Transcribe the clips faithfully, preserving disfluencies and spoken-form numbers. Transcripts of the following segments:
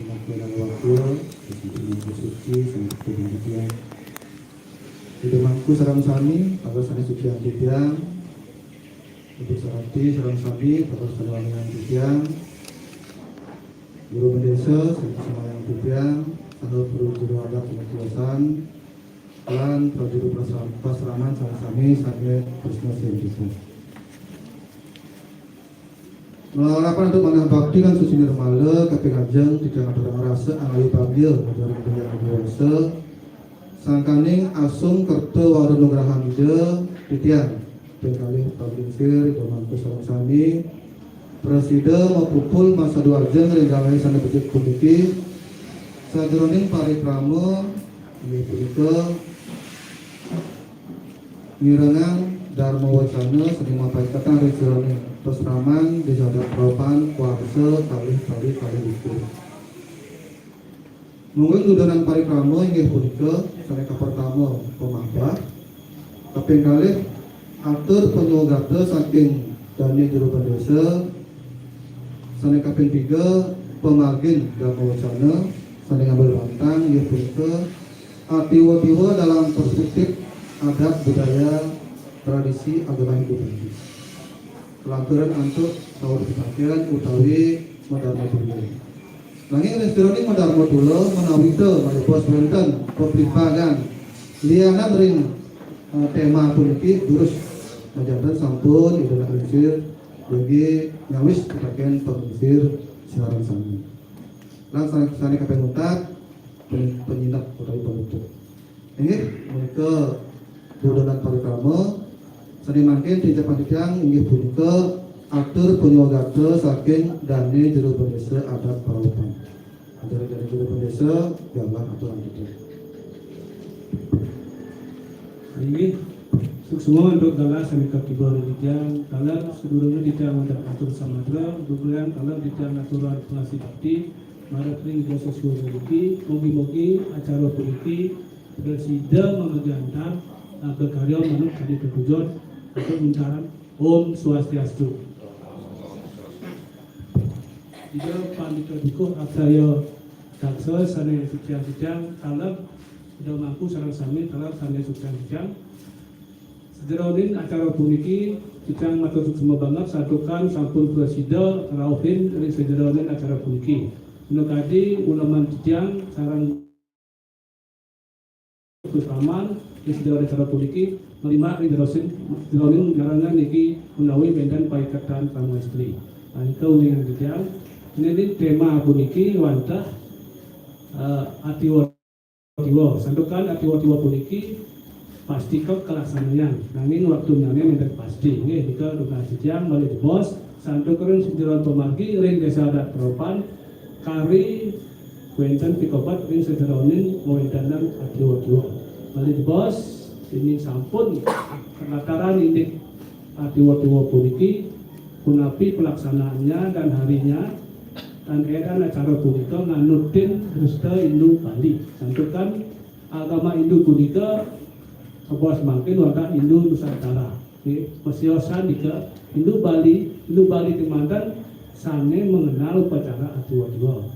Wakil dan wakil, Ibu Suci, sanget titiang. Ida mangku sareng sami, pados sané suciang titiang. Ibu Sarati sareng sami, pados sané wangiang titiang. Juru Bendésa, sanget sumayang titiang, saha para juru adat sané tiosan, lan prajuru prasram-, prasraman sareng sami sané tresna sihin titiang. Malarapan antuk manah bakti lan suci nirmala, kaping ajeng titiang aturang rasa angayu bagia majareng titiang dewasa, sangkaning asung kerta wara nugrahan Ida titiang. Ping kalih paglingsir, Ida mangku sareng sami, prasida mapupul masadu ajeng ring gawé sané becik puniki, sajeroning parikrama, inggih punika, mirengang darma wacana sané mapaiketan ring sajeroning pasraman Désa Adat Praopan, warsa kalih kalih kalih likur. Mungguing dudonan parikrama inggih punika, sané kapertama, pamahbah, kaping kalih, atur panyuwagata saking dané juru bendésa, sané kaping tiga, pamargin darma wacana, sané ngambil bantang inggih punika, atiwa-tiwa dalam perspektif adat budaya tradisi agama Hindu Bali. Lantaran antuk saur pitakén utawi madarma tunggal. Nanging ring sajeroning madarma tunggal, ménawi ta malih bos wénten peplimpangan lianan ring, eh, téma puniki, durus majanten sampun Ida Lingsir jagi nyawis pitakén panglingsir sareng sami. Lan sané, sané kaping untat, pen-, penyinep utawi penutup. Inggih, punika dudonan parikrama. Sané mangkin tinjak panitia inggih punika atur panyuwagata saking dané juru bendésa adat Praopan. Atur dané juru bendésa, galah atur anggita. Inggih, suksma antuk galah sané kakiba ring titiang, taler sadurungé titiang wantah atur samatra, dudonan taler titiang ngaturang pangasih bakti, marep ring Ida Seswa puniki, mugi-mugi acara puniki prasida mamagian antar, eh, kakarya manut kadi tetujon antuk untaran. Om Swastiastu. Ida Pandita Dukuh Aksaya Daksa sané suciang titiang, taler Ida mangku sareng sami, taler sané suciang titiang. Sajeroning acara puniki, titiang matur suksma banget santukan sampun prasida rauhin ring sajeroning acara puniki. Minakadi uleman titiang sareng Gus Paman, ring sajeroning acara puniki, nglimbak ring jerosin, jeroning narengan niki menawi wénten paiketan pangaséstri. Nah, nika uningan titiang, niki téma puniki wantah, eh, atiwa-tiwa. Santukan atiwa-tiwa puniki pastika kalaksanayang, nanging waktunyané nénten pasti. Nggih, nika tugas titiang malih jebos, santukan ring sajeroning pamargi ring Désa Adat Praopan, kari wénten pikobet ring sajeroning kawéntenan atiwa-tiwa. Malih jebos, inggih sampun kalataran indik atiwa-tiwa puniki, punapi pelaksanaannya dan harinya, dan édan acara punika nganutin Dresta Hindu Bali. Santukan agama Hindu punika kabaos mangkin wantah Hindu Nusantara. Nggih, masiosan nika Hindu Bali, Hindu Bali kémanten sané mengenal upacara atiwa-tiwa.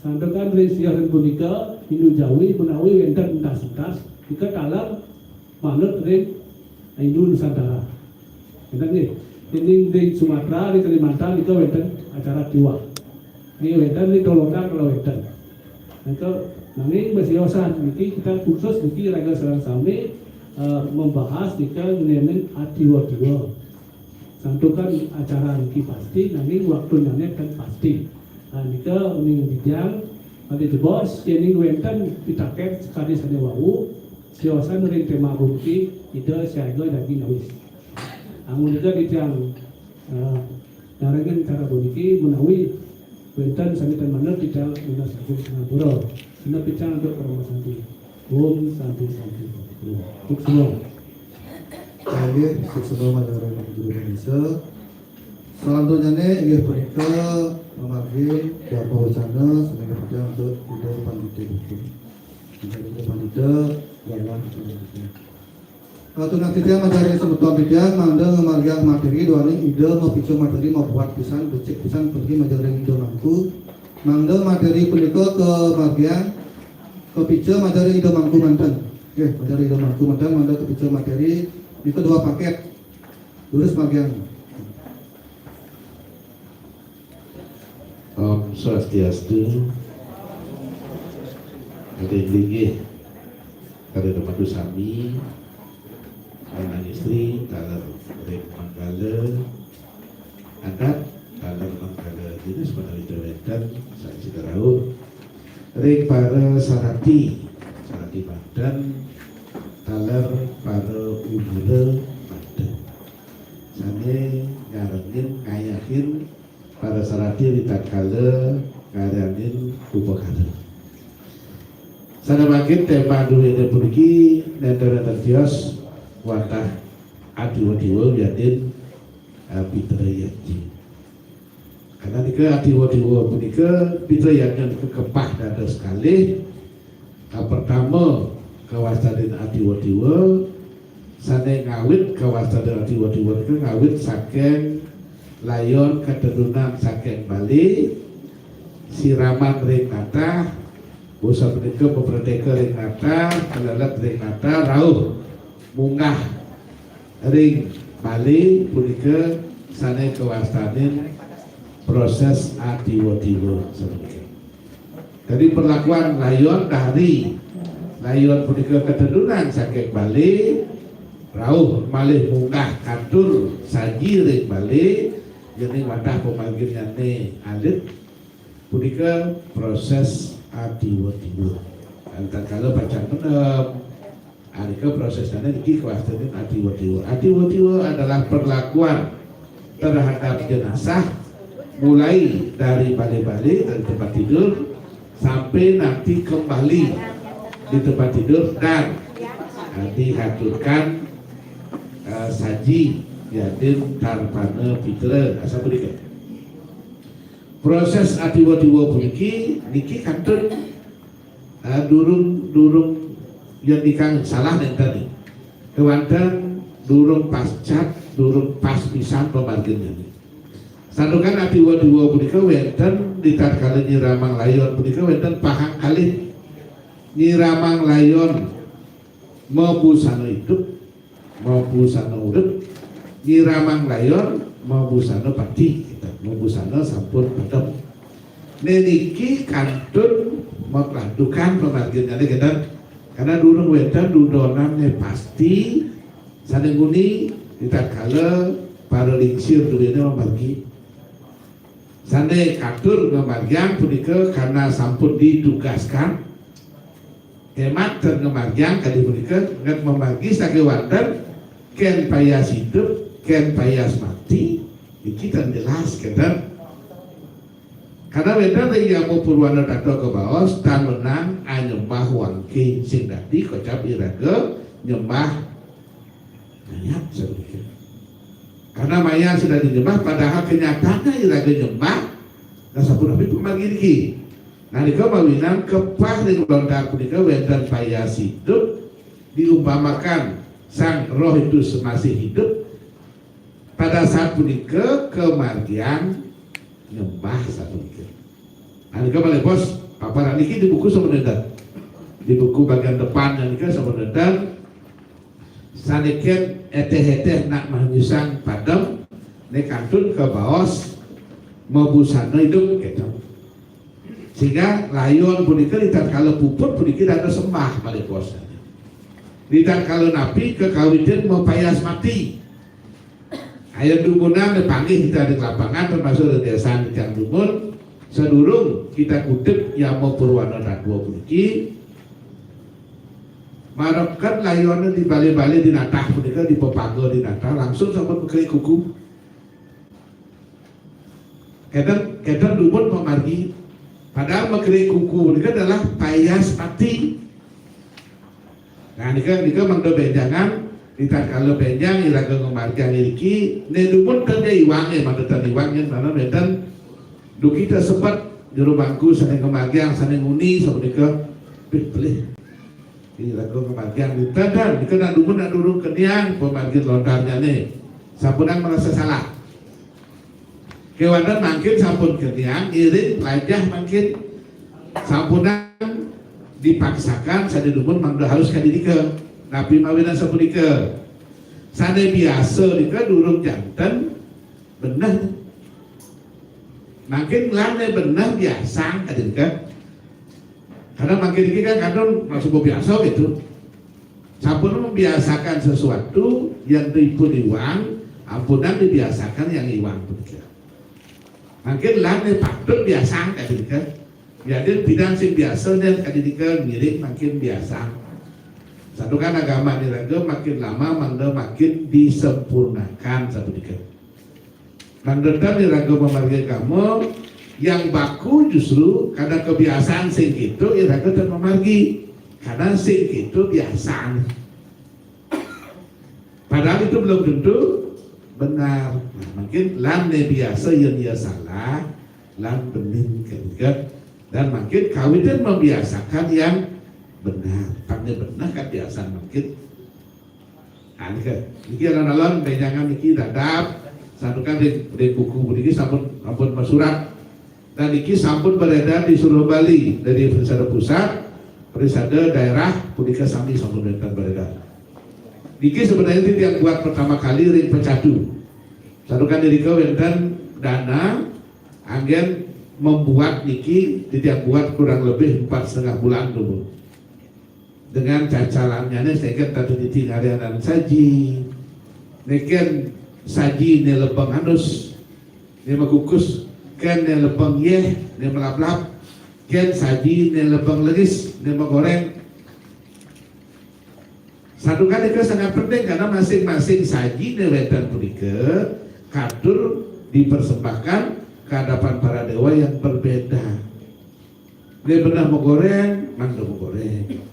Santukan ring siosan punika, Hindu Jawi menawi wénten entas-entas, nika taler manut ring Hindu Nusantara. Wénten nggih, ring, ring Sumatera, ring Kalimantan, nika wénten acara tiwa. Nggih, wénten ring Tolonan kala wénten. Nika, nanging masiosan niki kita khusus niki raga sareng sami, eh, membahas nika ngenénin atiwa-tiwa. Santukan acara niki pasti, nanging waktunyané ten pasti. Nah, nika uning titiang, malih jebos, yéning wénten pitakén sakadi sané wau, siosan ring téma puniki, Ida siaga jagi nyawis. Amun nika titiang, eh, narengan acara puniki, menawi wénten sané ten manut titiang nunas agung sinampura. Genep titiang antuk parama santi. Om Santi, Santi, Santi. Suksma. Inggih, suksma majareng juru bendésa. Salanturnyané inggih punika pamargi darma wacana sané kapatih antuk Ida Pandita Dukuh. Ida Pandita, galah Pandita. Atur titiang majareng semeton titiang mangda ngamargiang materi duaning Ida mapica materi mabuat pisan, becik pisan puniki majareng Ida mangku. Mangda materi punika kamargiang, kapica materi Ida Mangku manten. Nggih, materi Ida Mangku manten, mangda kapica materi, nika dua paket. Durus margiang. Om Swastiastu. Ring linggih para dumaku sami, anak istri, taler ring manggala adat, taler manggala dinas menawi wénten, sami sida rauh, ring para sarati, sarati manten, taler para umura manten. Sané nyarengin, ngayahin para sarati ritatkala ngaranin upakara. Sané mangkin tema duéné puniki nénten-nénten tios wantah adiwa-diwa wiadin, eh, pitra yatji. Karena nika adiwa-diwa punika pitra yatnya nika kepah dados kalih. Ka pertama, kawastanin adiwa-diwa, sané ngawit kawastanin adiwa-diwa nika ngawit saking layon katedunan saking Bali, siraman ring natah, usaha punika pepreteka ring natah, kalelet ring natah, rauh munggah ring Bali punika sané kawastanin proses adiwa-diwa sapunika. Jadi perlakuan layon dari layon punika katedunan saking Bali, rauh malih munggah katur saji ring Bali, yéning wantah pamarginnyané alit, punika proses adiwa-diwa. Tatkala pacang mendem, Anika prosesnya niki kawastanin adiwa-diwa. Adiwa-diwa adalah perlakuan terhadap jenazah, mulai dari bale-bale, dari tempat tidur, sampai nanti kembali di tempat tidur dan, eh, dihaturkan, eh, saji yadin tarpana pitra. Asapunika. Proses adiwa-diwa puniki niki kantun, eh, durung, durung yen nikang salah nenten. Kewanten durung pas cat, durung pas pisan pamarginnya. Santukan adiwa-diwa punika wenten di tatkala nyiramang layon punika wenten pahang kalih. Nyiramang layon mabusana idup, mabusana urip, nyiramang layon mabusana pati, mabusana sampun padem. Niki kantun maklandukan pamarginnyane, kenten. Karena durung wenten dudonane pasti, sane nguni di tatkala para lingsir duwene mamargi. Sane katur ngamargiang punika karena sampun ditugaskan. Kemanten ngamargiang kadi punika, nget mamargi sakewanten, ken payas idup, ken payas mati, niki ten jelas, kenten. Karena wenten ring Yama Purwana Tata kabaos, tan wenang anyembah wangking sing dadi kocap iraga nyembah mayat sapunika. Karena mayat sing dadi nyembah, padahal kenyataannya iraga nyembah, nah sapunapi pamargi niki. Nah, nika mawinan kepah ring lontar punika wenten payas idup, diumpamakan sang roh itu masih hidup, pada saat punika kamargiang nyembah sapunika. Nah, nika malih bos, paparan niki di buku sampun wenten. Di buku bagian depan nika sampun wenten. Sane ken eteh-eteh nak manyusang padem, ne kantun kabaos mabusana idup, gitu. Sehingga layon punika di tatkala puput puniki dados sembah malih bos. Di tatkala napi kekawitin mapayas mati. Ayo dumunan panggih kita di lapangan, termasuk di desa Cang Dumun. Sadurung kita kutip Yama Purwana Tatwa puniki, mareken layone di bale-bale di natah punika, di pepaga di natah, langsung sampun makrik kuku. Kenten, kenten dumun pamargi. Padahal makrik kuku punika adalah payas mati. Nah, nika, nika mangda benjangan, di tatkala benjang iraga ngamargiang iriki, ne dumun ten ja iwange, mangda ten iwang yen mana wenten duki ta sebet juru mangku sane ngamargiang, sane nguni sapunika, pih pelih. Iraga ngamargiang ten, nika nak dumun nak durung keniang pamargin lontarnyane. Sampunang merasa salah. Kewanten mangkin sampun kenyang, ngiring lajah mangkin sampunang dipaksakan sané dumun mangda halus kadidika. Napi mawinan sapunika? Sané biasa nika durung janten beneh. Mangkin lan né beneh biasang kadidika. Karena mangkin iki kan kadang masuk biasa gitu. Sampun membiasakan sesuatu yang ipun iwang, ampunang dibiasakan yang iwang punika. Mangkin lan né patut biasang kadidika. Yadin bidang sing biasa dan kadidika ngiring mangkin biasang. Santukan agama iraga makin lama mangda makin disempurnakan sapunika. Mangda tan iraga mamargi agama yang baku justru karena kebiasaan sing gitu iraga tan mamargi. Karena sing gitu biasaan. Padahal itu belum tentu benar. Nah, mungkin lan né biasa yén ia salah, lan bening kan. Dan mungkin kawitin membiasakan yang benar. Pang né benar kan biasa mungkin. Nah, niki, niki alon-alon bénjangan niki dadap santukan di, di buku niki sampun sampun masurat. Dan niki sampun beredar di seluruh Bali dari perisada pusat, perisada daerah punika sami sampun wénten beredar. Niki sebenarnya titiang buat pertama kali ring Pecatu. Santukan irika wénten dana anggén membuat niki titiang buat kurang lebih empat setengah bulan dulu. Dengan cacalannya né seket tata titi ngarianan saji. Né kén saji né lebeng anus, né makukus, kén né lebeng yéh, né melaplap, kén saji né lebeng legis, né magoréng. Santukan nika sangat penting karena masing-masing saji né wénten punika katur dipersembahkan ke hadapan para dewa yang berbeda. Né beneh magoréng, mangda magoréng.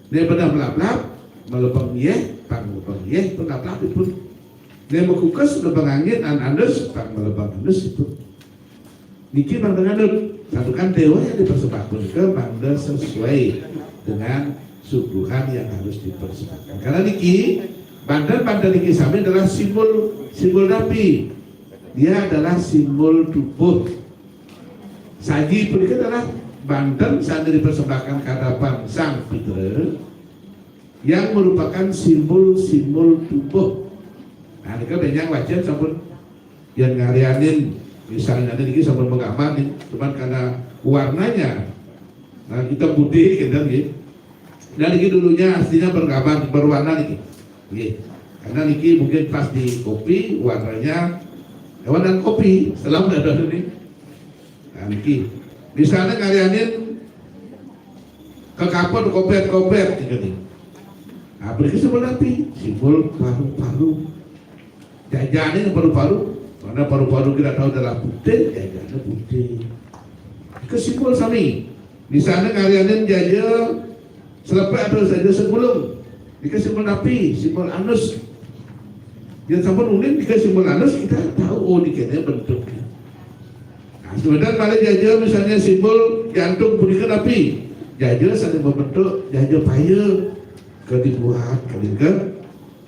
Né beneh melaplap, malebeng yéh, pang malebeng yéh, pun laplap ipun. Né makukus lebeng angin, an anus, pang malebeng anus ipun. Niki mangda nganut, santukan dewa yang dipersembahkan ke mangda sesuai dengan suguhan yang harus dipersembahkan. Karena niki, banten-banten niki sami adalah simbol, simbol napi. Dia adalah simbol tubuh. Saji punika adalah banten sané dipersembahkan ke hadapan Sang Pitra yang merupakan simbol-simbol tubuh. Nah, nika bénjang wacén sampun yang ngarianin misalnya niki sampun menggambar nih, cuman karena warnanya nah, hitam putih gitu nggih. Dan niki dulunya aslinya bergambar berwarna niki. Nggih. Karena niki mungkin pas di kopi warnanya warna kopi, selam dada ini. Nah, niki. Misalnya ngarianin ke kapur kopet-kopet gitu nih. Nah, berarti simbol napi? Simbol paru-paru. Jajané paru-paru. Karena paru-paru kita tahu adalah putih, jajané putih. Ke simbol sami. Misalnya ngarianin jaja selepek atau jaja segulung. Nika simbol napi, simbol anus. Yang sampun unin nika simbol anus, kita tahu oh nika bentuknya. Nah, sebentar malih jaja misalnya simbol jantung punika napi? Jaja sané membentuk jaja paya ke dibuat, ke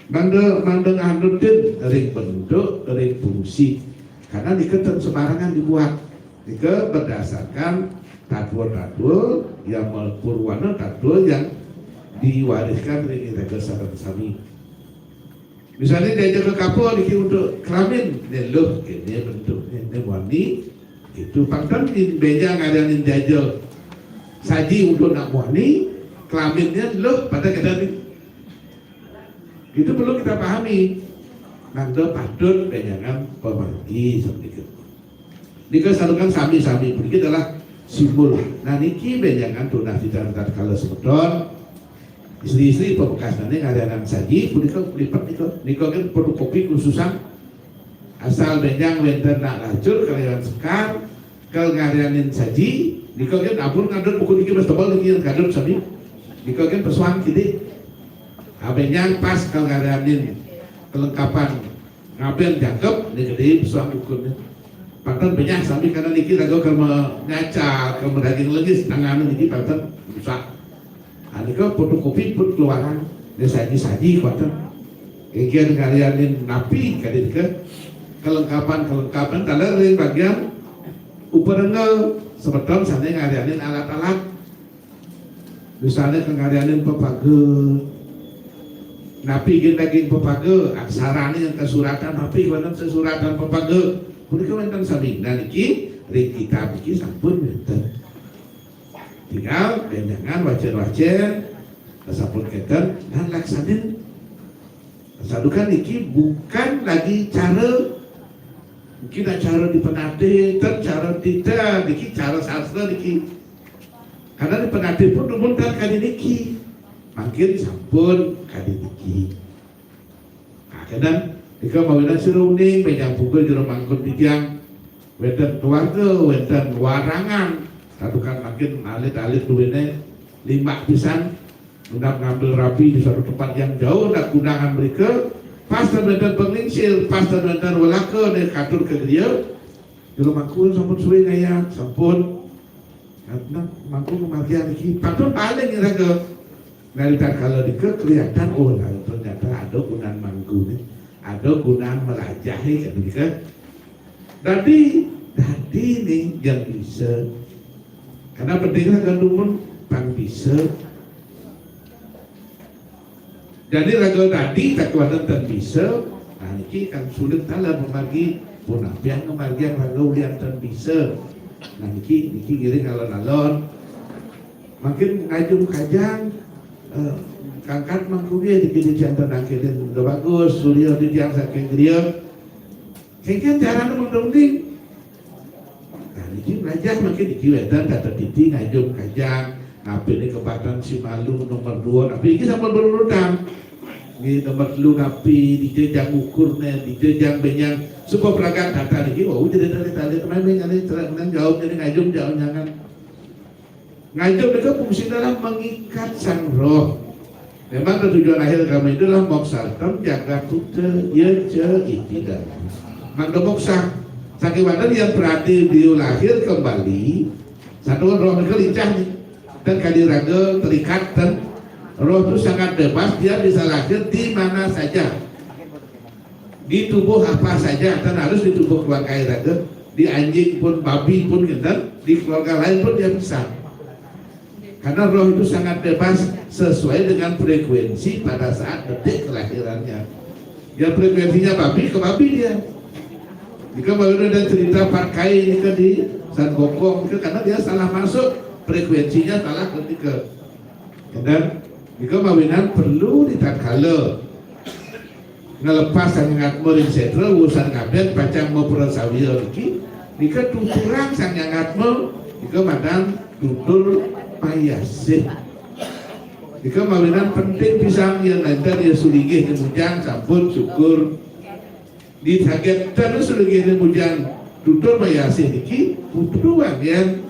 Mangda, mangda nganutin ring bentuk, ring fungsi. Karena nika ten sembarangan dibuat. Nika berdasarkan tatwa-tatwa yang purwana tatwa yang diwariskan ring iraga sareng sami. Misalnya diajak ke kapur niki untuk kelamin, né luh kéné bentuknya, né muani. Itu pang ten bénjang ngarianin jaja saji untuk nak muani, kelaminnya luh pada kada nih. Itu perlu kita pahami. Mangda patut bénjangan pamargi sapunika. Nika santukan sami-sami puniki adalah simbol. Nah niki bénjangan tunas titiang tatkala semeton istri-istri pamekasnane ngarianang saji punika lipat nika. Nika kan fotokopi khususan asal bénjang wénten nak lacur kaliyan sekar kal ngarianin saji, nika kan ampun ngadut buku niki mas tebal niki yang kadut sami. Nika kan pesuang kidik. Abénjang pas kal ngarianin kelengkapan ngabén jangkep nika di pesuang bukunya. Panten benyah sami karena niki raga kal menyacar, kal daging legis tangan niki panten rusak. Nah, nika fotokopi pun keluaran. Nika saji-saji kuatan. Inggian ngarianin napi kadi nika. Kelengkapan-kelengkapan taler ring bagian uparenga, semeton sane ngaryanin alat-alat. Misalnya, ke ngaryanin pepaga. Napi gin daging pepaga? Aksarane yang kesuratan, napi wenten sesuratan pepaga? Punika wenten sami. Nah, niki ring kitab niki sampun wenten. Tinggal benjangan wacen-wacen, sampun kenten, dan laksanin. Santukan niki bukan lagi cara, mungkin cara di penatih, ten cara tita, niki cara sastra niki. Karena di penatih pun dumun tan kadi niki. Mangkin sampun kadi niki. Nah, kadang nika mawinan sira uning, benjang pungkur jero mangkun titiang. Wenten keluarga, wenten warangan. Santukan mangkin alit-alit duene limbak pisan. Hendak ngambil rabi di satu tempat yang jauh, hendak kundangan mereka. Pas ten wenten panglingsir, pas ten wenten welaka, ne katur ka griya. Jero mangkun sampun suwe ngayah, sampun. Nah, mangku ngamargiang niki, patut paling iraga. Nah, ritatkala nika kelihatan, oh, lah, ternyata ada gunan mangkune, ada gunan melajahe, kan nika. Dadi, dadi ning yang bisa. Karena pentingnya kan dumun pang bisa. Jadi raga dadi tak kuatan tan bisa, nah, niki kan sulit taler mamargi, punapian ngamargiang raga ulian tan bisa. Nah, niki, niki ngiring alon-alon. Mangkin ngajum kajang, eh, kangkat mangkuge dikidi jantan angkilin udah bagus, surya di tiang saking griya. Kengken carane mengdongding. Nah, niki mlajah mangkin niki wénten tata titi ngajum kajang, napi ni kebatan si malu nomor dua, napi iki sampun berurutan. Nggih, nomor telu napi, dijejang ukurne, dijejang benyang, suka pelagan tata niki, wau jadi tali-tali, teman nang jauh jadi ngajum jauh nyangan. Ngajum nika fungsine adalah mengikat sang roh. Memang tujuan akhir kami itu adalah moksa, tam jagat buddha, ya, ja, iti, dan mangda moksa. Saking wonten yang berarti dia lahir kembali, satu roh nika lincah nih. Dan kadi raga terikat, dan roh itu sangat bebas, dia bisa lahir di mana saja. Di tubuh apa saja, tan harus di tubuh keluarga raga, di anjing pun, babi pun, ngenten, di keluarga lain pun dia bisa. Karena roh itu sangat bebas sesuai dengan frekuensi pada saat detik kelahirannya. Ya, frekuensinya babi ke babi dia. Jika baru ada cerita pakai ini ke di San Bokong itu, karena dia salah masuk, frekuensinya salah ketika. Dan jika mawinan perlu di tatkala ngelepas sang atma ring setra, urusan ngabet pacang maprasawia niki, nika tuturang sang atma, nika madan tutur mayasih. Nika mawinan penting pisan, yen nenten ya sulinggih mujang, sampun syukur. Di saget terus sulinggih mujang tutur mayasih niki, putu anggen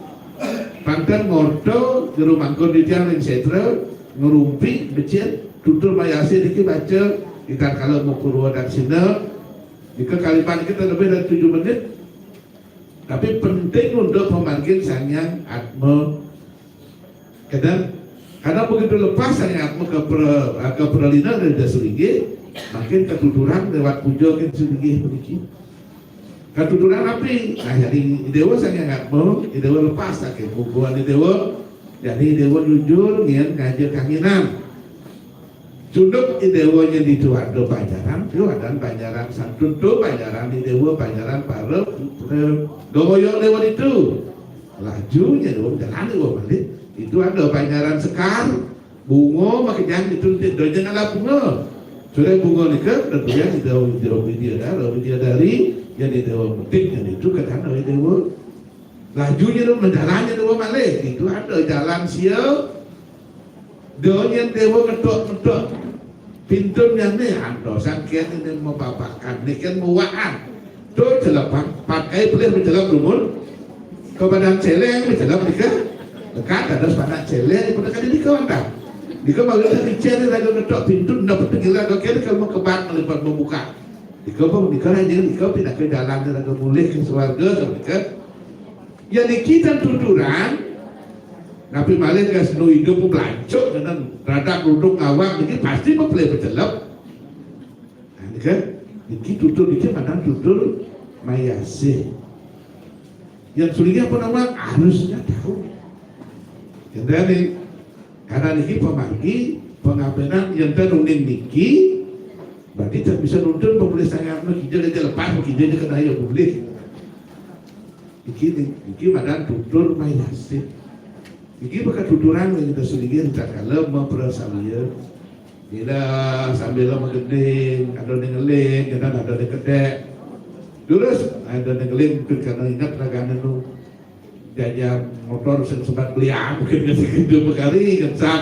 panten ngorta jero mangkun titiang ring setra, ngrumpi becik, tutur mayasih niki baca, di tatkala mapurwa daksina, nika kalimat kita lebih dari tujuh menit. Tapi penting untuk pamargin Sang Hyang Atma. Kadang, kadang begitu lepas Sang Hyang Atma ke pra-, ke pralina dari dasa linggih, makin katuturan lewat puja ke linggih puniki. Katuturan api, nah, jadi Dewa Sang Hyang Atma, Dewa lepas saking kukuhan Dewa, jadi Dewa jujur, ngian ngaja kanginan. Cunduk Idewa nyén ditu ada banjaran, tu ada banjaran santun tu banjaran Idewa, banjaran para putra. Doyong Dewa ditu. Laju nyén Dewa jalan Dewa balik. Itu ada banjaran sekar, bunga makejang ditu, donya ngalap bunga. Sudah bunga nika, tentunya Idewa Widya, Widya Dara, Widya Dari, nyén Idewa metik, nyén itu ke tanah Idewa. Laju nyén Dewa menjalan nyén Dewa malih. Itu ada jalan sia. Do nyén Dewa ngetuk-ngetuk pintun nyén né, antosan kén né mababakan, né kén mawaan. To celepan, pakai pelih mencelep dumun. Ke badan celeng mencelep nika. Dekat ada sepanak celeng, pada kali nika wantah. Nika malu licin raga ngetuk pintun, dapat pengilang, kén kalau mau kebat melipat membuka. Nika pun nika raja, nika pindah ke jalan raga mulih ke swarga, nika. Ya niki tan tuturan. Napi malih gas nu idup blancuk dengan radak ruduk ngawang niki pasti mapelih pecelep. Nah, nika. Niki tutur niki madan tutur mayasih. Yang sulinggih apa nama? Harusnya tahu. Yang tadi, karena niki pamargi pangabénan, yang tadi uning niki, berarti tak bisa nuntun pemulih sangat mah, kita aja lepas, kita aja kena ya boleh. Niki, niki madan tutur mayasih. Niki bakal tuturan yang kita sulinggih tatkala maprasawia. Bila sambil magending, ada ngeling, kita ada kedek. Terus ada ngeling mungkin karena ingat ragané nu jajar motor sing sempat beli, mungkin ngasih gitu bekali ngecat.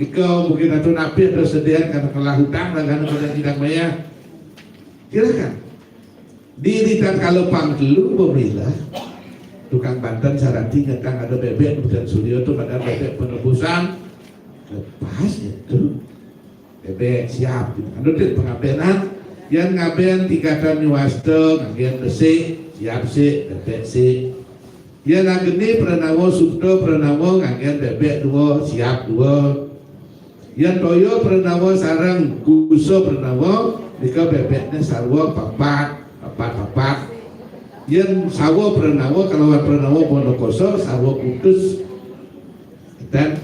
Nika mungkin atuh napi ada sediaan karena kelah hutang ragané pada tidak bayar. Silakan. Di tatkala pang telu pemilih tukang banten sarati ngetang ada bebek, kemudian Suryo tuh pada bebek penebusan, lepas itu bebek siap gitu. Anu deh pangabénan, yang ngabén tingkatan nyuwasta nganggén besik, siap sik, bebek sik. Yang ageni pranawa, supta pranawa nganggén bebek dua, siap dua. Yang toya pranawa sareng kusa pranawa nika bebekné sarwa papat, papat, papat. Yang sawa pranawa kalawan pranawa bono kosa sarwa kutus. Dan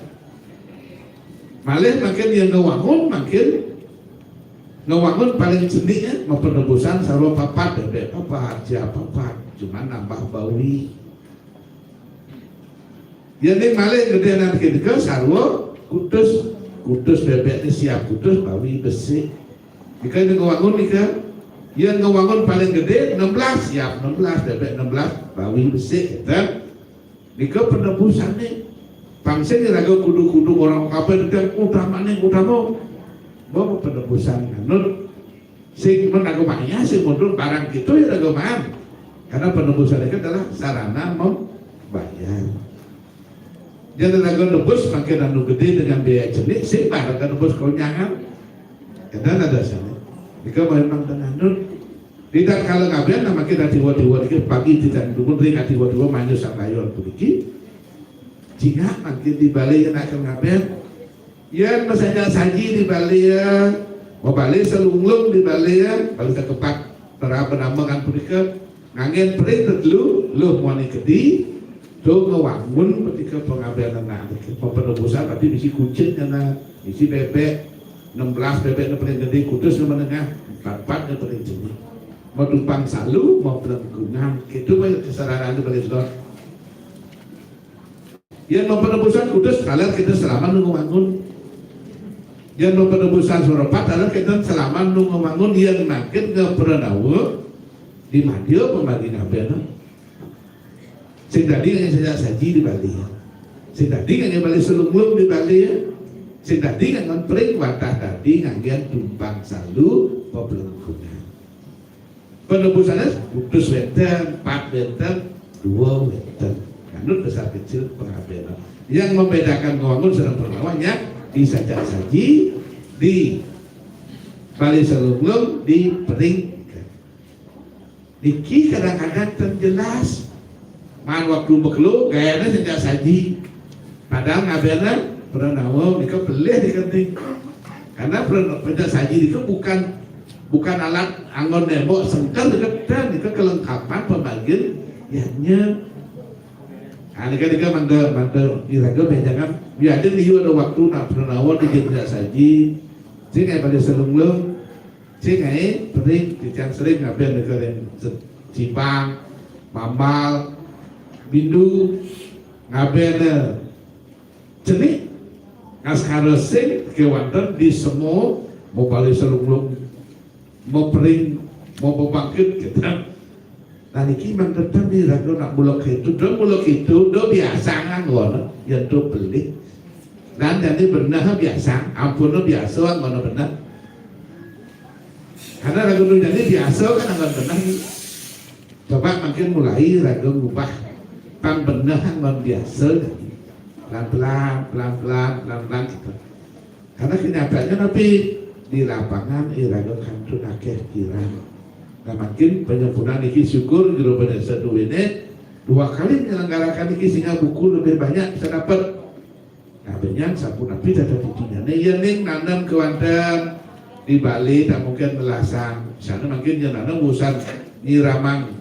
malih makin yang ngewangun makin ngewangun paling cenik ya, mapenebusan sarwa papat, bebek papat, siap papat, cuman nambah bawi. Yén ning malih gedé nang kénika sarwa kutus, kutus bebekné siap kutus bawi besik. Nika ning ngewangun nika. Yén ngewangun paling gedé enam belas, siap enam belas, bebek enam belas, bawi besik. Nika penebusané. Pang sing iraga kudu-kudu orang kabéh nika utamané utama. Bahwa penebusan nganut sing men agamanya sing mundur barang itu ya agamanya. Karena penebusan itu adalah sarana membayar. Jadi raga nebus makin anu gedé dengan biaya cenik sing barang nebus konyangan. Kadang ada sana. Nika memang tenanut. Tidak kalau ngabén nama kita tiwa-tiwa dikit pagi tidak dukun ring tiwa-tiwa manjus sang rayon puniki. Jingak makin di balé yang akan ngabén. Yén masaja saji di balé ya, mau balé selunglung di balé ya, balé kekepat terapa nama kan punika nganggén pering telu luh muani kedi tu ngewangun ketika pengabénan anak mapenebusan tapi bisi kucing anak bisi bebek enam belas bebek na paling gedé kutus na menengah empat empat na paling jenih mau tumpang salu mau pelengkungan gitu banyak kesalahan itu paling sudah. Yén mau penebusan kutus kalian kita selama nunggu bangun. Yén mau penebusan soropat kalian kita selama nunggu bangun yang makin nggak pernah tahu di madio pembagi ngabénan. Sing tadi nggak saja saji di Bali ya. Sing tadi nggak balik selunglung di Bali ya. Sing tadi nggak ngempring watah tadi nganggén tumpang salu pebelengkungan. Penebusannya putus wénten, empat wénten, dua wénten. Kanut besar kecil pengabénan. Yang membedakan ngewangun sedang perlawannya di sajak saji, di Bali selunglung, di pering. Niki kadang-kadang ten jelas. Man waktu bekelu gayana sejak saji. Padahal ngabénan pranawa nika pelih dikenting. Karena pranawa saji itu bukan bukan alat anggon nembok sengker dekat dan itu kelengkapan pembagian yanya. Nah, nika nika mangga mangga iraga bejangan biar ada liu ada waktu nak pranawa di jenjak saji. Sing kayak pada selunglung. Sing ae pering titiang sering ngabén negara Cipang, Mambal, Bindu, ngabén cenik ngaskara sing kewanten di semo mau balik selunglung mau pering mau pembangkit kita. Nah niki mang tetep di raga nak bulak itu, do bulak itu, do biasa nganggon, ya do beli. Dan jadi benar biasa, ampun biasa nganggon benar. Karena raga nu jadi biasa kan anggon benar. Coba makin mulai raga ngubah pang benar anggon biasa jadi. Pelan-pelan, pelan-pelan, pelan-pelan gitu. Karena kenyataannya tapi di lapangan iraga kantun akeh kirang. Nah makin penyempurnaan iki syukur jero penasihat duwene dua kali menyelenggarakan iki sehingga buku lebih banyak bisa dapat. Nah, benyan sampun napi tata titinane yen ning nanem kewanten Di Bali tak mungkin melasang. Sana mungkin yang ada urusan nyiramang.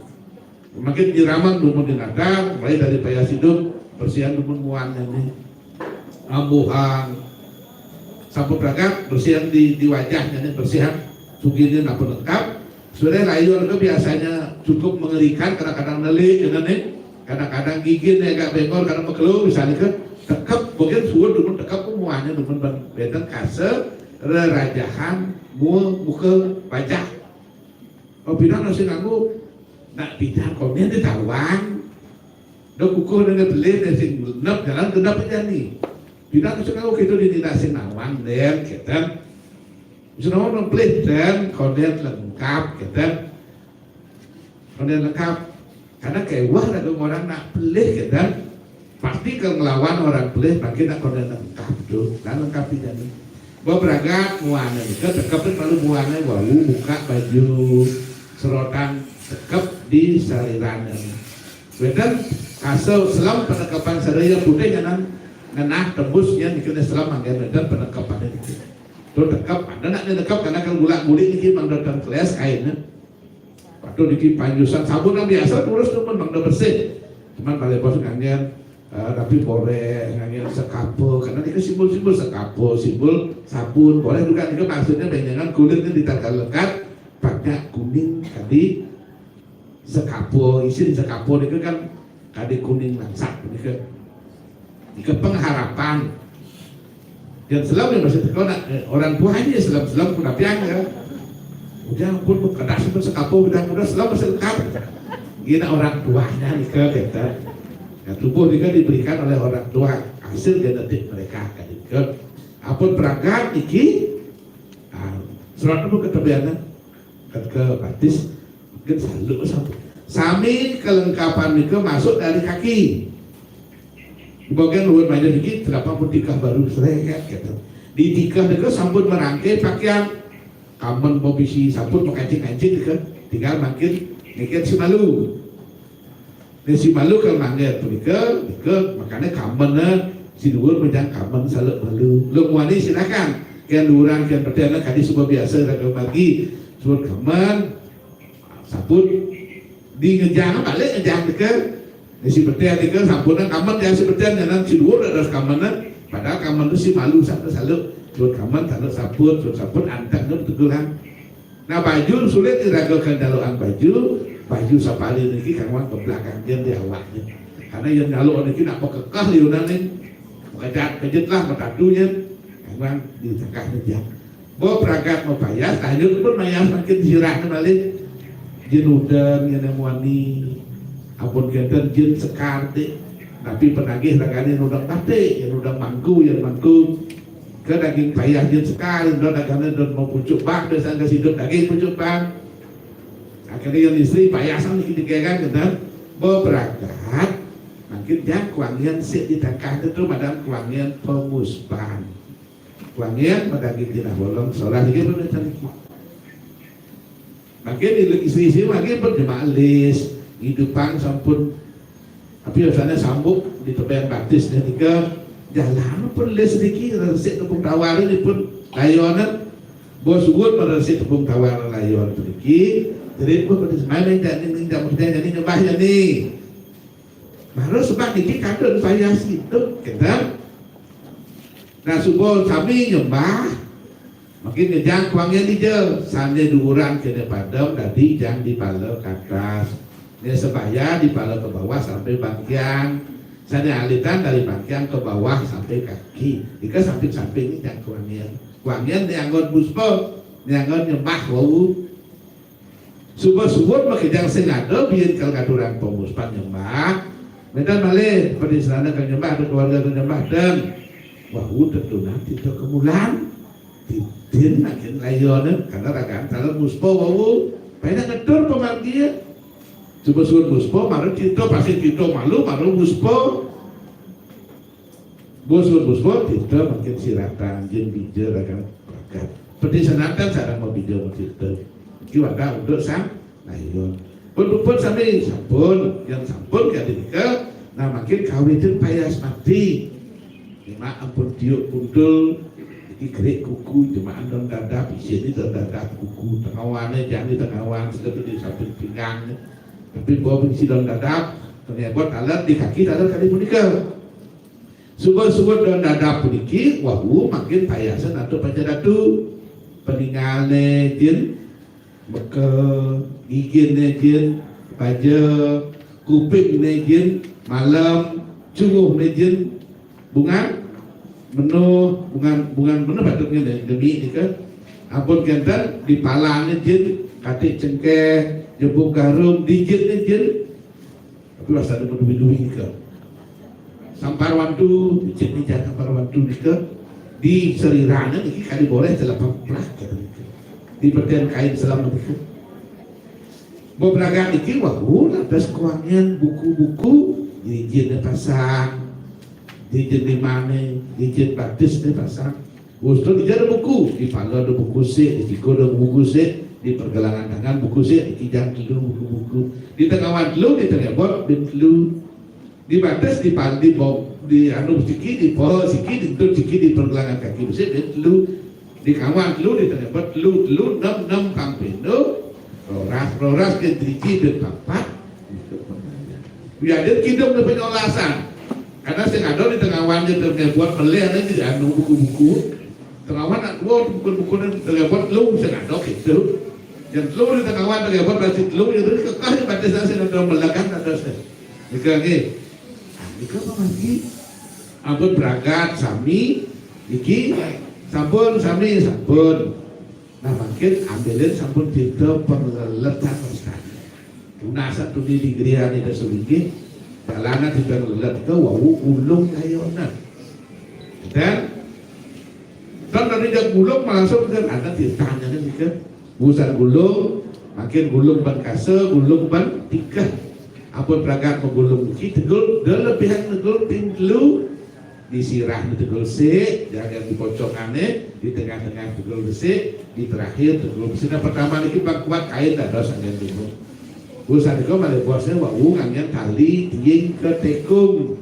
Mungkin nyiramang dumun di nadar, mulai dari payah sidung, bersihan dumun muannya nih. Ambuhang. Sampun pragat, bersihan di, di wajahnya nih, bersihan. Sugihnya napa lengkap. Sebenarnya layur itu biasanya cukup mengerikan, kadang-kadang nelik, gitu nih. Kadang-kadang gigin ya agak bengkor, kadang mekelu, misalnya ke tekep, mungkin suwun dumun tekep, muannya dumun ben-, benten kase, rerajahan, mu-, muka, wajah. Oh, pinang nasi nganggo, nak pinang komen di tawang. Dok kukuh nene beli, nasi ngenep, jalan genep aja nih. Pinang nasi nganggo gitu di nasi nawang, den, gitu. Bisa nawang nempelih, den, konden lengkap, gitu. Konden lengkap. Karena kewah ada orang nak pelih, gitu. Pasti kalau ngelawan orang pelih, makin nak konden lengkap tuh. Dan lengkap tidak nih. Bahwa beragat, muana itu, tekep itu malu muana, wau, buka baju, serotan, tekep di salirana. Wénten kase selem penekepan sadaya putih ngenah, ngenah tembus yen dikene selem manggen wénten penekepane niki. Tuh tekep, ada nak nekep karena kan gulak-gulik niki mang datang kelas kainnya. Waduh niki panyusan sabun yang biasa terus tuh mang bersih. Cuman balik bos ngangen eh, tapi boleh ngangen sekapo karena niki simbol-simbol sekapo, simbol sabun. Boleh juga niki maksudnya dengan kulit ini ditanggal lekat pakai kuning tadi sekapo, isin sekapo niku kan kadi kuning langsak niku. Niku pengharapan. Dan selem yang masih teko nak, eh, orang tua ini selem-selem pun apian ya. Udah pun kedas pun sekapo udah udah selem masih lengkap. Gini orang tuanya niku gitu. Ya, tubuh niku diberikan oleh orang tua hasil genetik mereka gitu. Apun perangkat iki ah, serat pun ketebianan ketika batis mungkin salu sami. Sami kelengkapan niku masuk dari kaki. Di bagian luar banyak niki terdapat pun tikah baru sereket gitu. Di tikah niku sampun merangkai pakaian kamen mau bisi sampun makancing-kancing niku tinggal makin niki si malu. Nek si malu kan mangga punika, nika makanya kamen si dhuwur menjang kamen saluk malu. Lung wani silakan. Kian dhuwuran kian petih anak kadi suba biasa raga bagi. Suwun kamen, sabut di ngejang balik ngejang nika. Nek si petih nika sampun kamen ya si petih nyanan si dhuwur ada kamen. Padahal kamen itu si malu satu saluk. Suwun kamen saluk sabut, suwun sabut anteng itu betulan. Nah, baju sulit diraga kendaluan baju, baju sapali niki kangguan ke belakang dia di awaknya. Karena yang nyaluk niki nak bekekah liunan ni, mengejat kejut lah matatunya, kangguan di tengah meja. Bo pragat mau payas, lanjut pun mayas makin sirah ni balik. Jin udan yang muani, apun kenten jin sekar ti, tapi penagih ragane nudang batik, yang nudang mangku, yang mangku. Ke daging payah jin sekali, ndo dagane ndo mau pucuk bang, biasa ke sidup daging pucuk bang. Akhirnya yang istri payah sang dikit kan, gitu. Bo beragat, makin jang kuangian sik ditangkah itu madam kuangian pemuspan. Kuangian madaging tinah bolong, solah lagi pun macam itu. Makin istri-istri lagi pun jemaah lis, hidupang sampun tapi rasanya sambung di tepian batis dan tiga jalan pun les sedikit resik tepung tawar ini pun layonan bos suwun pada resik tepung tawar layon sedikit jadi pun pada semai yang jadi yang jadi nyembah jadi baru sebab ini kadun payah situ kita nah subuh kami nyembah Makin ngejang kuangnya dija, sane duuran kene padem dadi jang di pala ke atas. Ne sebaya di pala ke bawah sampai bangkiang. Sane alitan dari bangkiang ke bawah sampai kaki. Ika samping-samping ni jang kuangnya. Kuangnya ni anggon puspa, ni anggon nyembah wau. Suba suwun makejang sing ada biyen kal katuran pemuspan nyembah. Medan malih padi serana kang nyembah ada keluarga kang nyembah dan wau tentu nanti to kemulan. Tidin angin layone karena ragaan taler muspa wau. Pena ngedur pemargia. Suba suwun muspa mara cita pasti cita malu mara muspa. Bos bos bos bos kita makin siratan jin bija rakan rakan. Peti sanatan sarang mau bija mau kita. Ki wadah untuk sang layon. Pun pun sami sampun yang sampun kali nika. Nah makin kawitin payas mati. Lima ampun tiup kuntul. Iki gerik kuku, jemaah don dadap, isin ni don dadap kuku, tengawané jani tengawan, seketul di samping pinggang. Tapi bawa berisi don dadap, tengebot taler di kaki taler kali punika. Suba-suba don dadap puniki, wau mangkin payasan antuk panca datu. Peningalné jin, meka, giginné jin, baja, kupingné jin, malem, cunguhné jin, bungan, menuh, bungan, bungan menuh patut ngene, demi nika. Ampun kenten, di palane jin, katik cengkeh, jebuk garum, dijitne jin. Tapi wasane meduwi-duwi nika. Sampar wantu, dijit nih jangan sampar wantu nika. Di serirane niki kali boleh telepang prak kata nika. Di pertian kain selam nika. Bebragan niki wau lantas kuangen buku-buku, dijitne pasang, dijit limane, dijit batisne pasang. Wus tu dija ada buku, di pala ada buku sik, di siku ada buku sik, di pergelangan tangan buku sik, di kijang telu buku-buku. Di tengawan telu, di tengebot bin telu. Di batis, di pal-, di bom, di anu siki, di paha siki, di entut siki, di pergelangan kaki besi, bin telu. Di kawan telu, di tengebot telu, telu, enam, enam pang pindho. Roras, roras, bin driji, bin papat. Wiadin kidung di penyolasan. Karena sing ada di tengawan di tengebot melih ada di anu buku-buku. Tengawan nak dua buku-buku di tengebot telu sing ada gitu. Yang telu di tengawan tengebot masih telu yang tadi kekeh di batis sing ada melekan ada sing. Nika nggih. Nika apa lagi? Ampun berangkat sami niki sampun sami sampun. Nah, mangkin ambilin sampun tirta panglelet wastane. Tunasa tuni di griya nika sulinggih, dalana tirta nglelet nika wau ulung kayana. Dan dan tadi dia gulung langsung ke ada tirtanya nika. Busan gulung, mangkin gulung ban kasa, gulung ban tikeh. Ampun pragat magulung niki tegul, delebihan tegul ping telu. Di sirah ni tegul sik, jangan di pocongane, di tengah-tengah tegul besik, di terakhir tegul besik. Nah, pertama niki pang kuat kain dados anggen dulu. Urusan niku malih bosnya wau nganggen tali tiing ketekung.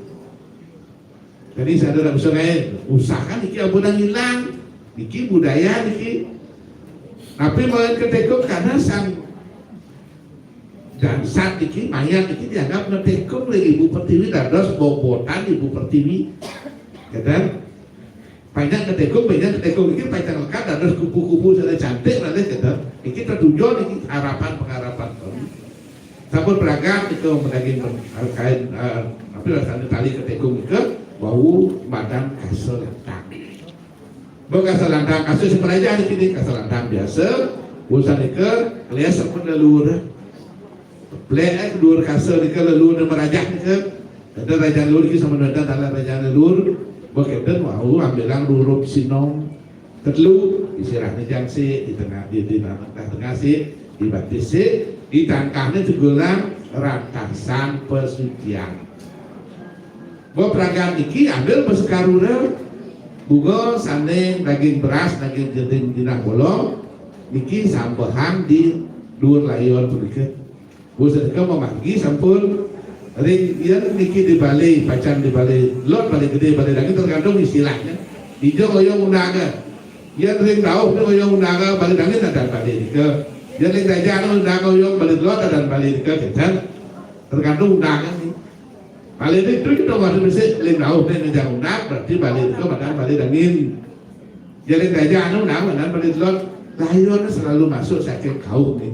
Jadi sadar bisa kain, usahakan niki ampun hilang. Niki budaya niki. Tapi mau ketekung karena sang dan saat niki mayat niki dianggap ngetekung oleh Ibu Pertiwi dados bobotan Ibu Pertiwi. Keten? Banyak ngetekung, banyak ngetekung niki panjang lekat dados kupu-kupu sana cantik malih keten. Niki tertujuan niki harapan pengharapan kami. Sampun berangkat itu mendaging kain eh, apa rasanya tali ketekung itu wau badan kasel datang. Bok kasalantang kasus sing merajah di sini, kasalantang biasa, urusan nika, kalian sampun leluhur. Plek eh, dua kasa nika leluhur dan merajah nika. Ada raja leluhur ki sama ada dalam raja leluhur. Bok keten wau ambilang lurup sinong. Ketelu, di sirah ni jang sik, di tengah di di tengah tengah sik, di batis sik, di tangkahnya tegulang rantasan pesucian. Bok pragat niki ambil besekarura bunga sanding daging beras daging jeding jinah bolong niki sambehan di dhuwur layon punika. Bu sedeka memargi sampun ring yen niki di Bali pacan di Bali lot Bali gede Bali daging tergantung istilahnya. Ijo kaya undangan. Yen ring dauh ni kaya undangan Bali daging ada Bali nika. Yen ring dajah ni undangan kaya Bali lot ada Bali nika. Tergantung undangan ni. Bali itu kita masih mesti ling dauh ning ngejang unak, berarti Bali itu madan Bali dangin. Jadi gajah anu nah madan Bali telon, layon selalu masuk saking kauh nih.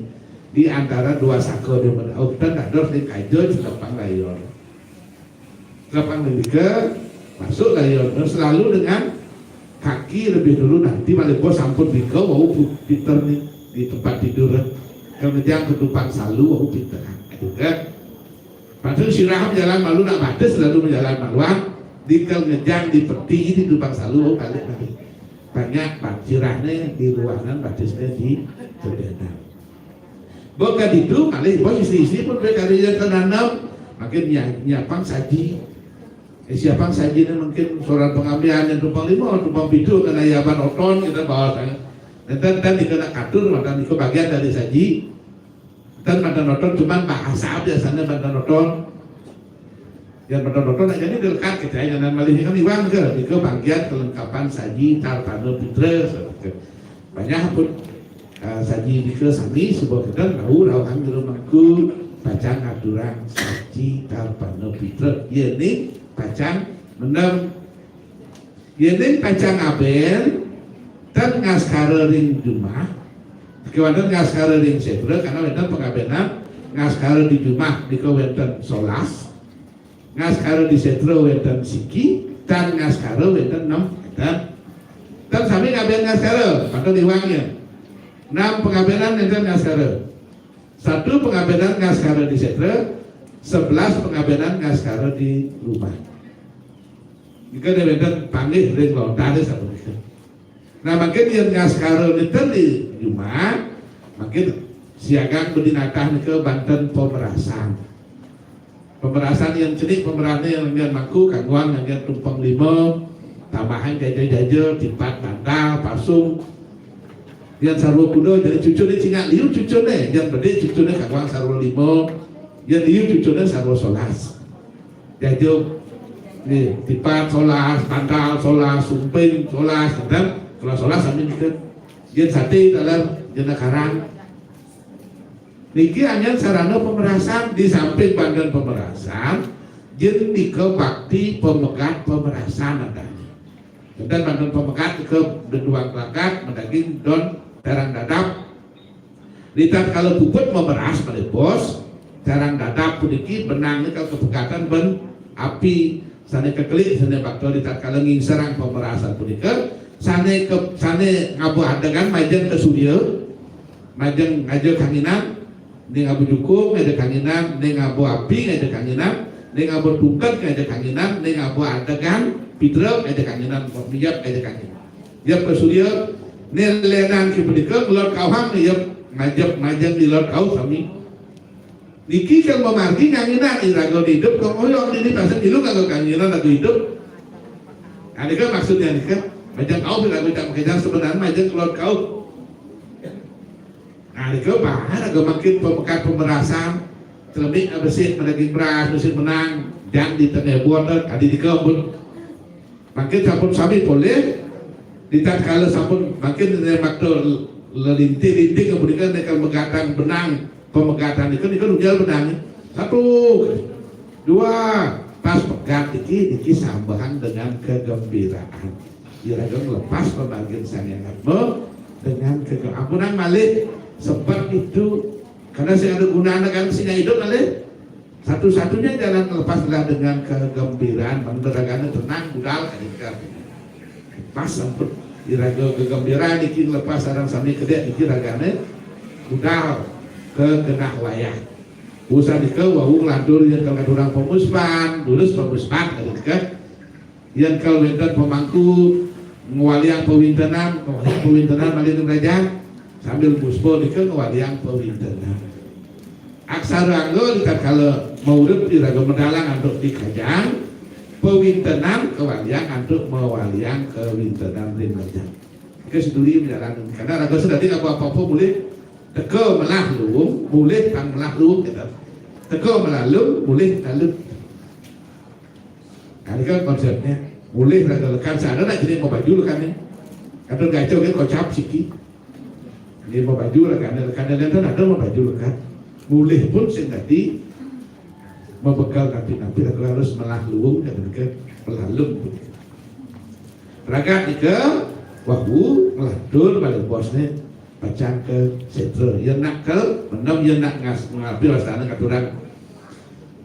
Di antara dua saka di mana oh kita dados di kajo sedepang layon. Sedepang nika masuk layon selalu dengan kaki lebih dulu nanti balik bos sampun bika wau Peter nih di tempat tidur. Kalau ngejang ketupat salu wau Peter. Aduh kan. Padahal sirah menjalan malu nak batis lalu menjalan maluan, di kal ngejang di peti di lubang salu oh, balik lagi. Banyak sirahnya di ruangan batisnya di bebenan. Bukan itu malih bos istri-istri pun berkarya tanam makin nyiapang saji. Eh, siapang saji ini mungkin seorang pengambilan yang tumpang lima, tumpang pitu kena yaban oton kita bawa sana. Dan dan kita nak katur mata itu bagian dari saji. Dan mantan oton cuman bahasa biasanya mantan oton. Dan betul-betul nak jadi dia lekat kita, jangan malih kan iwang ke, nika bagian kelengkapan saji tarpana pitra. Banyak pun, ah, saji nika sami sebab kita tahu rauhan jero mangku pacang aturang saji tarpana pitra. Iya ni pacang mendem. Yening pacang ngabén, ten ngaskara ring jumah, kewanten ngaskara ring sétra, karena wénten pangabénan ngaskara di jumah nika wénten solas, ngaskara di sétra wénten siki, tan ngaskara wénten nem, ten. Ten sami ngabén ngaskara, pantun iwang ya. Enam pangabénan nénten ngaskara. Satu pangabénan ngaskara di sétra, sebelas pangabénan ngaskara di rumah. Nika nénten panggih ring lontar sapunika. Nah, mangkin yén ngaskara nénten di rumah, mangkin siagang bedi natah nika banten pemerasan. Pemerasan yang cenik, pemerasan yang ngan mangku, kangguan ngan tumpeng lima, tambahan jaja-jaja, tipat bantal, pasung. Yang sarwa kuda, jadi cucurné cingak liu cucurné, yang bedik cucurné kangguan sarwa lima, yang liu cucurné sarwa solas. Jaja, nih, tipat solas, bantal solas, sumping solas, dan solas-solas sami nika. Yang sate taler, yang karang. Niki anyan sarana pemerasan, di samping banten pemerasan, yen nika bakti pemegat pemerasan adanya. Enten banten pemegat ke deduang kelakat, madaging don terang dadap. Ritatkala puput memeras malih bos, terang dadap puniki benang nika kapegatan ben api sané kekelik, sané bakta ritatkala ngingserang pemerasan punika, sané ke, sané ngaba adegan majeng ka surya, majeng ngaja kanginan, ning ngaba jukung ngaja kanginan, ning ngaba api ngaja kanginan, ning ngaba tungked ngaja kanginan, ning ngaba adegan pitra ngaja kanginan, miyep ngaja kanginan. Yep ka surya, né lenan ki punika ngelot kauhang, yep ngajep majeng di lot kauh sami. Niki kal mamargi nganginan iraga idup kok oyong ini pasal ilu kagak kanginan lagu idup. Nah, nika maksudnya nika. Majeng kauh iraga tak makejang sebenarnya majeng kelot kauh. Nah, nika bahar aga makin pemekat pemerasan. Celemik besik madaging beras, besik menang, jang di tengah buat, adi nika pun. Mangkin sampun sami polih, di tatkala sampun mangkin ring makta lelintih-lintih kemudian nika megatang benang, pemegatan nika, nika nunjal benang. Satu, dua, pas pegat niki, niki sambahang dengan kegembiraan. Iraga ngelepas pembagian Sang Hyang Atma dengan kege-, ampunang malih sebab itu, karena sing ada gunanya kan sing hidup malih. Satu-satunya jalan lepas adalah dengan kegembiraan, mangda ragane tenang, budal, kadi nika. Pas sampun iraga kegembiraan niki lepas sareng sami kedek niki ragane budal ka genah wayah. Usan nika wau nglantur yen kal ngaturang pemuspan, durus pemuspan, kadi nika. Yen kal wenten pemangku ngwaliang pawintenan, ngwaliang pawintenan malih ring raja, sambil muspa nika ngwaliang pawintenan. Aksara angga di tatkala maurip iraga medalang antuk di kajang, pawintenan kawaliang antuk mawaliang kawintenan ring raja. Nika seduri majalan. Karena raga sedadi apa-apa mulih teka melah luung, mulih pang melah luung, gitu. Teka melah luung, mulih talut. Nah, ini kan konsepnya. Mulih raga lekad, sana nak jenis mau baju lekad ni. Kata gacor kan kocap siki. Ini mau baju lekad, lekad dan ada mau baju lekad. Mulih pun sing tadi mau bekal napi-napi raga harus melah luung kan, kan pelalung pun. Ragat nika, wau nglantur malih bos ni pacang ka setra. Yen nak kel, mendem yen nak ngas-, ngapi wastane ngaturang,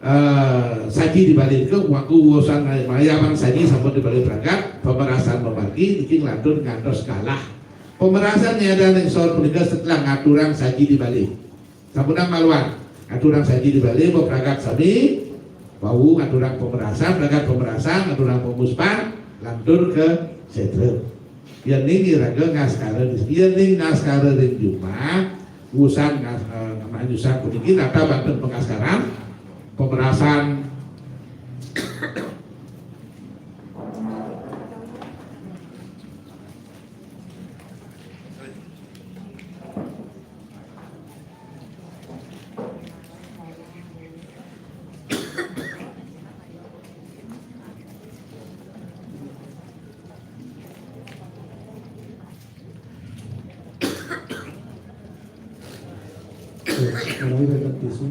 eh, saji di bale nika, wau usan mayabang saji sampun di bale pragat, pamerasan mamargi, niki nglantur ngantos galah. Pamerasan ngedan ing sor punika setelah ngaturang saji di bale. Sampunang maluan, ngaturang saji di bale, bepragat sami, wau ngaturang pamerasan, pragat pamerasan, ngaturang pamuspan, lantur ka setra. Yening iraga ngaskara di, yening ngaskara ring jumah, usan ngas-, eh, manyusan puniki, nata banten pangaskaran, pamerasan, Kalau ini kan tisu.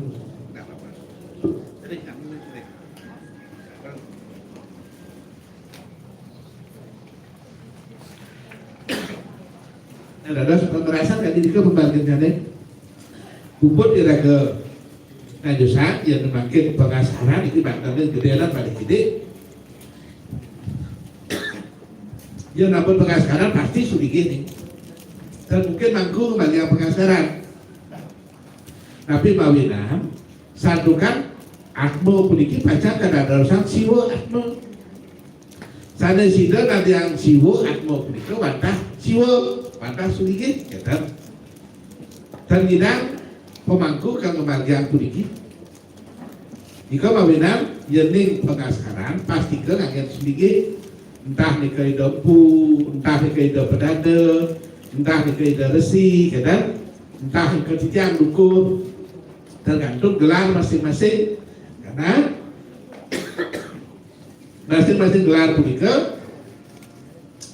Nah, dados pemerasan kan, nika pembagiannya. Puput iraga najusan, ya, mangkin pengasaran iki bantennya gedean paling gede. Ya, namun pengasaran pasti suligih nih. Dan mungkin mangku kembali pengasaran. Tapi mawinan santukan atma puniki pacang kadadosan siwa atma. Sané sida nandingang siwa atma punika wantah siwa, wantah suligih, ngeten. Dan ngidang pemangku kang ngamargiang puniki. Nika mawinan yening pengasaran pastika nganggén suligih. Entah nika Ida Empu, entah nika Ida Pedanda, entah nika Ida Resi, ngeten. Entah nika titiang dukur, tergantung gelar masing-masing. Karena masing-masing gelar punika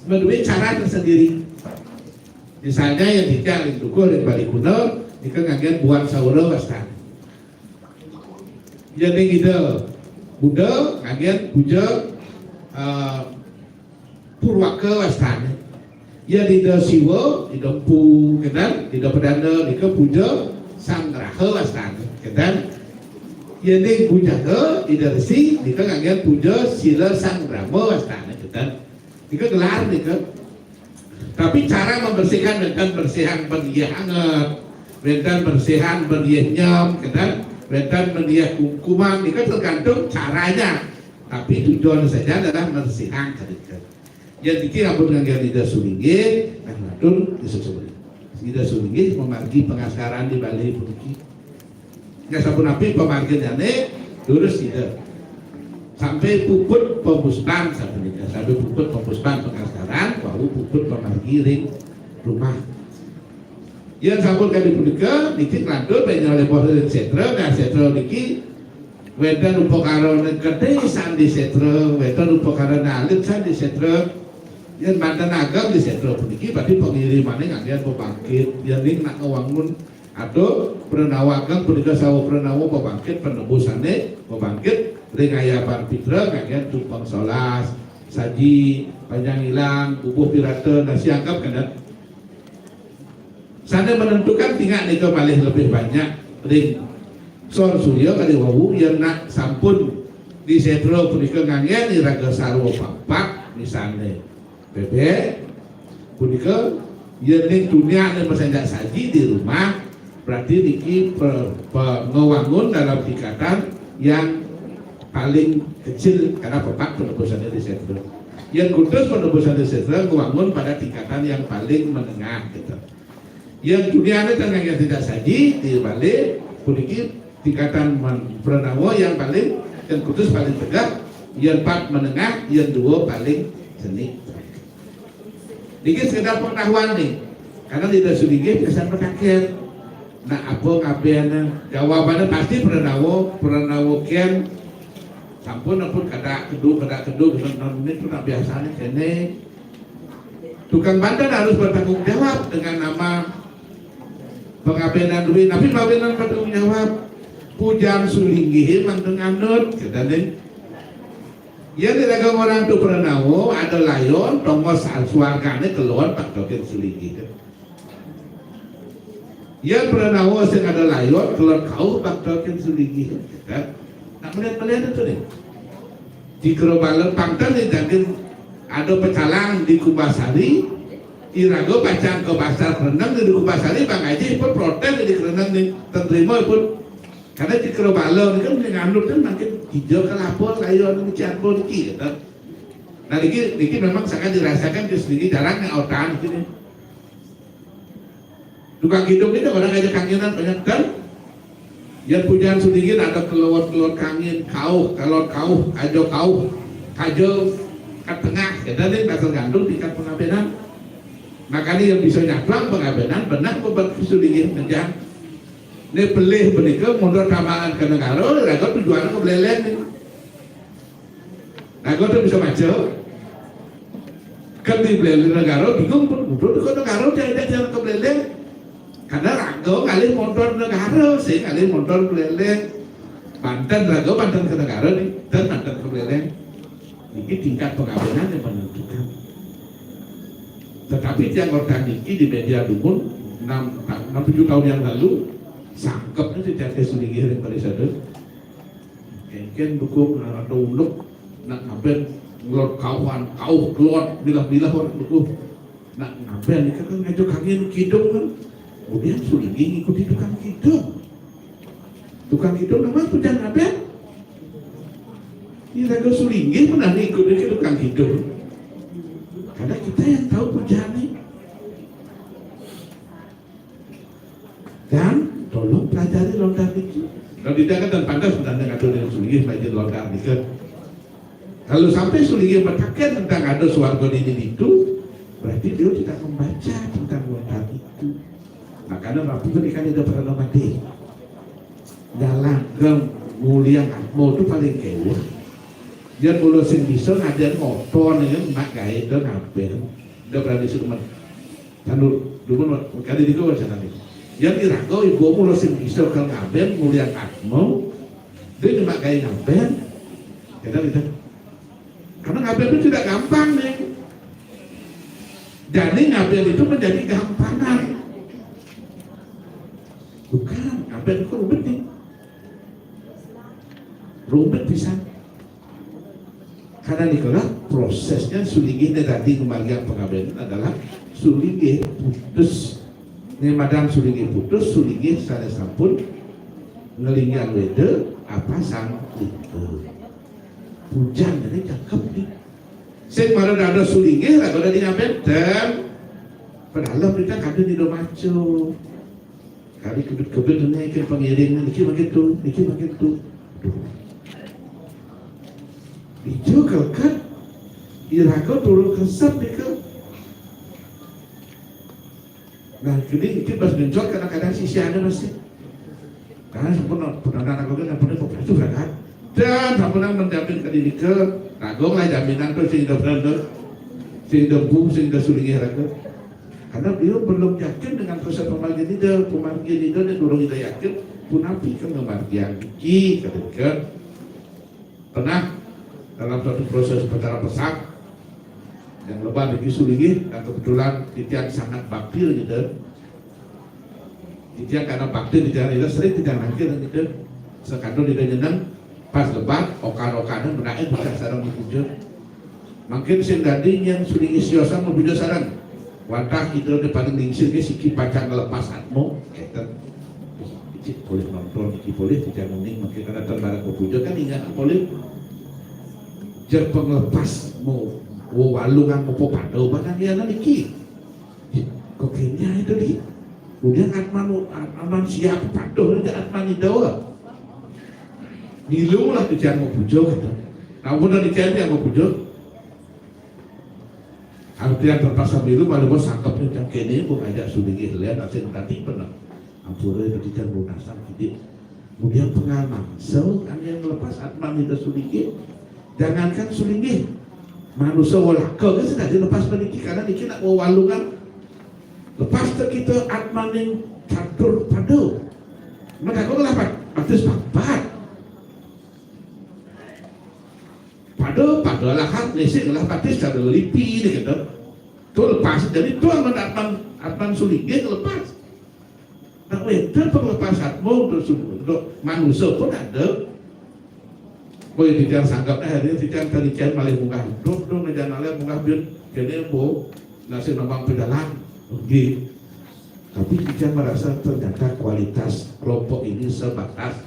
madué cara tersendiri. Misalnya yang titiang ring dukur ring Bali Kuna, nika nganggén Buan Saura wastan. Yén ring Ida Buddha nganggén puja, eh, Purwaka wastané. Yén Ida Siwa, Ida Empu, ngeten, Ida Pedanda nika puja Sang Graha wastané, ngeten. Yén ring Bujangga, Ida Resi nika nganggén puja Sila Sang Brahma wastané, ngeten. Nika gelar nika. Tapi cara membersihkan, wénten bersihan panggih anget, wénten bersihan panggih nyem, ngeten, wénten panggih kumkuman, nika tergantung caranya. Tapi tujuan saja adalah mersihang, ngeten. Yén niki ampun nganggén Ida Sulinggih, nah, matur Ida Sulinggih. Ida Sulinggih mamargi pengasaran di Bali puniki. Ya, sapunapi pamarginane durus Ida. Sampai puput pembusban sapunika, sampai puput pembusban pengasaran, wau puput pamargi ring rumah. Yén sampun kadi punika, niki nglantur banyak lepoh ring setra, nah, setra niki wénten upakarane gedé sandi setra, wénten upakarane alit sandi setra. Yén manten ageng di setra puniki, berarti pengirimane nganggén pembangkit. Yén ning nak ngewangun atau pranawa ageng punika sawa pranawa pembangkit, penebusane pembangkit ring ayaban pitra nganggén tumpeng solas, saji, panjang ilang, bubuh pirata, nasi angkep, kenten. Sane menentukan tingak nika malih lebih banyak ring sor surya kadi wau, yen nak sampun di setra punika nganggen iraga sarwa papat, misalne bebek punika, yen ning tuniane masanjak saji di rumah, berarti niki pe-, pe-, ngewangun dalam tingkatan yang paling kecil karena papat penebusane di setra. Yen kutus penebusane di setra ngewangun pada tingkatan yang paling menengah gitu. Yen tuniane ten nganggen sanjak saji di Bali puniki tingkatan man-, pranawa yang paling, yang kutus paling tegak, yen pat menengah, yen dua paling seni. Niki sekedar pengetahuan nih. Karena tidak sulinggih biasa berpikir. Nah, apa ngabehane? Jawabannya pasti pranawa, pranawa ken. Sampun, ampun, kada kedu, kada kedu, gitu. Nah, ini tuh nah, biasanya kene. Tukang banten harus bertanggung jawab dengan nama pengabenan duit. Tapi mabenan bertanggung jawab. Pujan sulinggih manten anut, gitu nih. Ya, di dagang orang tuh pranawa, ada layon, tongos suargane keluar tak tokin sulinggih. Yen pranawa sing ada layon, kelon kauh bakta ken sulinggih. Kan? Nak melihat-melihat itu nih. Di Kerobalen pangtan nih daging ada pecalang di Kumbasari, iraga pacang ke pasar Kereneng di Kumbasari, Bang Haji pun protes di Kereneng nih, terima pun. Karena di Kerobalen kan yang nganut kan makin hijau kelapa layon ini cian pun gitu. Nah, niki, niki memang sangat dirasakan di sendiri jarang yang otan gitu nih. Tukang hidung ini orang aja kangenan banyak kan. Ya pujan sulinggih ada kelewat-kelewat kangin, kauh, kelewat kauh, kajo kauh, kajo ke tengah. Kita nih dasar gandum tingkat pengabenan. Makanya yang bisa nyatlang pengabenan, benar bebat sulinggih menjang. Ini pelih benika mundur tambangan ke negara, lagu tujuannya ke Beleleng nih. Nah, kau tuh bisa baca. Kan di Beleleng negara bingung pun, udah ke negara dia ada jalan ke Beleleng. Karena raga ngalih montor negara, sing ngalih montor Buleleng. Banten raga, Banten ke negara nih, dan Banten ke Buleleng. Ini tingkat pengabénan yang menentukan. Tetapi tiang ngorta niki di media dumun enam, enam tujuh tahun yang lalu, sangkep nih tiang ké sulinggih ring parisadé. Kéngkén dukung atau unduk, nak ngabén ngelot kauhan, kauh kelot, milah-milah orang dukung. Nak ngabén nika kan ngajak angin kidung kan. Kemudian sulinggih ngikuti tukang kidung. Tukang kidung nama pujan ngabén? Ini raga sulinggih pernah ngikuti ke tukang kidung. Karena kita yang tahu pujané. Dan tolong pelajari lontar niki. Kalau tidak kan dan pantas dan ngatur yang sulinggih pelajari lontar niki. Kalau sampai sulinggih mataken tentang ada swarga dini itu, berarti dia tidak membaca tentang lontar itu. Makanya Bapak ikan tidak pernah mati. Dalam geng mulia atmo itu paling kewah. Dia mula sing bisa ngajar motor nih, nak gaya itu ngapain? Udah berani sih teman. Tandur, dulu kali di gua sana nih. Yang iraga ibu mula sing bisa ke ngabén mulia atmo, dia cuma gaya ngabén. Kita gitu. Karena ngabén itu tidak gampang nih. Jadi ngabén itu menjadi gampangan. Bukan, ngabén itu rumit nih. Rumit bisa. Karena nikalah prosesnya sulinggih nih tadi kemargian pengabénan adalah sulinggih putus. Nih madam sulinggih putus, sulinggih sané sampun ngelingan wéda apa sang lingga. Pujan ini cakep nih. Sing mara ada sulinggih lah pada di ngabén dan padahal kita kadang tidak maco. Kali kebet-kebet ini ke pengiring niki begitu, niki begitu. Aduh. Itu kelkat iraga turun kesep nika. Nah, jadi itu pas gencot kadang-kadang sisi ada masih. Karena sampun pernah aku kan sampun itu berarti berangkat. Dan sampun menjamin ke diri ke raga lah jaminan tuh sing udah berada, sing udah bu, sing udah sulinggih raga. Karena beliau belum yakin dengan proses pemargian ida, pemargian ida dan dorong ida yakin, punapi kan ngemargian iki, kata dia. Pernah dalam suatu proses upacara pesak yang lebar di sulinggih, dan kebetulan titiang sangat bakti gitu. Titiang karena bakti titiang ida sering titiang nangkil gitu. Sekadar ida nyeneng pas lebar, okan-okanan menaik bisa sareng dipuja. Mungkin sing dadi nyén sulinggih siosan mapuja sareng. Wantah kita udah paling lingsir ke siki pacang ngelepas atmo, keten. Cik boleh nonton, iki boleh tidak nguning, mungkin karena barang mapuja kan ingat boleh. Jer pengelepas mau walungan mau pada mana dia niki. Kok kayaknya itu di. Kemudian atman atman siap patuh aja atman itu. Ngilu lah tujuan mapuja gitu. Namun dari kian yang mapuja. Artian terpaksa milu malu bos sangkep nih cang kene bu ngajak sulinggih lian asing tadi pernah. Ampura itu kita lunasan gitu. Kemudian pengaman, so yang melepas atman itu sulinggih. Jangankan sulinggih, manusia walaka kan sudah dilepas peniki karena niki nak walungan. Lepas tu kita atman yang catur pada. Maka aku lah pak, artis papat. Pada pada lahat nisik lah batis kada lipi ni kita. Tu lepas jadi tu aman atman atman sulinggih lepas. Nak wéda penglepas atmo untuk untuk manusia pun ada. Boy titiang sanggap eh hari titiang tarikian malih munggah dok dok meja nalai munggah biun kene bo nasi nambang pedalang. Oke. Tapi titiang merasa ternyata kualitas kelompok ini sebatas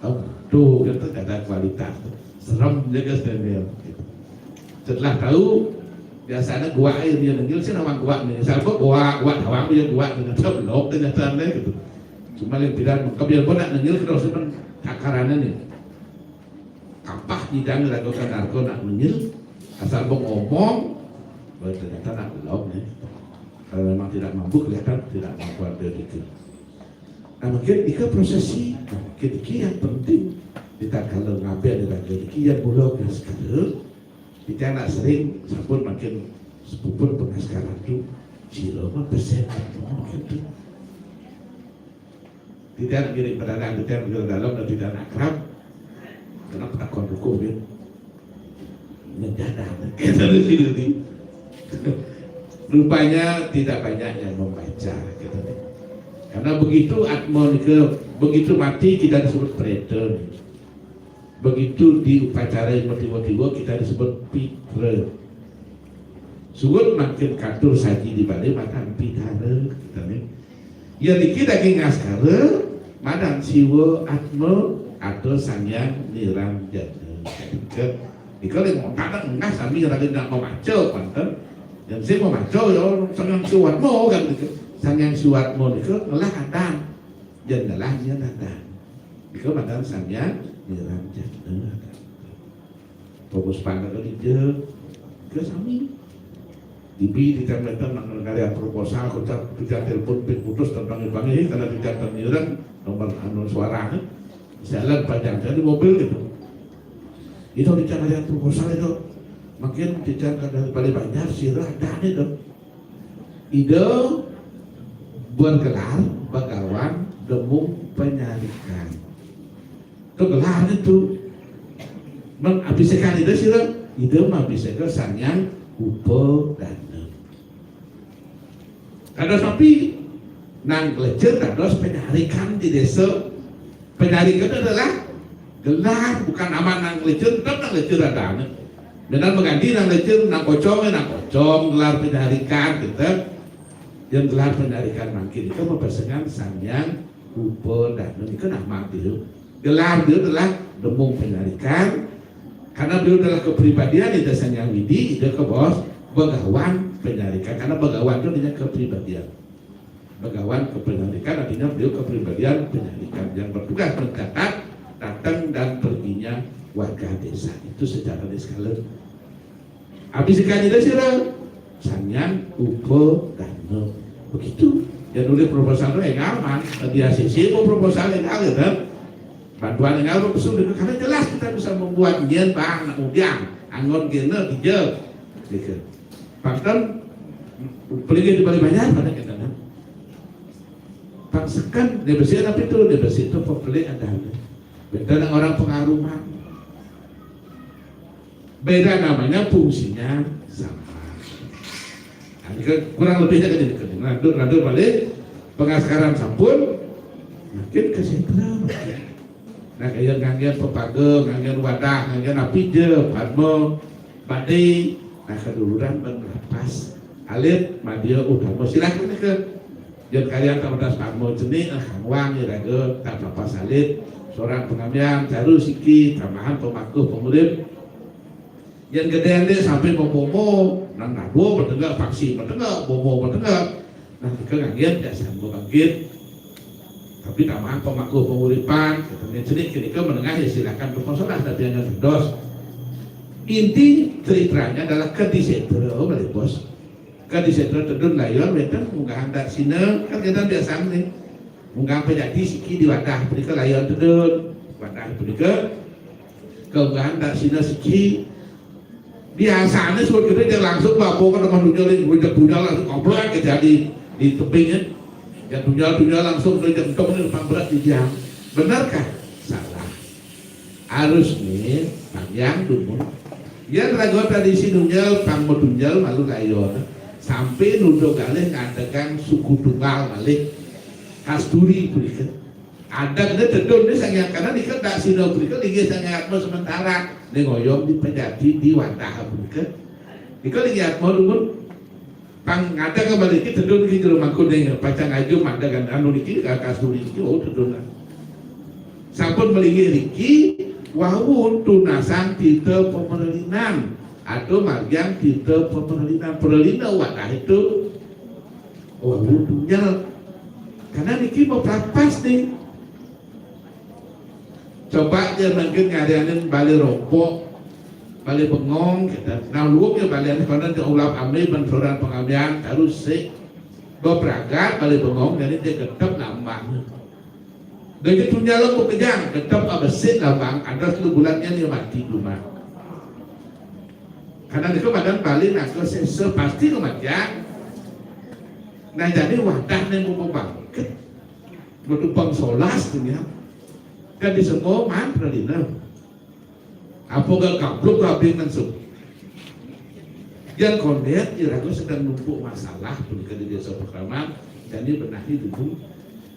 Aduh, kan tu kada kualitas tu. Serem je ke Stanley. Setelah tahu, biasanya gua air dia nenggil sih nama gua ni. Siapa gua, gua tawang dia gua ni. Tetap lok dia Stanley gitu. Cuma yang tidak mengkep dia pun nak nenggil kita harus pun takarannya ni. Kapah tidak ngelakukan narko nak nenggil. Asal mau ngomong, oh, ternyata nak lok ni. Kalau memang tidak mampu kelihatan tidak mampu ambil gitu. Nah, mungkin itu prosesi, nah, mungkin itu yang penting. Kita kalau ngabén di raga niki yang mula ke sekarang, kita nak sering sampun makin sepupun pengaskaran tu. Sira mah pesen gitu. Tidak ngiring pada dalam, tidak ngiring dalam, dan tidak akrab. Kenapa takon hukum ya? Menjadah. Kita di sini. Rupanya tidak banyak yang membaca gitu. Karena begitu atmo nika, begitu mati kita disebut preter. Begitu di upacara yang tiba-tiba kita disebut pitra. Suud makin katur saji di balé madan pitara kita nih. Ya niki daging askara madan Siwa Atma atau Sang Hyang Niranjana. Nika, nika lek mau kadang enggak sami raga nak memaca panten. Yang sing memaca ya Sang Hyang Siwa Atma kan gitu. Sang Hyang Siwa Atma nika ngelah adan. Yang ngelah dia adan. Nika madan Sang Hyang Niranjana. Fokus pandang ke dia. Ke sami. Dibi di jam datang nak negara proposal, kocak, kita telepon pin putus tentang bangi karena di jam tengirang nomor anu suaranya. Jalan panjang jadi mobil gitu. Itu di jam ada proposal itu. Makin di jam dari Bali Banjar sirah dan itu. Ida bergelar Bagawan Demung Penyarikan. Itu gelar itu. Mengabiskan Ida sira, Ida mabiseka Sang Hyang Upadana. Kados napi nang Klecer dados penyarikan di desa. Penyarikan itu adalah gelar, bukan nama nang Klecer, tetap nang Klecer ada. Benar mengganti nang Klecer, nang Kocong, nang Kocong, gelar penyarikan gitu. Yang gelar penyarikan mangkin itu mempesengan Sang Hyang Upadana. Itu nama itu. Gelar dia adalah Demung Penyarikan. Karena beliau adalah kepribadian itu Sang Hyang Widi, itu ke bos Bagawan Penyarikan. Karena Bagawan itu artinya kepribadian. Bagawan Penyarikan artinya beliau kepribadian penyarikan yang bertugas mencatat datang dan perginya warga desa. Itu secara niskala. Habis ikan itu sira Sang Hyang Upadana. Begitu. Ya nulis proposal itu enggak aman. Di A C C mau proposal enggak gitu. Bantuan enggak lo pesu karena jelas kita bisa membuat nyen bang nak mudiang anggon gena tiga gitu. Bahkan peligi di Bali Banjar pada kita kan. Pangsekan dia bersih tapi itu dia bersih itu pembeli ada. Beda dengan orang pengaruhan. Beda namanya fungsinya sama. Nah, ini kan kurang lebihnya kan ini kan. Lanjut lanjut balik pengaskaran sampun makin ke sentra. Nah, kayak nganggen pepaga, nganggen wadah, nganggen api je, padma, badai. Nah, keduluran ban lepas alit madia utama. Silakan ke. Yang kalian tak pedas padma jenik, ah, kangwang ya raga tak lepas alit. Seorang pengamian, caru siki, tambahan pemakuh pengurip. Yang gedé dek sampai membomo, nang nabo bertengah, faksi bertengah, bomo bertengah. Nah, kita nganggen biasa membangkit. Tapi tambahan pemakuh penguripan, ketemu jenik ketika menengah ya silakan berkonsultasi tapi jangan dos. Inti ceritanya adalah ke di sentra, oh, balik bos. Ke di sentra tedun layon, wetan munggahan tak sina, kan kita biasa nih. Munggahan pejati siki di wadah, perika layon tedun. Wadah perika, keunggahan tak sina siki. Biasanya surat kita dia langsung bawa ke teman dunia lain, udah punya langsung komplek ke jadi di tebingnya. Ya dunia dunia langsung ke jantung ini depan berat di dia. Benarkah? Salah. Harus nih, panjang dulu. Ya raga tradisi dunia, pang modunjal malu layon. Sampai nudo galih ngantekan suku tunggal malih. Kasturi punika. Ada kena tedun ni sangat karena nika tak sida punika lagi sangat sementara. Ni ngoyong di pejati di wadah punika. Nika lagi atma dulu. Pang ada kembali kita tedun ke jero mangkun ni pacang aja mada kan anu niki kasturi niki oh tedun lah. Sampun melinggih niki wau tunasan tita pemerlinan atau margian tita pemerlinan perlina wadah itu wau tunjal karena niki mau pas nih. Coba dia mungkin ngarianin balik rokok, balik bengong, gitu. Nah, luwung ya balik konon dia ulap ambil benturan pengamian, terus si bepragat balik bengong, jadi dia getep nambah. Dari tunjal lo kejang, getep abesit lambang, ada satu bulannya dia mati rumah. Karena itu badan balik nak ke sesa pasti kematian. Nah, jadi wadah ning mau pembangkit, mau tumpang solas tuh ya. Kan disemua man pralina. Apa gak gabluk gabing langsung. Yang kondet iraga sedang numpuk masalah punika di Desa Pakraman, jadi benahi dulu.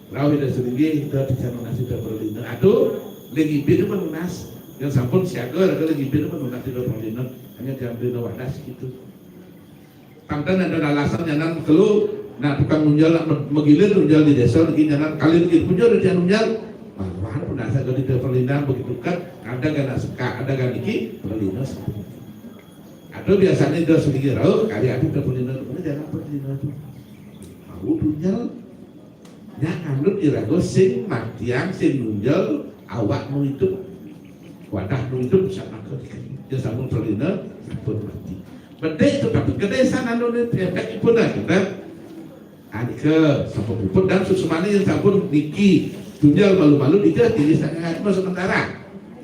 Rauh ida selinggih, ida dicanang nasi ida pralina. Aduh, lagi bini menunas. Yang sampun siaga, raga lagi bini menunas ida pralina. Hanya diambil wadah segitu. Tangtan ada alasan nyanan kelu, nah tukang nunjal nak me-, magilir nunjal di desa lagi nyanan kali lagi punyo di tiang nunjal. Maluan pun asa gadi perlindahan begitu kan, ada gana seka, ada gana iki, perlindahan. Atau biasanya dia sedikit rauh, kali ada perlindahan, mana jangan perlindahan tu. Mau nunjal, nya anut iraga sing matiang, sing nunjal, awak nu idup. Wadah nu idup, sama ke dia sama perlindahan, sampun mati. Bedik tu, tapi kedesan anu ni, efek ipun lah kita. Anika sampun puput dan suksmane yang sampun niki tunjal malu-malu dika diri sangat sementara.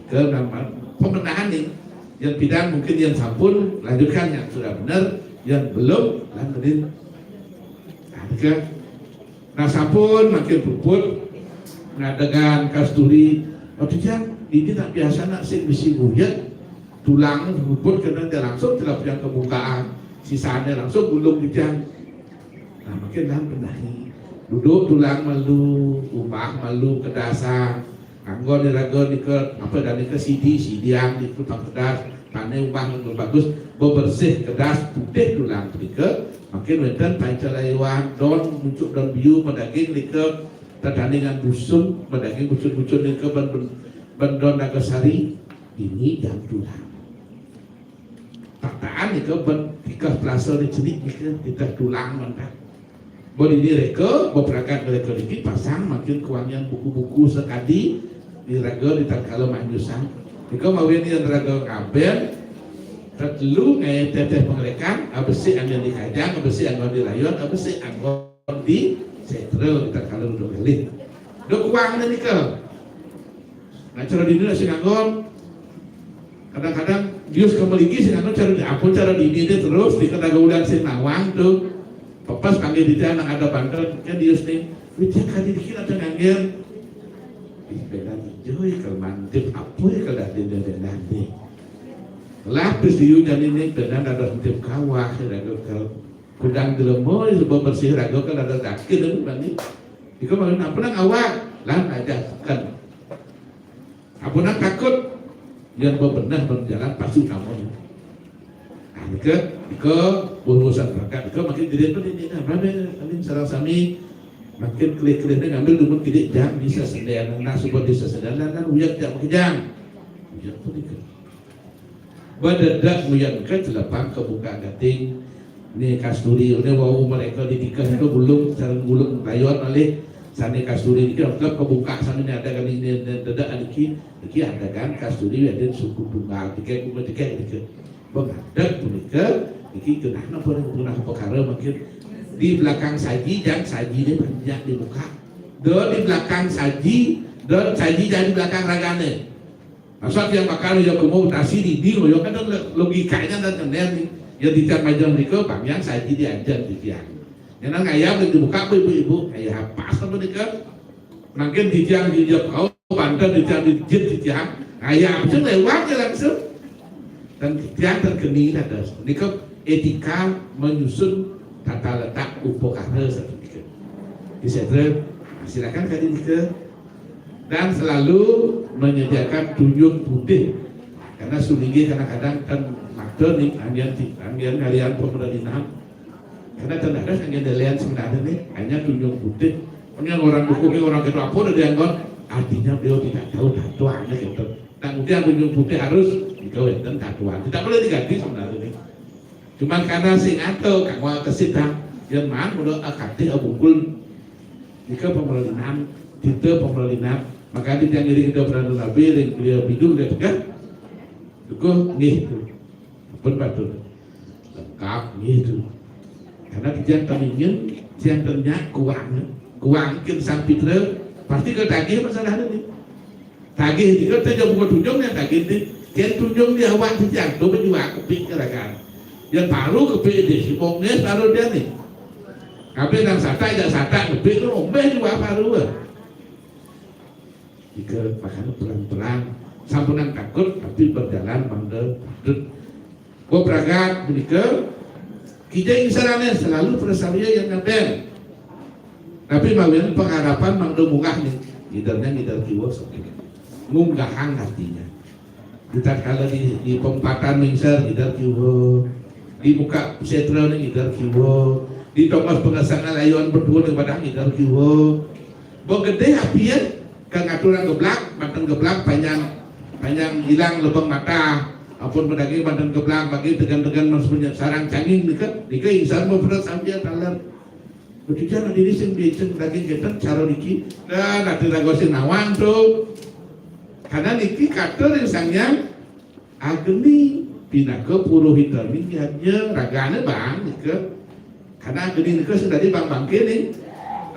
Ke nama pembenahan ni yang pidang mungkin yang sampun lanjutkan yang sudah benar, yang belum lanjutin. Anika nah sampun makin puput ngadegan kasturi. Waktu jam ini tak biasa nak sing bisi buyat tulang puput kena dia langsung telah yang kebukaan sisanya langsung gulung di jam. Nah, makin dah benahi. Duduk tulang malu, umah malu, kedasan. Anggon diraga nika, apa dah nika sidi, sidian di tukang kedas. Pane umah yang bagus, bebersih kedas, putih tulang nika. Makin wenten panca laiwan, don, muncuk don biu, medaging nika, tadandingan busung, medaging bucun-bucun nika, ben, ben, ben don naga sari. Ini jam tulang. Tataan nika ben tikas pelasa ni cenik nika, tikas tulang mantap. Bo dini reka, bo peragat mereka niki pasang makin kewangian buku-buku sekadi di raga di tatkala manyusan. Nika mawian yang raga ngaben, tetelu ngai teteh pengelekan, abesik anggon di kajang, abesik anggon di rayon, abesik anggon di setra di tatkala duduk elit. Duk kuang nika. Nah, cara dini sing anggon. Kadang-kadang bius ke meligi sing anggon cara di, apa cara dini dia terus di kata gaulan sing nawang tu. Pepas panggil di tiang nang ada banten kan bius ni. Wicak kali dikit ada ngangger. Ih, beda joi kalau mantip apa ya kalau dah dia beda ni. Lapis diu jadi ni beda ada mantip kawah ya ada kalau kudang dilemo ya sebab bersih raga kan ada sakit tu bani. Iko malu apa nang awak lan aja kan. Apa nang takut yang bebenah berjalan pasti utama. Nah, nika, nika urusan berkat. Nika makin gede pun ini nah, mana paling sarang sami makin kelih-kelihnya ngambil dumun kidik jam bisa sendirian. Nah, sebab bisa sendirian dan uyak jam ke jam. Uyak pun nika. Bededak uyak ke celepang kebuka gating. Ni kasturi, ni wau mereka di tikas itu gulung, sarang gulung rayon alih. Sane kasturi niki tetep kebuka sane ni ada kali ni dedak niki, niki ada kan kasturi ada suku tunggal tiket kuma tiket niki. Bengadeg punika niki genah napa genah perkara mungkin di belakang saji dan saji dia banyak dibuka. Do di belakang saji, do saji jadi belakang ragane. Masa tiang bakal ya kuma utasi di di yo kan logikanya dan kenel ni. Ya di tiang majang nika bang yang saji diajar di tiang. Nyenang ayam yang dibuka apa ibu-ibu? Ayah pas apa nika? Mungkin di tiang di dia kau banten di tiang di jit di tiang. Ayah apa sih lewat ya langsung. Dan di tiang terkeni ada. Nika etika menyusun tata letak upakara satu nika. Di saya silakan kali nika dan selalu menyediakan tunjung putih karena sulinggih kadang-kadang kan mata ni angin angin kalian pemerintah karena terdapat angin dalian sebenarnya ni hanya tunjung putih. Ini orang buku ni orang kita apa udah dianggap artinya beliau tidak tahu tatuannya gitu. Nah kemudian tunjung putih harus digawe dan tatuan tidak boleh diganti sebenarnya ni. Cuman karena sing ada kanggo kesidang yang man udah akatih abungkul nika pemelinan kita pemelinan maka di tiang diri kita berada nabi dan beliau bidung dia tekan dukuh nggih tu pun patut lengkap nggih tu karena tiang tamingin tiang ternya kuang kuang kin sampitra pasti ke tagih masalah ni tagih juga tu jauh bukan tunjung yang tagih ni kian tunjung di awak tiang tu berjuang kepik kerakan yang baru kepik di si bonges baru dia ni Kabéh nang satak, jak satak, ngebik tu ombéh juga baru. Ika makanya pelan-pelan, sampunang takut, tapi berjalan mangda patut. Bepragat punika, Kijing sarané selalu prasarya yang ngabén. Tapi mawinan pengharapan mangda munggah nih, ngidernya ngider kiwa, munggahang hatinya. Di tatkala di, di pempatan mingser ngider kiwa, di muka sétra nih ngider kiwa, di tongos pengesangan layuan berdua nih padang ngider kiwa. Begedé apian, ka ngaturang geblak, manten geblak panjang, panjang ilang lebeng mata. Ampun madaging manten geblak, bagi tegan-tegan mas punya sarang canging nika, nika ingsan mau pernah sampai taler. Betujuan diri sing bincang daging kita cara niki. Dan nanti raga sing nawang tuh. Karena niki kata ring Sang Hyang Agni pinaka purohita ning yadnya ragané bang nika. Karena Agni nika sing dadi bang bangké nih.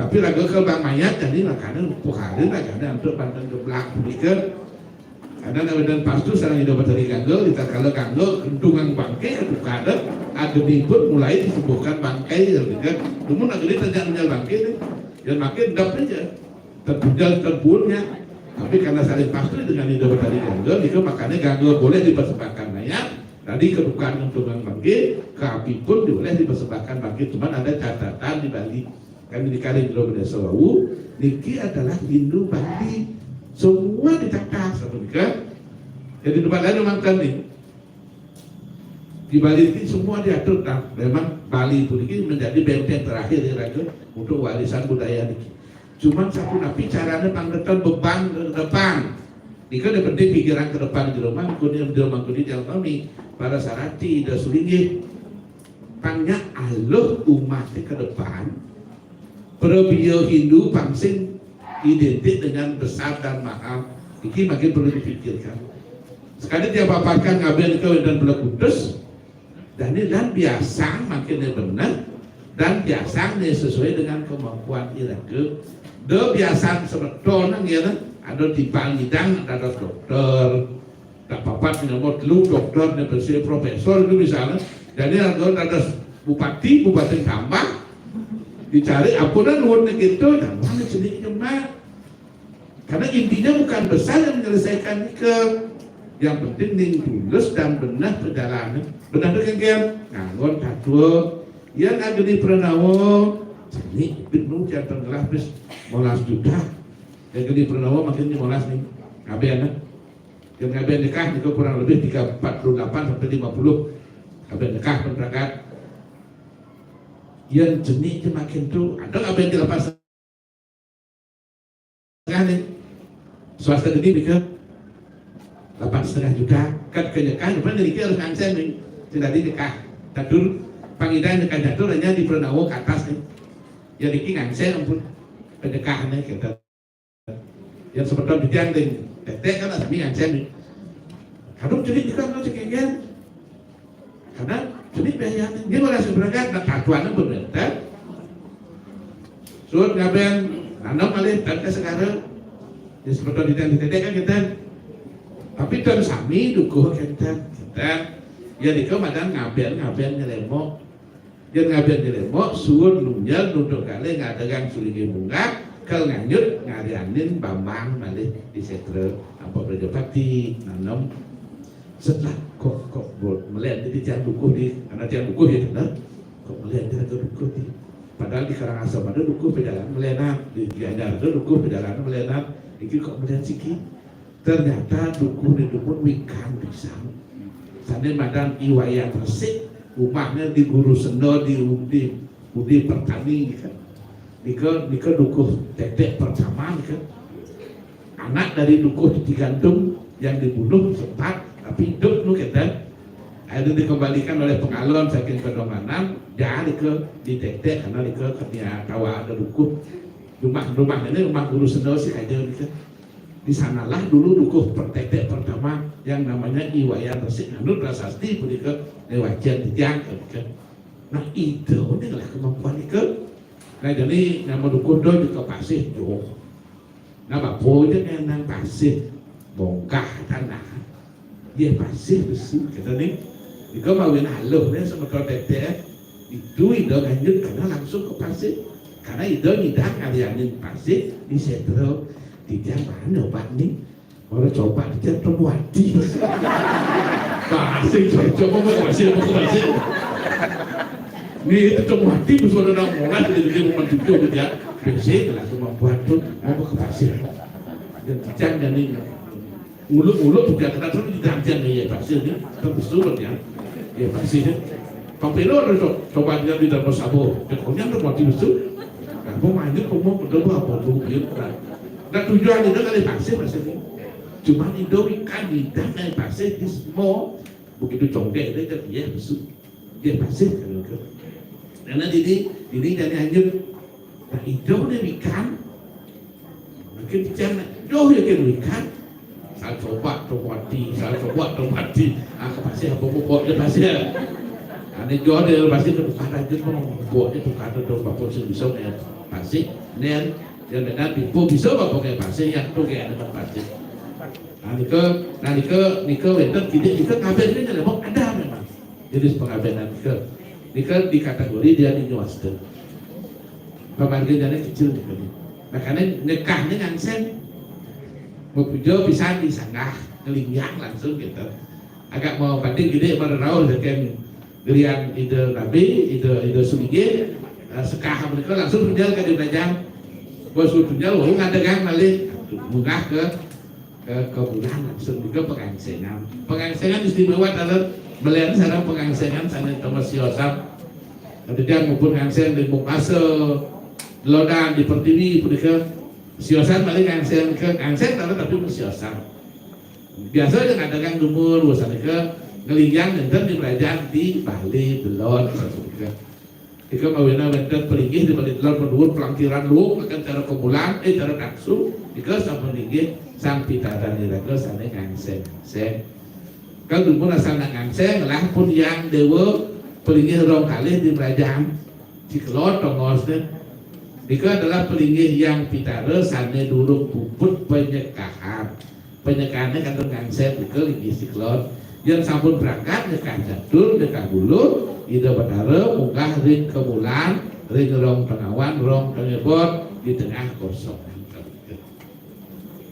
Tapi raga ke bang mayat jadi ragané puhara ragané antuk banten geblak nika. Karena nawedan pastu sareng Ida Betari Gangga, kita kala Gangga kentungan bangké tukada Agni pun mulai disubuhkan bangkai nika. Namun Agni tidak menyal bangké nih. Yang makin dap aja. Terpujal terpurnya. Tapi karena saling pastu dengan Ida Betari Gangga, itu makanya Gangga boleh dipersembahkan mayat. Tadi kedukaan untuk bangkit, ke api pun boleh dipersembahkan bangkit. Cuman ada catatan di Bali. Kan di Kaling Desa Wawu, niki adalah Hindu Bali. Semua ditata sebenarnya. Jadi tempat lain memang kan nih. Di Bali ini semua diatur, nah, memang Bali itu ini menjadi benteng terakhir ya raga untuk warisan budaya niki. Cuman sapunapi caranya panggetan beban ke depan. Nika ada penting pikiran ke depan di rumah, kuning di rumah kuning di kami para sarati dah sulinggih. Tanya aluh umat ke depan, prabia Hindu pang sing identik dengan besar dan mahal. Iki makin perlu dipikirkan. Sekali dia paparkan ngabén ke dan bela putus, dan ini dan biasa makin benar, dan biasa nih sesuai dengan kemampuan iraga. Do biasa sebetul nang ya, ada di Bangidang ada dokter, tak papat nomor telu dokter nih bersih profesor itu misalnya. Jadi ada ada bupati, bupati tambah dicari ampunan nuwun gitu, tambah nih sedikit cuma. Karena intinya bukan besar yang menyelesaikan nika. Yang penting ning tulus dan benar perjalanan. Benar tu kan kan? Nganggon tatwa. Yang Agni Pranawa, ini bitmu jantan gelah bis molas juta. Yang Agni Pranawa makin di molas nih. Ngabén, nah. Yang ngabén nikah itu kurang lebih tiga empat puluh delapan sampai lima puluh. Ngabén nikah pun berangkat. Yang jenik je makin tu, ada ngabén di lepas tengah nih. Swasta gede nih ke delapan setengah juta. Kan ke nikah, cuman ini harus ngangsén nih. Tidak di nikah. Tatur, pangidan nikah jatuh hanya di Pranawa ke atas nih. Ya niki ngangsén ampun. Penyekah nih kita. Yang sebetul di tiang ding. Tetek kan sami ngangsén nih. Kadung jenik juga kalau cekenggen. Karena jenik biaya nih. Dia malah seberangkat, nah katuannya berbeda. Suut ngabén, nanam malih, dan ke segara. Ya sebetul di tiang di tetek kan kita. Tapi tuan sami dukuh kita. Kita. Ya nika madan ngabén, ngabén nyelemok. Yén ngabén nyelemok, suwun lunjel nuduk kalih ngadegang sulinggih munggah, kal nganyut ngarianin Bambang malih di sétra Ampa Prajapati nanem. Setelah kok kok buat melihat jadi tiang dukuh di, karena tiang dukuh ya benar. Kok melihat dia ke dukuh di. Padahal di Karangasem ada dukuh pejalan melenan, di Gianyar ada dukuh pejalan melenan. Iki kok melihat siki. Ternyata dukuh ni dumun wikan pisan. Sane madan I Wayan Resik, rumahnya di Guru Senda di Undi, Undi Pertani nika. Nika, nika dukuh tetek pertama nika. Anak dari dukuh Tigantung yang dibunuh sempat, tapi hidup nu kita. Akhirnya dikembalikan oleh pengalon saking Kedonganan, ya nika ditetek karena nika kena tawa ada dukuh. Rumah-rumah ini rumah Guru Senda sih aja nika. Di sanalah dulu dukuh pertetek pertama yang namanya I Wayan Resik nganut prasasti punika newajan titiang punika. Nah, itu nih lah kemampuan nika. Nah, jadi nama dukuh do juga pasih jauh. Nah, bapa aja yang nang pasih bongkah tanah. Dia pasih besi, kata nih. Nika mawin haluh nih semeton tetek. Itu ida lanjut karena langsung ke Pasir. Karena Ida nyidang ngalyanin pasir di Sedro. Titiang bahan obat nih. Ora coba titiang temu ati. Pasir, coba, coba mau ke pasir, mau ke pasir. Nih itu temu ati, terus ada nang monas, jadi dia mau mencucuk gitu ya. Pasir, langsung membuat tuh, mau ke pasir. Dan titiang dan ini. Uluk-uluk juga kena terus digantian nih, ya, pasir nih. Terus turun ya. Ya, pasir. Pampiro ada co-, coba dia di dalam sabo. Pokoknya ada mati besar. Nah, mau mandi, mau mau berdoa, apa tuh, gitu. Nah, nah, tujuan itu kali pasir, pasir ini. Cuma Indo ikan di dalam pasir di semua. Begitu congkak itu, dia besar. Dia pasir, kan, gitu. Karena ini, ini jadi hanyut. Nah, Indo nih ikan. Mungkin ikan, jauh ya kan ikan. Saya coba tuh mati, saya coba tuh mati. Ah, ke pasir apa mau bawa dia pasir? Ane jauh dia pasir ke bukan aja mau bawa dia tuh kata tuh bapak sih bisa ya pasir. Nen, yang dengan tipu bisa bapak kayak pasir, yang tuh kayak ada pasir. Nah, nika, nah, nika, nika wenten kidik nika kabeh ini ada mau ada memang. Jenis pengabdian nika. Nika di kategori dia di nyuasta. Pamarginane kecil nika. Makanya nyekahnya ngansen. Mau puja pisan di sanggah, ngelingyang langsung gitu. Agak mau banding gede, mau rauh, saking gelian ide nabi, ide, ide sulige, eh, sekah mereka langsung tunjal ke di belajang. Bos tunjal, lalu ngadegang malih, munggah ke, ke, ke bulan langsung juga pengangsengan. Pengangsengan istimewa dalam melihat sarang pengangsengan sana Thomas Yosam. Kemudian maupun ngangseng di Bukmasa, Lodan, di Pertiwi, punika siosan malih ngangseng ke, ngangseng tahu tapi siosan. Biasa dengan dagang dumur, bosan ke ngelingyang nenten di kerajaan di Bali, Belon, sapunika. Ika mawina wenten pelinggih di Bali Belon, menurut pelangkiran luwung akan cara kebulan, eh, cara taksu, ika sampun linggih Sang Pitara Niraga sane ngangseng-ngangseng. Kang dumun asal nak ngangseng lah pun yang dewa pelinggih rong kalih di kerajaan. Cikelot tongosne. Nika adalah pelinggih yang pitara sane durung puput penyekahan. Penyekahane kantun ngangseng nika linggih cikelot. Yang sampun berangkat nyekah catur, nyekah bulu, Ida Betara munggah ring kebulan, ring rong tengawan, rong tengebot, di tengah kosongan.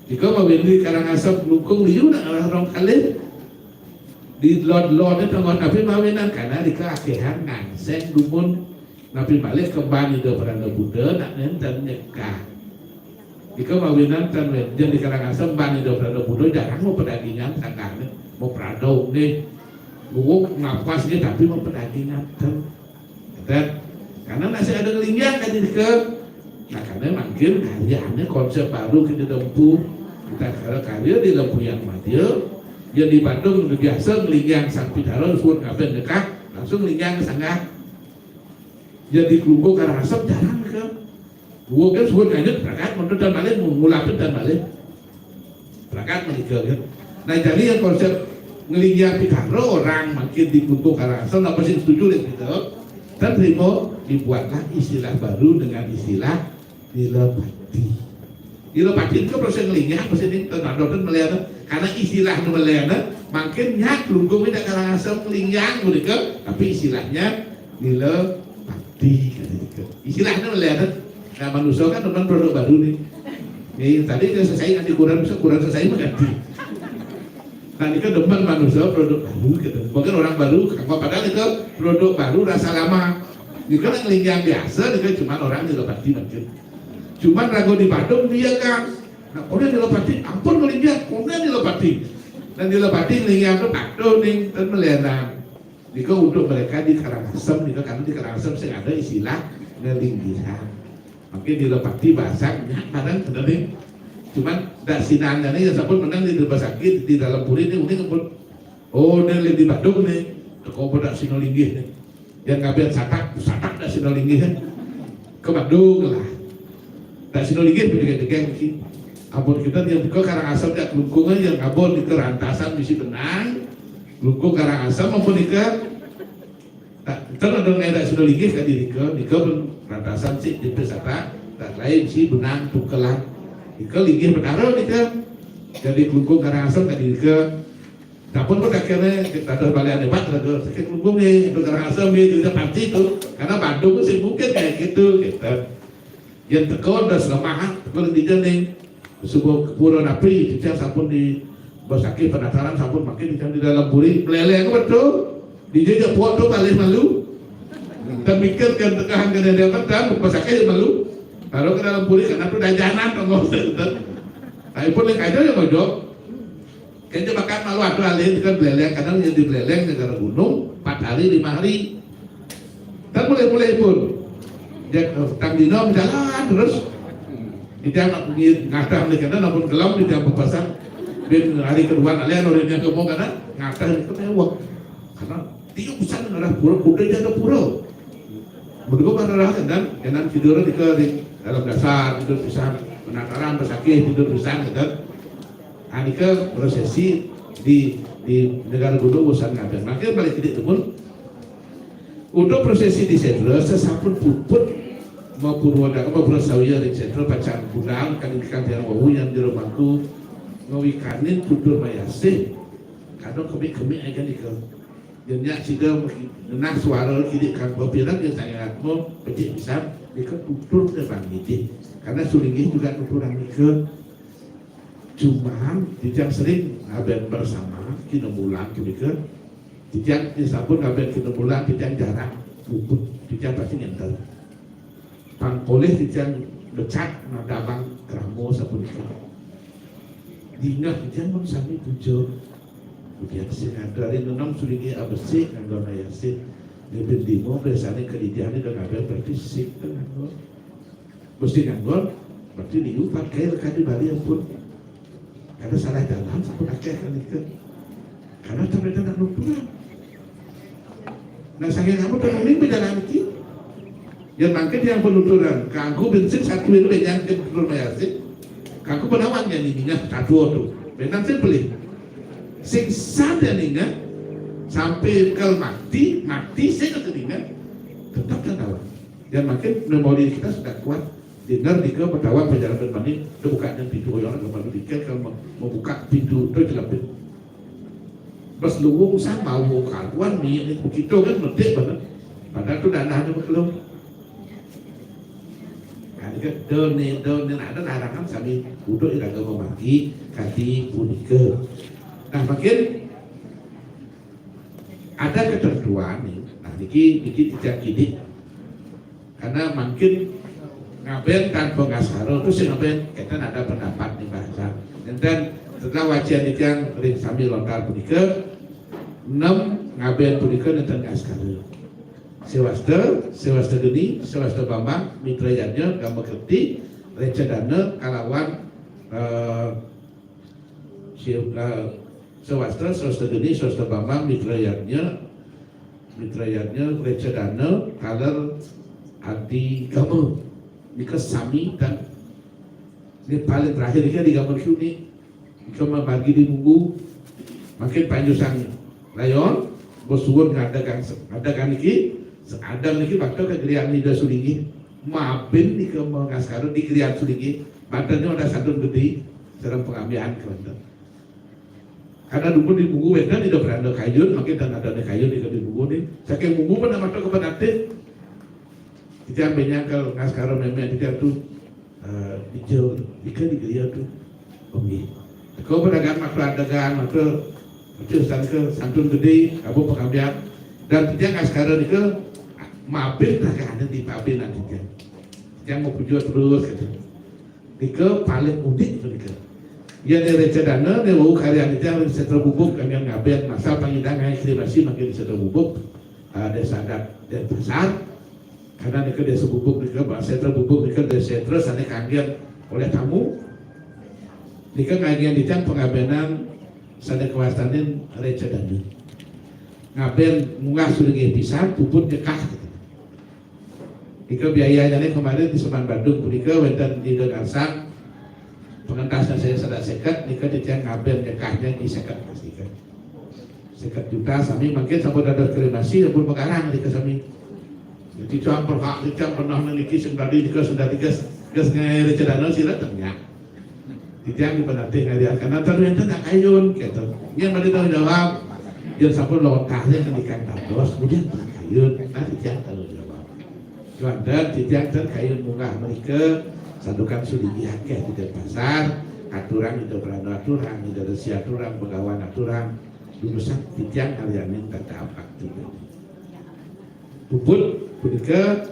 Jika mawin di Karangasem lungkung liu nak ngarah rong kalih. Di lod-lod itu tengah tapi mawinan karena di keakihan ngangseng dumun napi malih kemban Ida Prana Buddha nak nenten nyekah. Jika mawinan tan wen, jan di Karangasem ban Ida Prana Buddha jarang mau pedagingan sangkane, mau pradau nih. Luwuk napas nih tapi mau pedagingan tan. Tet. Karena masih ada ngelingyang kan di ke. Nah, karena mungkin karyanya konsep baru kita tempuh. Kita karya, karya di Lempuyan Madya. Yang di Bandung udah biasa ngelingyang Sang Pitara suwun kabeh nekah, langsung ngelingyang sanggah. Yang di Klungkung Karangasem jarang ke. Gua kan suwun lanjut berangkat menurut dan balik ngulapin dan balik. Berangkat menikah kan. Nah, jadi yang konsep ngelingyang pitara orang makin di Klungkung Karangasem apa sih setuju deh gitu. Dan terima dibuatlah istilah baru dengan istilah nila pati. Nila pati itu proses ngelingyang proses ini tenadotan melihat karena istilah nu melihat makin nyak Klungkung tidak Karangasem ngelingyang mereka tapi istilahnya nila pati kan itu. Istilahnya melihat nah manusia kan teman produk baru nih. Ya, tadi kan saya nanti kurang bisa kurang saya mengganti. Nah, ini kan demen manusia produk baru gitu. Bukan orang baru, apa padahal itu produk baru rasa lama. Ini kan ngelingyang biasa, ini kan cuma orang di Lepati mungkin. Cuman ragu di Badung dia kan. Nah, orang di Lepati, ampun ngelingyang, orang di Lepati. Dan di Lepati ngelingyang itu patuh nih, dan melihat. Nika untuk mereka di Karangasem, nika karena di Karangasem sing ada istilah ngelinggihan. Mungkin di Lepati bahasa nyak barang bener nih. Cuman dak sinangnya nih ya sampun menang di rumah sakit di dalam puri nih uning pun. Oh, ini di Badung nih. Teko dak sino linggih nih. Yang ngabian satak, satak dak sino linggih. Ke Badung lah. Dak sino linggih begitu kayak iki. Ampun kita yang ke Karangasem ya lingkungan yang kabur di kerantasan misi benang. Lungkung Karangasem ampun nika. Tak, kan ada ngai dak sino linggih ka diri ke, nika pun kerantasan sih di pesata, tak lain si benang tukelan. Nika linggih betara nika. Jadi lungkung Karangasem ka diri ke. Tapi pun akhirnya kita ada balik hebat lah tuh. Sakit lungkung nih, itu Karangasem nih, juga pasti itu. Karena Bandung sih mungkin kayak gitu. Yén teka dah selamahan, teka di dija ning suba pura napi, titiang sampun di Besakih Penataran sampun makin titiang di Dalam Puri, meleleng betul. Dija ja puak tu paling malu. Tan mikir kan tekahan kena dia kan, Besakih malu. Kalau ke Dalam Puri, karena tu dajanan tonggo. Tapi pun yang aja ya mojok. Kayaknya makan malu, aduh, alih kan Beleleng, kadang yang di Beleleng Negara Gunung, empat hari, lima hari. Kan mulai-mulai pun. Dia, eh, tang dino jalan terus. Kita nak pergi ngatah ni, karena namun kelam di jam berpasang. Bin hari kedua nak lihat orang yang kamu, karena ngatah itu mewah. Karena tiup pisan ngarah pura, kuda jaga pura. Menurut mana rasa dan jangan tidur di ke di Dalam Dasar, tidur pisan, Penataran, Besakih, tidur pisan gitu. Anika prosesi di, di Negara Gunung usan ngaben. Makin balik ke dia pun, untuk prosesi di Sedra, sesampun puput mau Purwodaka, mau Purwosawya di Sedra, pacang budal, kan ikan tiang wawu yang di rumahku, ngawikanin tutur mayasih, kadang kemik-kemik aja nih ke. Jenya sida genah suara kidik kan, pirang dia sangat mau pejik pisan, dia ke tutur ke bang kidik. Karena sulinggih juga tuturan nika. Cuman, titiang sering ngaben bersama, kina bulan punika. Titiang, ya sampun ngaben kina bulan, titiang jarang puput, titiang pasti ngenter. Pang polih titiang becak nadamang krama sapunika. Dingeh titiang mun sami puja. Kemudian sing ada ring enam sulinggih abesik nganggo mayasih. Nibin lima biasanya kelidian ida ngaben berarti sik nganggo. Mesti nganggur, berarti liu pakai lekadi Bali ampun. Karena salah jalan sampun akeh kali ke. Karena sampai tak nuturan. Nah, saking kamu tak mungkin berjalan iki. Yang mangkin yang penuturan, kangku bensin satu itu yang ke penuturan mayasih. Kangku penawan yang ininya satu tu. Benang sih beli. Sing sadar ninga sampai ke mati, mati saya ke telinga tetap tak tahu. Dan makin memori kita sudah kuat. Dengar di ke pertawan perjalanan mani, dia buka dan pintu orang ke malu dikit ke mem- membuka pintu tu celapit. Pas luwung sama wo kawan ni ni kita kan metik mana. Padahal tu dah ada bekelum. Kan ke done done ada larangan sami duduk di agama mati kati punika. Nah, makin ada ketentuan ni. Nah, niki niki tidak kidik. Karena mungkin ngaben tanpa ngasaro tu sing ngaben kita ada pendapat ni bahasa. Nenten setelah wacian niki yang ring sami lontar punika, enam ngaben punika nenten ngasaro. Sewasta, sewasta geni, sewasta bambang, mitra yadnya, gama kerti, reca dana, kalawan eh, si- eh, sewasta, sewasta geni, sewasta bambang, mitra yadnya, mitra yadnya, reca dana, kaler adi gama. Nika sami dan ini paling terakhir ini di gama Syuni. Nika mabagi di munggu. Makin panjusang layon, bersuwun ngadagang ngadagang niki, seadang niki bakal kegerian nida sulingi. Mabin nika mengaskara di gerian sulingi. Badannya ada sadun gede, sareng pengambilan kelantan. Karena dulu di buku wénten tidak beranda kayun, makin dan ada kayun di buku ni. Saking buku pun nama tu kepada aktif. Kita ambilnya ke ngaskara memang kita tu eh, hijau, ikan di geria tu. Oke. Kau pedagang maka dagang maka itu sangka santun gede, abu pengambilan. Dan kita ngaskara ni ke mabin dah ada di pabin nanti dia. Yang mau pujuk terus kata. Nika paling unik nika. Ya ni reca dana ni wau karya nika ring setra bubuk kami ngaben masa pangidangan kremasi makin setra bubuk, ah, desa adat Denpasar. Karena nika desa bubuk nika, setra bubuk nika desa setra sane kanggen oleh tamu. Nika kanggen nika pengabenan sane kawastanin reca dana. Ngaben munggah sulinggih pisan, puput nyekah. Nika biayanya kemarin di Seman Bandung punika wénten di Gangsang pengentasnya saya sada seket, nika titiang ngaben nyekahnya di seket, seket. Seket juta sami mungkin sampun dados kremasi sampun pegarang nika sami. Jadi cang berhak, cang pernah niki sing tadi nika sudah tiga gas ngai reca dana sira tanya. Titiang di penatih ngariakan, nah, ternyata tak kayun, gitu. Yang ada tanggung jawab, yang sampun lontarnya kan ikan dados, kemudian tak kayun, nah, titiang tanggung jawab. Kewanten titiang ten kayu munggah merika, santukan sugih akeh di Denpasar, aturang Ida Brana aturang, Ida Resi aturang, Begawan aturang, lulusan titiang ngaryanin tata bakti. Puput punika,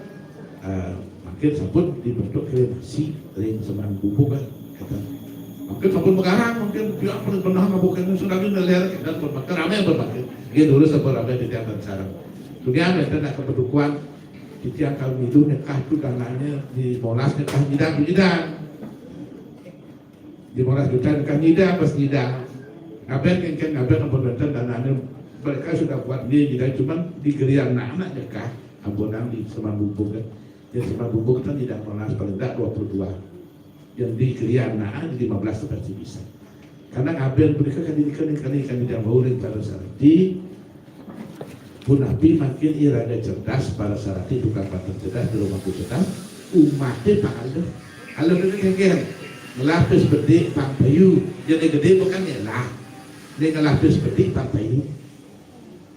eh, mangkin sampun dibentuk kremasi ring Seman Bubuk, eh, kata. Mangkin sampun magarang, mangkin pihak paling benah ngabukain sudah ngeler, kata pun mangkin rame pun mangkin. Nggih, dulu sampun rame titiang sareng. Tunian wenten nak kepedukuan titiang kalau ngidu nyekah tu dananya di Monas nyekah nyidang, nyidang. Di Monas nyidang, nyidang, pas nyidang. Ngaben kengken, ngaben ampun wenten dananya. Mereka sudah buat ni nyidang, cuman di gerian anak nyekah, ampunang di Seman Bubuk, kan. Di Seman Bubuk kan nyidang Monas paling tidak dua puluh dua. Yang di gerian anak lima belas tu pasti bisa. Karena ngaben mereka kan ini kan, kan, kan nyidang bau ring Parasarati. Punapi mangkin iraga cerdas, Parasarati tukang banten cerdas, jero mangku cerdas, umate pang aluh. Aluh niki geger. Ngelapis bedik pang payu. Jadi gede bukan ngelah. Dia ngelapis bedik pang payu.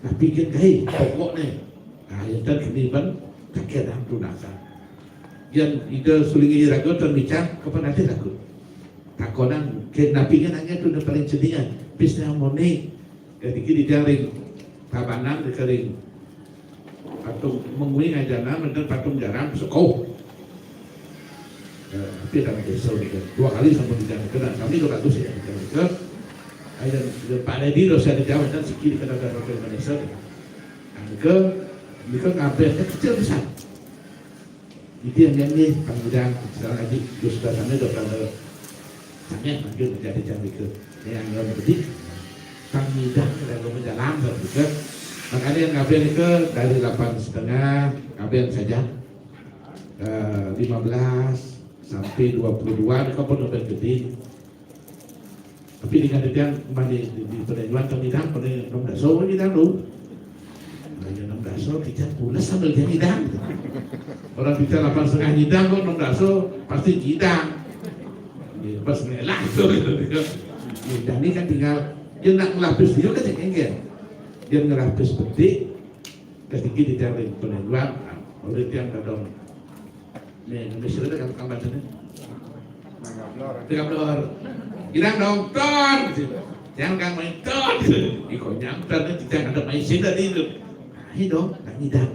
Napi ken gaé pokokné. Nah, yang ten kini ban kakek dan tunasan. Yang ida sulingi raga ten bicara kapan nanti laku. Takonan ke napi ken nanya tu paling cedingan. Pisnya moni. Jadi kini jaring tabanan dekaring patung mengui ngajana menten patung jaran sekoh. Eh, tapi ada desa ni kan. Dua kali sama di jalan kena. Kami dua ratus ya di jalan ke. Ada Pak Ledi dosa di jalan dan sikit kena ada pakai Indonesia. Nah, ke, ni kan ngapain kecil besar. Itu yang yang ni panggidang sekarang lagi dos datangnya dua kali. Hanya mungkin menjadi jam itu. Yang yang lebih panggidang kalau menjalan juga. Makanya yang ngapain ke dari delapan setengah ngapain saja. Eh, lima belas sampai dua puluh dua ni kau pun udah gede. Tapi di kata tiang mani di, di penjualan tong idang pada enam belas so idang tu. Hanya enam belas so kita pulas sambil dia idang. Orang kita delapan setengah idang kok enam belas so pasti idang. Ya, pas ngelak tu gitu. Idang ni kan tinggal dia nak ngelapis dia kan cek enggak. Dia ngelapis bedik, sedikit di jaring penjualan. Oleh tiang kadang Nih, Indonesia itu kan tambah sini. Tiga puluh orang. Bilang dong, ton. Jangan kan main ton. Iko nyamper nanti jangan ada main sini tadi itu. Ayo dong, tak ngidang.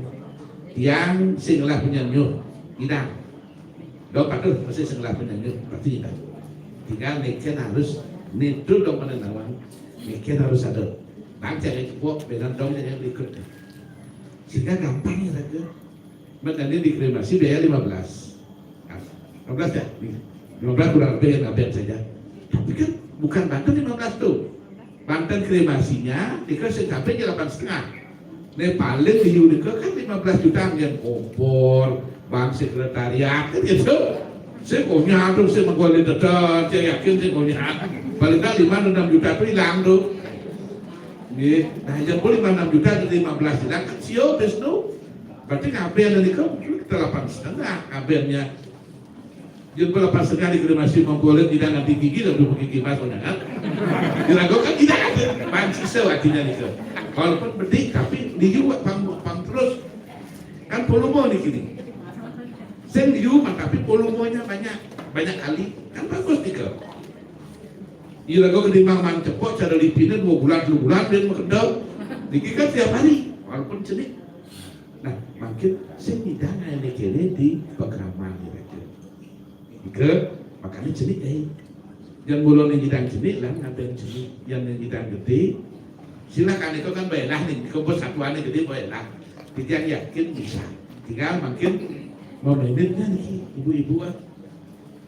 Yang sing lah punya nyuh, ngidang. Dong patuh, pasti sing lah punya nyuh, pasti ngidang. Tinggal neken harus nitu dong mana nawang. Neken harus ada. Bang jangan cepok, benar dong jangan ikut. Sehingga gampang ya raga. Makanya dikremasi biaya lima belas. Nah, lima belas ya? Lima belas kurang lebih yang saja. Tapi kan bukan banten lima belas tuh. Banten kremasinya, itu sing sampai delapan setengah. Nih paling di Unicef kan lima belas juta yang kompor, bank sekretariat, kan gitu. Saya punya tuh, saya mengkuali tetap, saya yakin saya punya. Paling nggak lima enam juta tuh hilang tuh. Nih, nah yang boleh lima enam juta di lima belas hilang kan sio bis tuh. Berarti ngaben nika kita delapan setengah ngabennya. Jadi delapan setengah dikremasi mengkulit tidak nanti gigi dan dua gigi mas punya kan? Diragukan tidak ada. Banci so artinya nika. Walaupun bedik tapi liu pang, pang terus. Kan volume nih gini. Sing liu mah tapi volumenya banyak, banyak kali. Kan bagus nika. Iya lagu ketimbang man cepok cara lipina dua bulan, dua bulan dia makedau. Niki kan tiap hari, walaupun cenik. Nah, mungkin sing nyidang ini kene di pakraman ya raja. Ika makanya cenik eh. Yang belum yang nyidang cenik lah, ada yang cenik. Yang yang nyidang gede, silakan itu kan baiklah nih. Kau persatuannya gede baiklah. Kita yang yakin bisa. Tinggal mungkin mau menitnya nih ibu-ibu ah.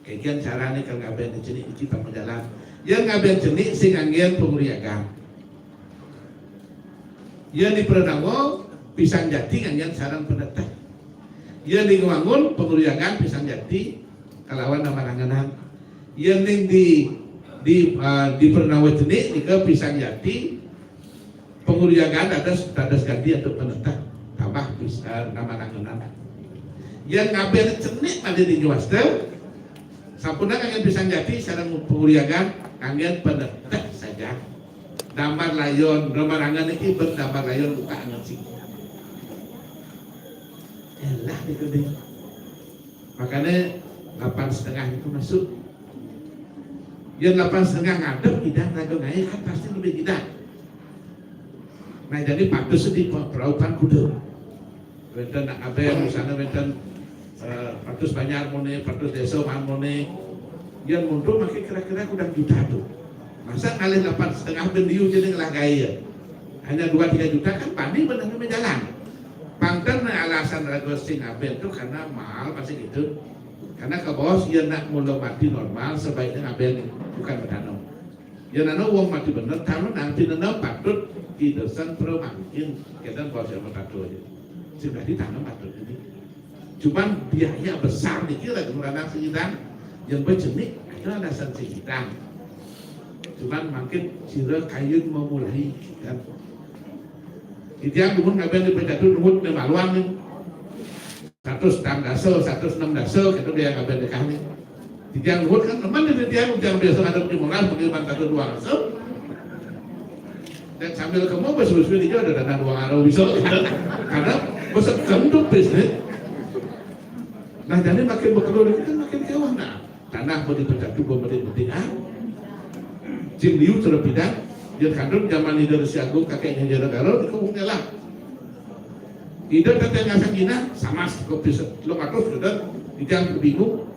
Kagian carane kang ngaben cenik iki pamajalan. Yen ngaben cenik sing nganggen panguriagan. Yen di Pranawa pisang jati nganggen sareng peneteh. Yen di Ngewangun panguriagan pisang jati kalawan nama rangenan. Yen ning di di uh, di Pranawa cenik nika pisang jati panguriagan dados dados ganti untuk peneteh tambah pis, uh, nama rangenan. Yen ngaben cenik malih di Nyuwasta, sampun nganggen pisang jati sareng panguriagan nganggen peneteh saja. Damar layon, remarangan iki ben damar layon buka angen sing. Elah di gedé. Makanya delapan setengah itu masuk. Yang delapan setengah ngadep, idang raga ngaé kan pasti lebih idang. Nah, jadi patus di pe-, peraupan kuda. Wénten nak abéh, misalnya wénten, eh, patus banjar moné, patus désa man moné. Yang mundur makin kira-kira kurang juta tuh. Masa ngalih delapan setengah ben liu jadi ngelah gaya. Hanya dua tiga juta kan bani benar jalan. Pang ten alasan raga sing ngabén tuh karena mahal pasti gitu. Karena ke bawah dia nak mula mati normal sebaiknya ngabén bukan bertanam. Ya nana wong mati bener, taman nang pinenam patut didesain pro mangkin. Kita bos yang patut aja. Sudah ditanam patut ini. Cuman biaya besar dikit lagi merana sekitar yang berjenik itu ada sekitar. Cuman makin sira kayun memulai kan. Itiang dumun ngabén di pejatu dumun ne maluan nih. Satus tang dasa, satus enam dasa, kita dia ngabén di kami. Itiang dumun kan teman di itiang, itiang biasa ada di Monas, bagi ban satu dua ratus. Dan sambil kamu bos bos ini ada dana dua ratus bisa. Karena bos kentut bisnis. Nah, jadi makin berkelur kita makin kewah nah. Tanah mau dipecatu pemerintah penting ah. Jim Liu terlebih dah, dia kandung zaman Ida Resi Agung kakeknya Jaya Negara di kampung Nela. Ida teteh ngasang gina sama kopi lo matus sudah, itiang bingung.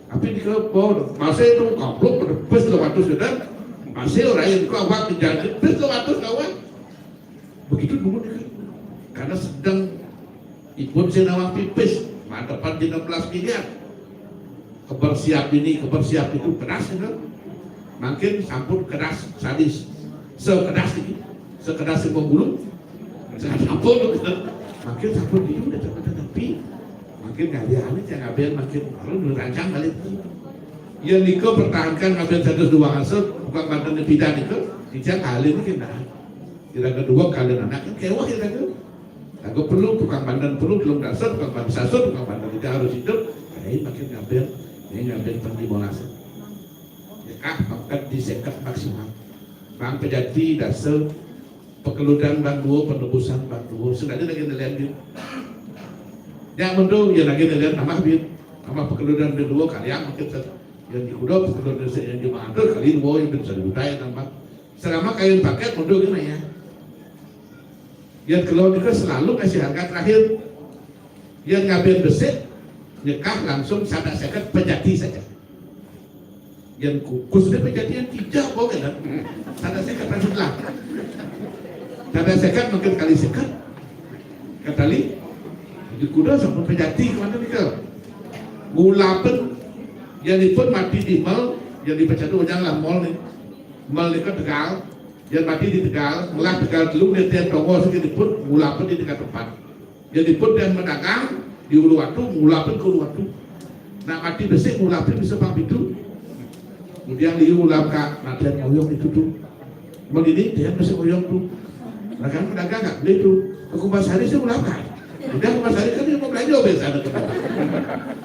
Tapi di kebon masih itu kampung pedepes lo matus sudah, masih orang yang kau awak dijanji pes lo matus kawan. Begitu dulu nih, karena sedang ipun sing nawang pipis, mantepan di enam belas miliar. Kebersiap ini, kebersiap itu, keras ya kan? Makin sampun keras, sadis. Sekeras ini, sekeras yang gulung. Saya sampun gitu. Makin sampun ini udah dapat tapi makin kalian yang ngabén makin lalu dirancang kali itu. Ya niko pertahankan ngabén satu dua ngasut, bukan mantan pidan itu, dijak kali ini kena. Kira kedua kali anak kan kewah ya kan. Aku perlu tukang bandan perlu belum dasar tukang bandan sasar tukang bandan tidak harus hidup. Ini makin ngabén, ini ngabén pang di Monas. Ya kah, pangkat di seket maksimal. Bang pejati dasar pekeludan bang duo penebusan bang duo sudah ada lagi nelayan gitu. Yang mundur ya lagi nelayan tambah bit, tambah pekeludan bang duo kali yang mungkin yang di kuda pekeludan yang di mana kali duo yang bisa dibutai tambah. Selama kayun paket mundur gimana ya? Yang keluar juga selalu kasih harga terakhir. Yang ngabén besik, nyekah langsung sada seket pejati saja. Yang kukus dia pejati yang tidak boleh kan? Sada seket pasti lah. Sada seket mungkin kali seket. Katali di kuda sampai pejati kemana nih kau? Ngulapen yang ipun mati di mal, yang dipecatu ujang lah mal nih. Mal nih kan Tegal, yang mati di Tegal, ngelah Tegal dulu dia tiang tonggo sedikit ipun ngulapen di tiga tempat. Jadi pun yang mendagang di ulu watu, ngulapin ke ulu watu. Nak mati besik, ngulapin bisa pang pitu. Kemudian liu ngulap kak, nah dia ngoyong itu tuh. Begini dia masih ngoyong tuh. Nah kan pedagang nggak beli tuh. Ke Kumbasari sih ngulap kak. Udah Kumbasari kan dia mau belanja biasa ada tuh.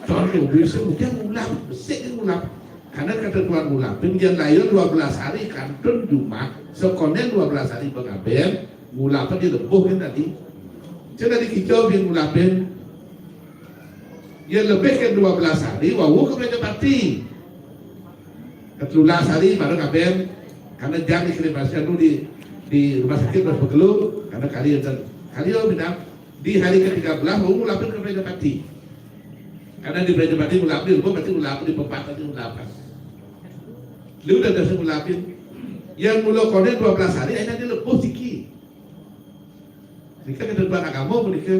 Contoh bisa udah ngulap, besik dia ngulap. Karena ketentuan ngulapin dia layar dua belas hari kantun Jumat, sekonen dua belas hari pengabén, ngulapin dia lebuh kan tadi. Saya tadi kicau dia ngulapin. Dia lebih ke dua belas hari, wawu ke Prajapati. Ketelulas hari baru ngabén. Karena jam di klimasnya dulu di di rumah sakit harus begelung karena kali yang kali yang bilang di hari ke tiga belas wawu ngulapin ke Prajapati. Karena di Prajapati ngulapin, gua berarti ngulapin di pempat tadi ngulapin. Dia udah dasar ngulapin. Yang mula konen dua belas hari, akhirnya dia lebuh siki. Nika ketentuan agama menika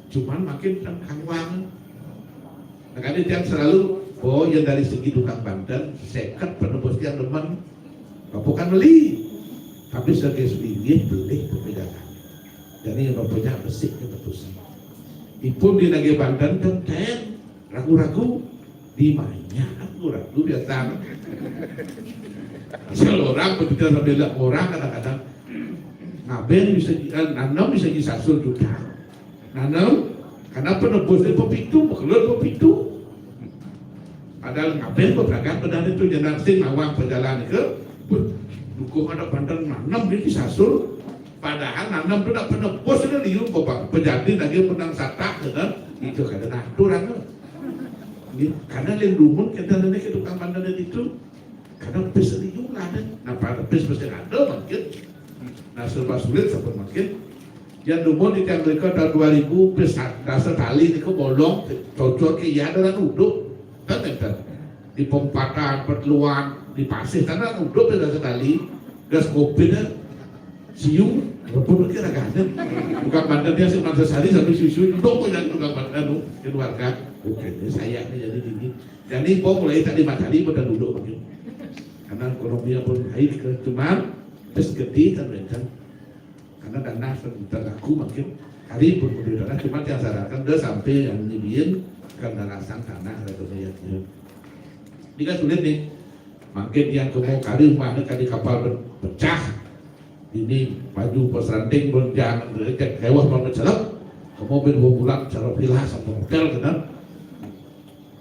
cuman makin tengkangwang. Makanya tiang selalu, oh ya dari segi tukang banten, seket penebus tiang demen. Bukan beli, tapi sebagai segi beli perbedaan. Jadi yang punya besik keputusan. Ipun di nagih banten tenten ragu-ragu di manya ragu-ragu biasa. Asal orang begitu sambil orang kadang-kadang ngabén bisa eh, nanam bisa disasul juga. Nanam karena penebus itu pepitu, pekelut pepitu. Padahal ngabén beragam benar itu jangan sing ngawang perjalanan ke dukung ada banten nanam di disasul. Padahal nanam tu nak penebus ni liu bapak pejati lagi penang satah dengan Itu kada ngatur anu. Kadang yang dumun kita nanti ke tukang pandan itu. Kadang pis liu ada. Nah, pada pis pasti ada mungkin. Nah, serba sulit sampai mungkin. Yang dumun di tiang mereka tahun dua ribu pis dasar tali itu bolong, cocok ke iya ada uduk. Kan enten. Di pempatan, petluan, di pasir, karena uduk pis dasar tali. Gas kopi dah. Siu, rebut lagi raga ada. Tukang pandan dia sih mangsa sari sampai susu, uduk kok yang tukang pandan, anu, keluarga. Oke, ini saya nih jadi gini. Jadi, pok mulai tadi matahari pada duduk mungkin. Karena ekonomi pun baik ke, cuman terus gede kan rencang. Karena dana terlaku mungkin hari pun menurut dana, cuman yang sarankan udah sampai yang nyibiin karena rasang tanah, rasanya ya. Ini kan sulit nih. Mungkin yang kamu kali mana kali kapal pecah. Ini baju pas ranting pun jangan, kewah mau mencelak. Kamu bin bulan cara pilah sama hotel, kenal.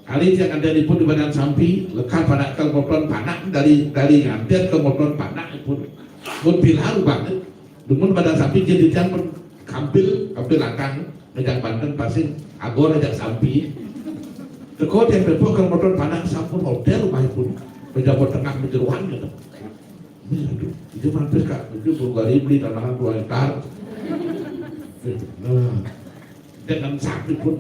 Kali yang ada di pun di badan sampi, lekat pada ke motor panak dari, dari ngantir ke motor panak pun. Pun pilah banget. Dumun badan sampi jadi jangan pun kampil, kampil langkang, ngejak Banten pasir, agor ngejak sampi. Teko yang bepok ke motor panak sampun hotel rumah pun. Pejabat tengah menjeruan gitu. Ini aduh, itu mampir kak, itu belum kali beli tanaman dua hektar. Nah, dengan sampi pun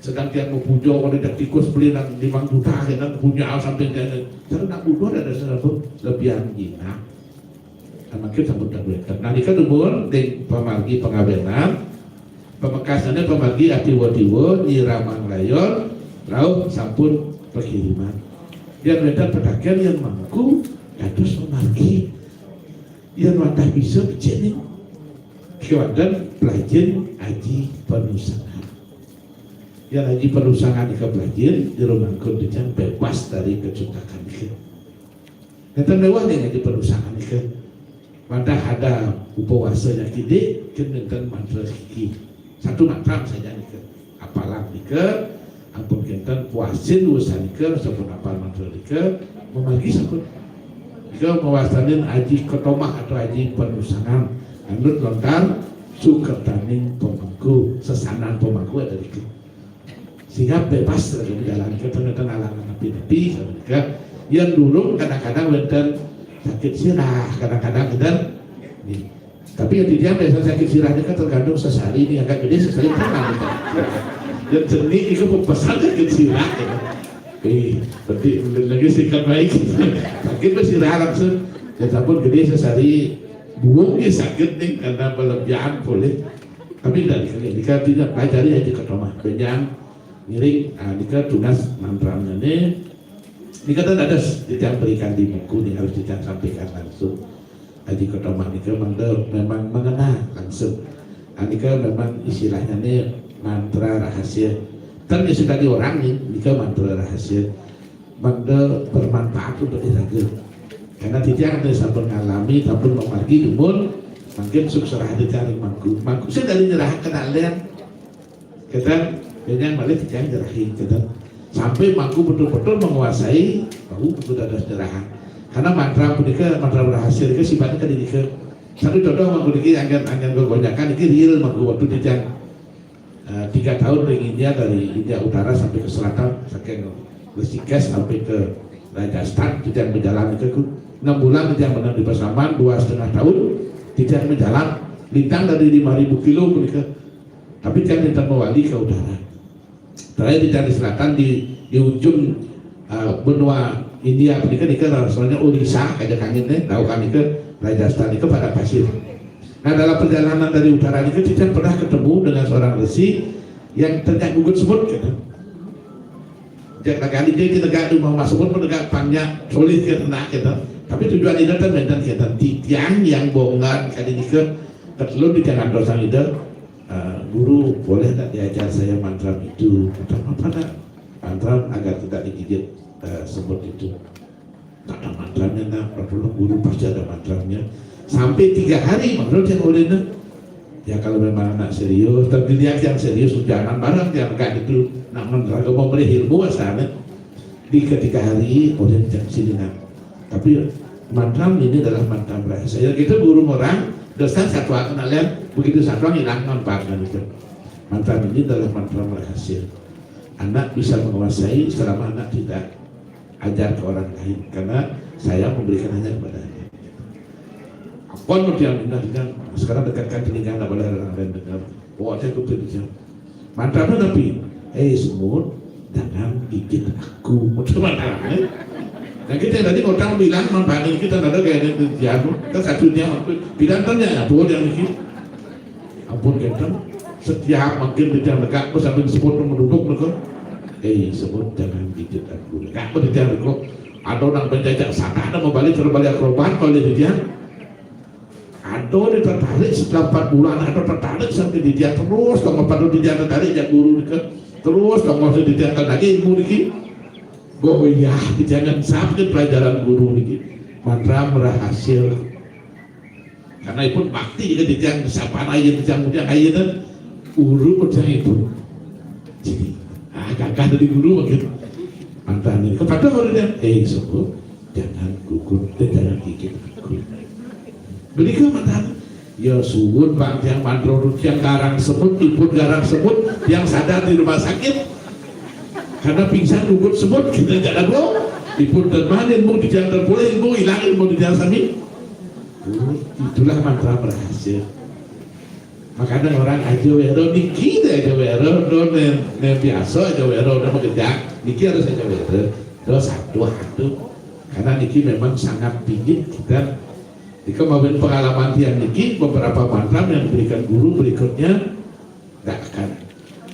sedang tiang mau pujo, kalau tidak tikus beli nang lima juta aja nang punya sampai dia. Saya nak butuh ada seratus lebihan gina. Nah, makin sambut dan duit. Nah, ini kan umur di pamargi pengabenan, pamekasane pamargi atiwa-tiwa, nyiramang layon, rauh sampun pengiriman. Yang wénten pedagang yang mangku dados pamargi. Yang wadah bisa becik nih. Kewadan pelajin aji panusangan. Yang aji panusangan ika pelajin, jero mangkun dejan bebas dari kecutakan ika. Nenten mewah nih ngaji panusangan nika. Wadah ada upawasa yang kidik, ken nenten mantra siki. Satu mantra saja nika. Apalan nika, ampun kenten puasin usaha nika, sampun apal mantra nika, memargi sampun. Nika mawastanin aji ketomah atau aji panusangan. Anut lontar sukertaning pemangku, sesanan pemangku ada nika. Sehingga bebas lagi menjalankan tengah-tengah alangan napi-napi, saudara. Yang durung kadang-kadang wénten sakit sirah, kadang-kadang wénten. Nih. Tapi yang dia biasa sakit sirahnya kan tergantung sesari ini agak gede sesari tenang. Yang jenih itu pepesan sakit sirah. Ya. Eh, berarti lagi sikat baik. Sakit mah sirah langsung. Ya sampun gede sesari buung ya sakit nih karena berlebihan boleh. Tapi tidak dikali, dikali tidak pelajari aja ke rumah. Benjang ngiring, ah, nika tugas mantramnya nih. Nika kan ada dicang berikan di buku nih, harus dicang sampaikan langsung. Aji Kotomah nika mangda memang mengena langsung. Ah, nika memang istilahnya nih mantra rahasia. Kan ya sudah di orang nih, nika mantra rahasia. Mangda bermanfaat untuk iraga. Karena titiang nih sampun ngalami, sampun memargi dumun, mungkin sukserah dicari mangku. Mangku saya dari nyerah kenalian. Kita, ini yang balik yang nyerahin, kita. Sampai mangku betul-betul menguasai, baru mangku dados nyerahan. Karena mantra punika, mantra berhasil ke sifatnya ke diri ke. Satu contoh mangku niki angin, angin gogonyakan, ini real mangku waktu di jam, eh, tiga tahun dari India, dari India Utara sampai ke selatan, saking Rishikesh sampai ke Rajasthan, tidak berjalan itu ku. Enam bulan tidak menang di Pasaman, dua setengah tahun tidak berjalan. Lintang dari lima ribu kilo punika. Tapi kan minta mewali ke utara. Terakhir di Candi Selatan di, di ujung, uh, benua India, nika nika rasanya Odisha, kaja kangin nih, tahu kan nika Rajasthan nika pada pasir. Nah, dalam perjalanan dari utara nika kita pernah ketemu dengan seorang resi yang ternyata gugut semut gitu. Jadi negara dia negara di rumah semut pun negara panjang sulit ke tenang gitu. Tapi tujuan itu kan beda gitu. Tiang yang bongkar kali nika ketelun di jalan dosa itu. Eh, guru, boleh tak diajar saya mantra itu? Kata apa nak? Mantra agar tidak digigit, eh, semut itu. Tak ada mantranya nak, perlu guru pasti ada mantranya. Sampai tiga hari menurut yang oleh nak. Ya kalau memang anak serius, tapi dia yang serius, jangan barang yang enggak itu nak mantra ke memberi ilmu sana. Di ketiga hari oleh jam sini nak. Tapi mantra ini adalah mantra berhasil. Kita guru orang, dosa satu akan lihat begitu satu hilang manfaatnya itu. Mantra ini adalah mantra berhasil. Anak bisa menguasai selama anak tidak ajar ke orang lain, karena saya memberikan hanya kepada anak. Apa mau dia dengar, sekarang dekatkan telinga, nggak boleh orang lain dengar. Oh, saya ikut dia. Mantra apa tapi? Eh, semut, jangan gigit aku. Mantra apa, eh? Nah, kita tadi orang bilang manfaatnya kita ada kayak ada kerjaan, kan satunya waktu bilang tanya ya, boleh yang ini. Ampun, genten. Setiap makin titiang deka, terus sambil semut menunduk mereka. Eh, semut jangan gigit aku. Deka apa titiang deka? Ada orang penjajah sana, ada mau balik, terus balik akrobat, balik titiang. Ada dia tertarik setelah empat bulan, ada tertarik sampai titiang terus, tong apa titiang tertarik, ya guru deka. Terus, tong apa titiang kan lagi ilmu dikit. Goyah, titiang kan sampai pelajaran guru dikit. Mantra berhasil. Karena ipun bakti ka titiang, sapa ayeuna titiang mudiang ayeuna guru titiang ipun. Jadi, ah, gagah dari guru makin. Mantan ini kepada orang dia, eh, semut, jangan gugur, eh, jangan gigit aku. Beli ke mantan. Ya suwun, Pak, tiang mandro, tiang garang semut, ipun garang semut, tiang sadar di rumah sakit. Karena pingsan gugur semut, kita tidak tahu. Ipun termanin, mau di jalan boleh, mau hilang, mau di jalan sami. Itulah mantra berhasil. Makanya orang aja wero niki deh, aja wero, do nem, nem biasa aja wero, nem kejak. Niki harus aja wero. Do satu, satu. Karena niki memang sangat pingin kita, jika mau pengalaman tiang niki, beberapa mantra yang diberikan guru berikutnya tidak akan.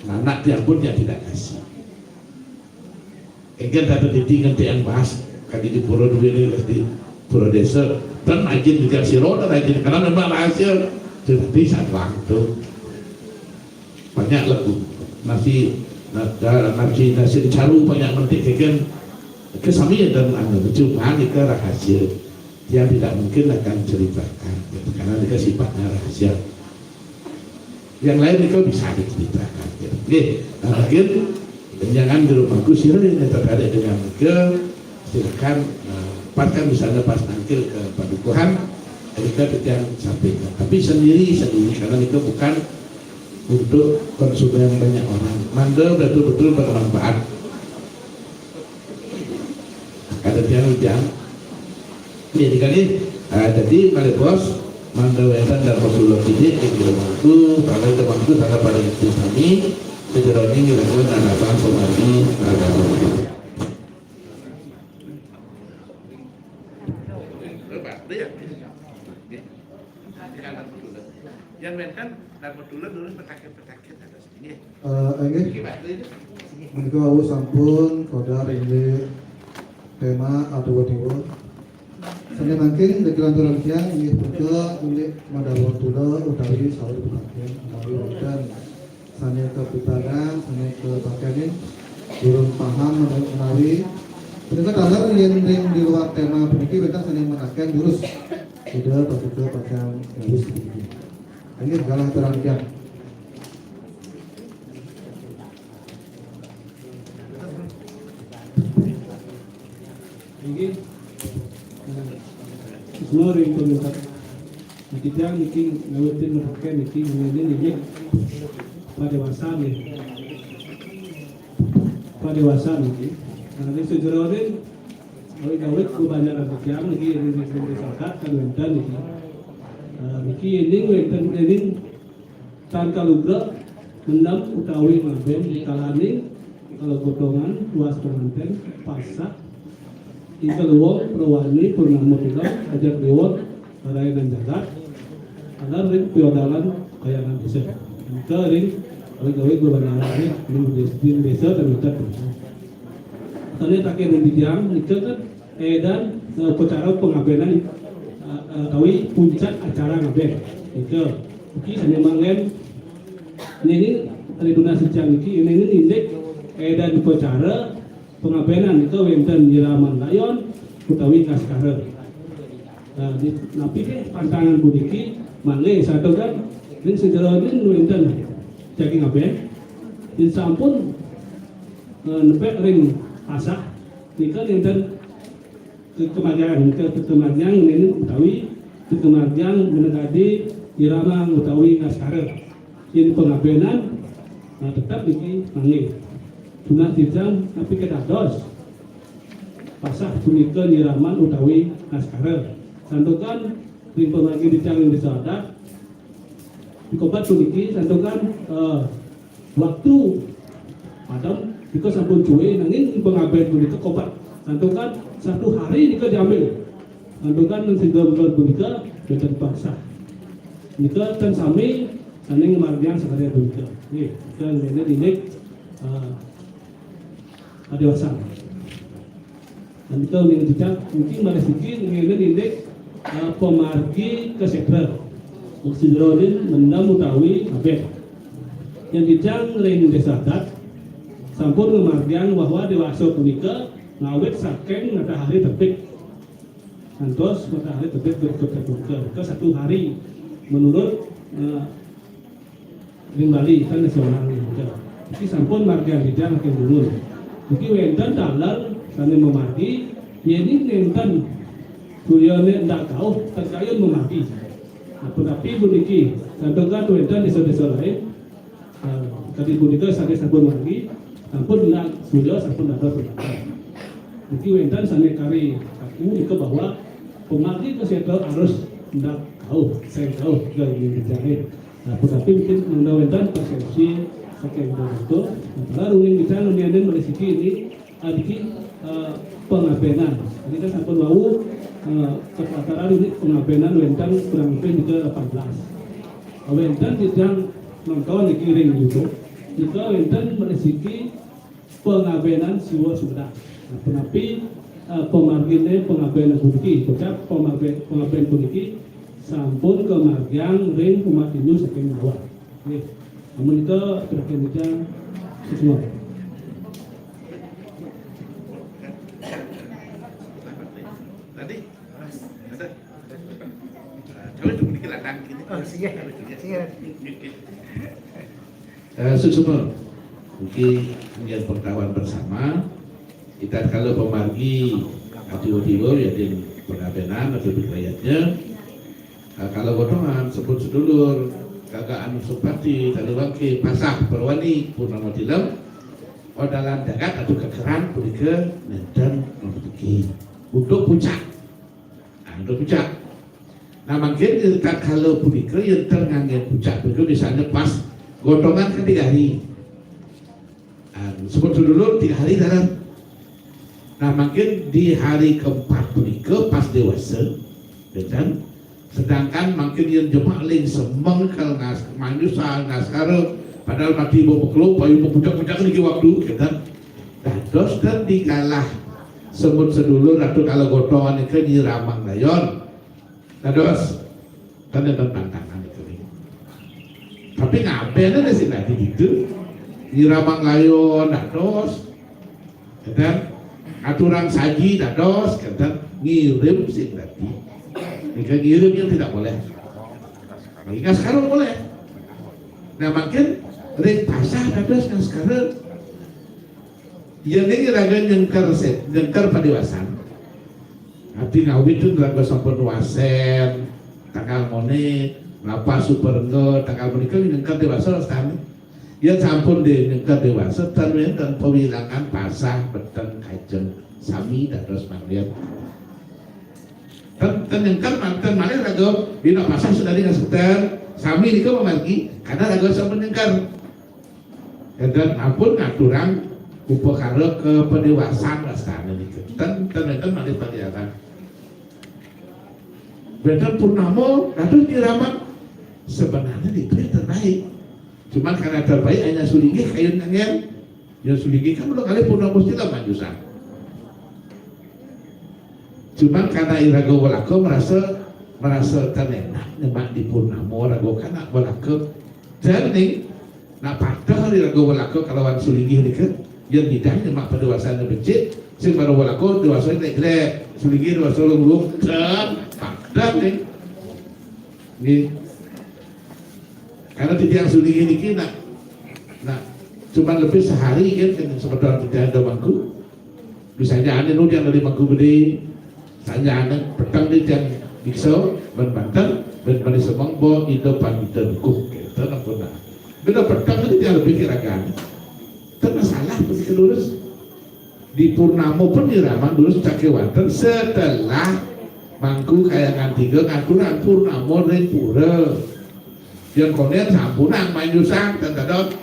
Nah, anak tiang pun yang tidak kasih. Enggan tata titi nganti yang bahas kadi di pura duwe ni, di pura desa. Dan rajin juga siro, dan rajin karena memang rahasia. Jadi satu waktu banyak lagu nasi, na- da- nasi nasi caru banyak mentik kegen kesami dan anu cuma itu rahasia. Dia tidak mungkin akan ceritakan karena dia sifatnya rahasia. Yang lain itu bisa diceritakan. Oke, nah, mungkin jangan di rumahku sira yang tertarik dengan ke silakan, eh, pas kan misalnya pas nangkil ke padukuhan, kita yang sampaikan. Tapi sendiri sendiri karena itu bukan untuk konsumen banyak orang. Manda betul-betul bermanfaat. Kada tiang ujar. Iya, dikali. Ah, jadi, malih bos, mangga wénten Dharma Sula kidik, ing Dewa Mangku, pangga Dewa Mangku, saha paring itu sami, sajeroning ngiraga nanapan pamadi agama. Yan wénten Dharma Sula, nurun petakit-petakit atas. Nggih. Eh, inggih. Nggih, Pak. Menika wau sampun kodar inggih tema atau dewa. Sané mangkin, ring lanturan tiang inggih punika indik madharma tula utawi saur pepatihan menawi wonten sané kapiparan, sané kapakenin, durung paham menawi punika taler yén ring di luar tema puniki wénten sané mataken durus. Ida paduka pacang durus puniki. Inggih, galah terang tiang. Inggih. Nah, semua ring pemerintah. Nah, kita niki ngawitin mereka niki ngene niki. Pada dewasa nih. Pada dewasa niki. Nah, ini sejarah ini awit-awit kebanyakan kerjaan niki ini di masyarakat kan wénten niki. Nah, niki ini wénten ini Tan kalugra mendem utawi ngabén kalaning kalegotongan tuas pangantén pasah ing kaluwung prawarni purnama tiga ajak déwa rarayanan jagat, taler ring piodalan kayangan désa. Nika ring awit-awit bebandaran ring désa, ring désa terlibat. Sané taken ring titiang, nika kan édan, eh, upacara pangabénan, eh, eh, utawi puncak acara ngabén. Nika, ugi sané manggen niki ring tunas titiang niki, niki indik édan upacara pangabénan nika wénten nyiraman layon utawi ngaskara. Nah, di, napi ké pantangan puniki mangga sato kan ring sajeroning wénten jagi ngabén. Yen sampun, eh, nepek ring pasah nika nénten kekemargiang, ke-, kekemargiang nénten utawi kekemargiang menegadi irama utawi ngaskara. Yen pangabénan Nah, tetep niki mangke. Tunah titiang napi kadados pasah punika nyiraman utawi ngaskara. Santukan ring pamargi titiang ring Desa Adat, di kobat puniki santukan, eh, waktu padem, nika sampun cué, nanging ring pangabén punika kobat. Santukan satu hari nika diambil. Santukan ring sida punika wénten pasah. Nika ten sami sané ngamargiang sakarya punika. Nggih, nika ngenénin indik, eh, padiwasan. Nika ngenénin cicak, mungkin malih siki ngenénin indik, eh, pamargi kasétra. Maksud jero nika mendem utawi ngabén. Yén titiang ring Desa Adat, sampun ngamargiang bahwa déwasa punika ngawit saking matahari terbit ngantos matahari terbit berikutnya punika. Ke satu hari menurut, eh, ring Bali kan nasional nika. Niki sampun margiang titiang saking dumun. Niki wénten taler sané mamargi, yén nénten suryané endak kauh, ten kayun mamargi. Nah, punapi puniki, santukan wénten désa-désa lain, eh, kadi punika sané sampun margi, sampun endak surya, sampun dados. Niki wénten sané kari aku nika bahwa pamargi kasétra harus endak kauh, sering kauh, nika inggih jahit. Nah, punapi mungkin mangda wénten persepsi saking punika, antara runing kita ngenénin malih siki ini, ah, niki, eh, pangabénan. Tadi kan sampun wau, eh, kepataran ini pangabénan wénten kurang lebih juga delapan belas. Ah, wénten titiang nonton niki ring YouTube. Nika wénten malih siki pangabénan siwa sumedang. Nah, punapi, eh, pamarginé pangabénan puniki, kocap pangabé-, pangabén puniki sampun kamargiang ring umat Hindu saking Jawa. Nggih. Amun nika terakhir nika semua. Tadi ada. Coba itu dikit lah, tangkil. Oh, siap. Siap. Eh, suksma. Mungkin yang pengetahuan bersama, kita kalau pamargi tiba-tiba ya din pengabénan atau berkayatnya. Nah, kalau gotongan, sebut sedulur, kagak anu supati, tali wangke, pasah, perwani, purnama tilem, odalan jagat atau kekeran, punika nénten mabukti. Untuk puncak. Nah, untuk puncak. Nah, mangkin tatkala punika yén ten nganggén puncak punika misalnya pas gotongan kan tiga hari. Nah, sebut dulu tiga hari dalam. Nah, mangkin di hari keempat punika pas déwasa, ya kan? Sedangkan mangkin yén jemak ling semeng kal ngas manyusal ngaskara padahal mati bawa bekeluk payu puncak-puncak niki waktu, ya kan? Dados kan dikalah sebut sedulur atau kalau gotongan nika nyiramang layon. Dados, kan ada tantangan itu nih. Tapi ngapain ada sih tadi gitu? Nyiramang layon, dados. Kenten, aturan saji, dados, kenten, ngirim sih tadi. Nika ngirim yang tidak boleh. Nika sekarang boleh. Nah, makin ring pasah dados, nah, sekarang. Yén ning raga nyengker se-, nyengker padiwasan. Ati ngawit tu raga sampun wasén, tanggal moné, napa superengga, tanggal menika nyengker déwasa wastane. Yén sampun dé nyengker déwasa, ten wénten pawilangan pasah beten kajeng sami dados mangkin. Ten, ten nyengker manten malih raga bina pasah sedari ngaseter, sami nika mamargi, karena raga sampun nyengker. Enten ampun ngaturang upakara kapadéwasan wastane nika. Ten, ten, ten malih pariaran. Wénten purnama, dados nyiraman. Sebenarnya itu yang terbaik. Cuman karena terbaik hanya sulinggih kayun anggen. Ya sulinggih kan udah kali purnama sila manjusan. Cuman karena iraga walaka merasa, merasa ten enak nyemak di purnama raga kana walaka. Dan ning, nak patah iraga walaka kalawan sulinggih nika, yen nyidang nyemak padéwasane becik, sing mara walaka déwasane nek jelek, sulinggih déwasa lung-lung, ten patah ning. Nggih. Karena titiang sulinggih niki nak, nak cuman lebih sehari kan, kan semeton titiang ada mangku. Misalnya ane nu yang dari mangku gede, misalnya ane petang di tiang biksa, ben banten, ben bani semang bo ida pandita dukuh. Gitu, ampun dah. Beda peteng itu dia lebih kira-kira. Itu masalah pasti lurus. Di purnama pun nyiraman lurus cak kéwanten setelah Mangku Kahyangan tiga ngaturang purnama ring pura. Yén kondén sampunang manjusang, ten dados.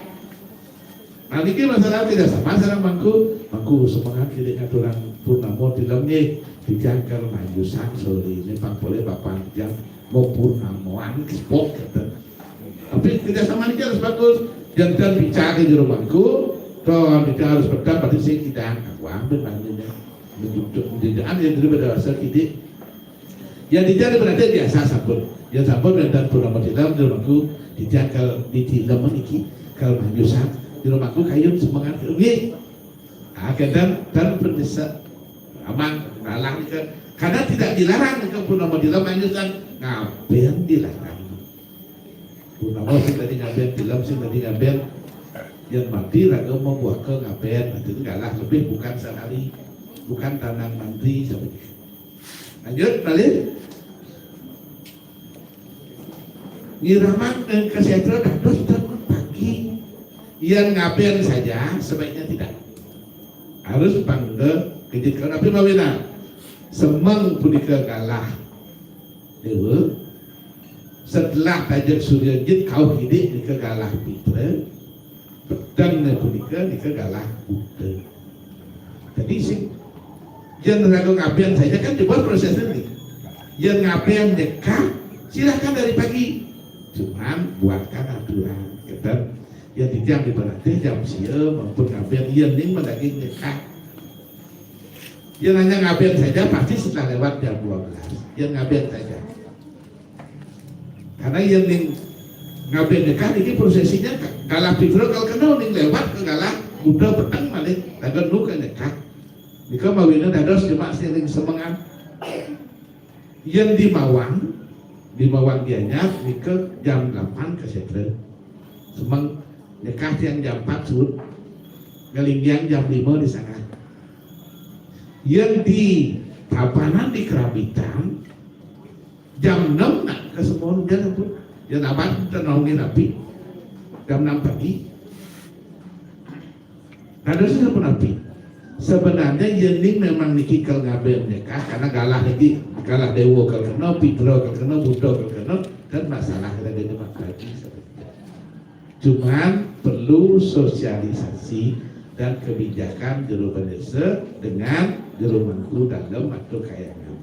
Nah, niki masalah tidak sama sareng Mangku. Mangku, semangat kita ngaturang purnama tilem nggih. Titiang kal manjusang sore ini pang polih bapak titiang mau purnamaan spot kata. Tapi kerjasama niki harus bagus. Jangan bicara ke jero Mangku, to bicara harus peteng, berarti sing kita angkat. Wah, benar. Menunjuk, menjadi yang daripada rasa kita. Ya, titiang berarti biasa sampun. Ya, sampun wénten purnama tilem, jero Mangku, titiang kal di tilem niki, kal manjusang, jero Mangku kayun semangat. Nggih. Ah, kénten, dan pendesa. Amang, lalah nika. Karena tidak dilarang nika purnama tilem manjusang, ngabén dilarang. Purnama sing dadi ngabén, tilem sing dadi ngabén. Yén mati raga mabuaka ngabén, nah, itu galah lebih bukan sehari, bukan tanang mantri, sampai. Lanjut, malih. Nyiraman ing kasétra dados dangu pagi. Yén ngabén saja, sebaiknya tidak. Harus pangda kejit kawi napi mawinan. Semeng punika galah déwa. Setelah tajek surya jit kauh kidik nika galah pitra. Petengné punika nika galah buta. Jadi sing yén raga ngabén saja kan coba prosesnya nih. Yén ngabén nyekah, silahkan dari pagi. Cuman buatkan aturan. Kata, ya titiang diberlatih jam sia maupun ngabén yén ning madaging nyekah. Yén hanya ngabén saja pasti setelah lewat jam dua belas. Yén ngabén saja. Karena yén ning ngabén nyekah niki prosesinya ka-, galah pitra kal kena ning lewat ke galah buta peteng malih raga nu ka nyekah. Nika mawinan dados cuma siring semengan. Yén di Mawang, di Mawang Gianyar nika jam delapan kasétra. Semeng nyekah tiang jam empat suud. Ngalinggihan jam lima di sana. Yén di Tabanan di Kerabitan, jam enam nak ke semua hujan ampun. Yén abad tenongin api. Jam enam pagi. Dados sampun api. Sebenarnya yén ning memang niki kal ngabén nyekah karena galah niki, galah déwa kal kena, pitra kal kena, buta kal kena, dan masalah kita gini mak lagi sebenarnya. Cuman perlu sosialisasi dan kebijakan jero bendésa dengan jero Mangku Dalem atau Kahyangan.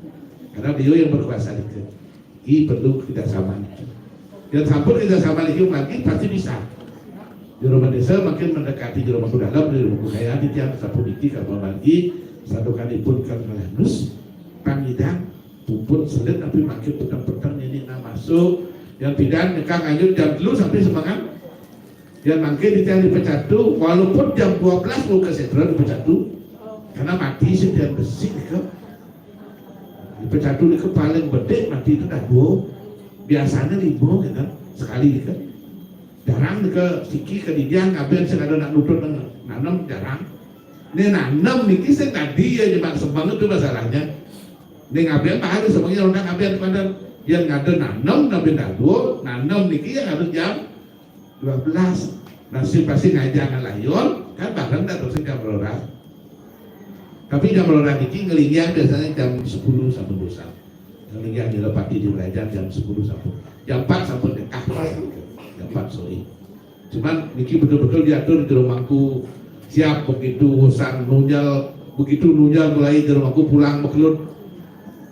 Karena beliau yang berkuasa itu. Ini perlu kerjasama niki. Yén sampun kerjasama niki mangkin pasti bisa. Jero bendésa mangkin mendekati jero Mangku Dalem, jero Mangku Kahyangan, titiang sapuniki kapan mangkin santukanipun kal ngalanus pangidang puput selit tapi mangkin peteng-peteng ini nah masuk. Yén pidan nyekah nganjur jam telu sampai semengan. Yén mangkin titiang di Pecatu, walaupun jam dua belas mau kasétra di Pecatu, karena mati sing tiang besi nika. Di Pecatu nika paling bedik mati itu dah dua. Biasanya lima gitu, sekali gitu. Jarang nika siki kadidian ngabén sing ada nak nutut nang nanem, jarang. Né nanem niki sing tadi ya nyemak semeng itu masalahnya. Né ngabén mah harus semengnya orang ngabén pada yang ngada nanem, nabi dado, nanem niki yang harus jam dua belas. Nah, sing pasti ngajak ngalayon, kan bareng dah terus jam dua belas. Tapi jam dua belas niki ngelinggihan biasanya jam sepuluh sampai dua belas. Ngelinggihan di Lepati di Belajar jam sepuluh sampai jam empat sampai ke jam empat sore. Cuman niki betul-betul diatur di jero Mangku. Siap begitu urusan nunjal, begitu nunjal mulai jero Mangku pulang mekelut.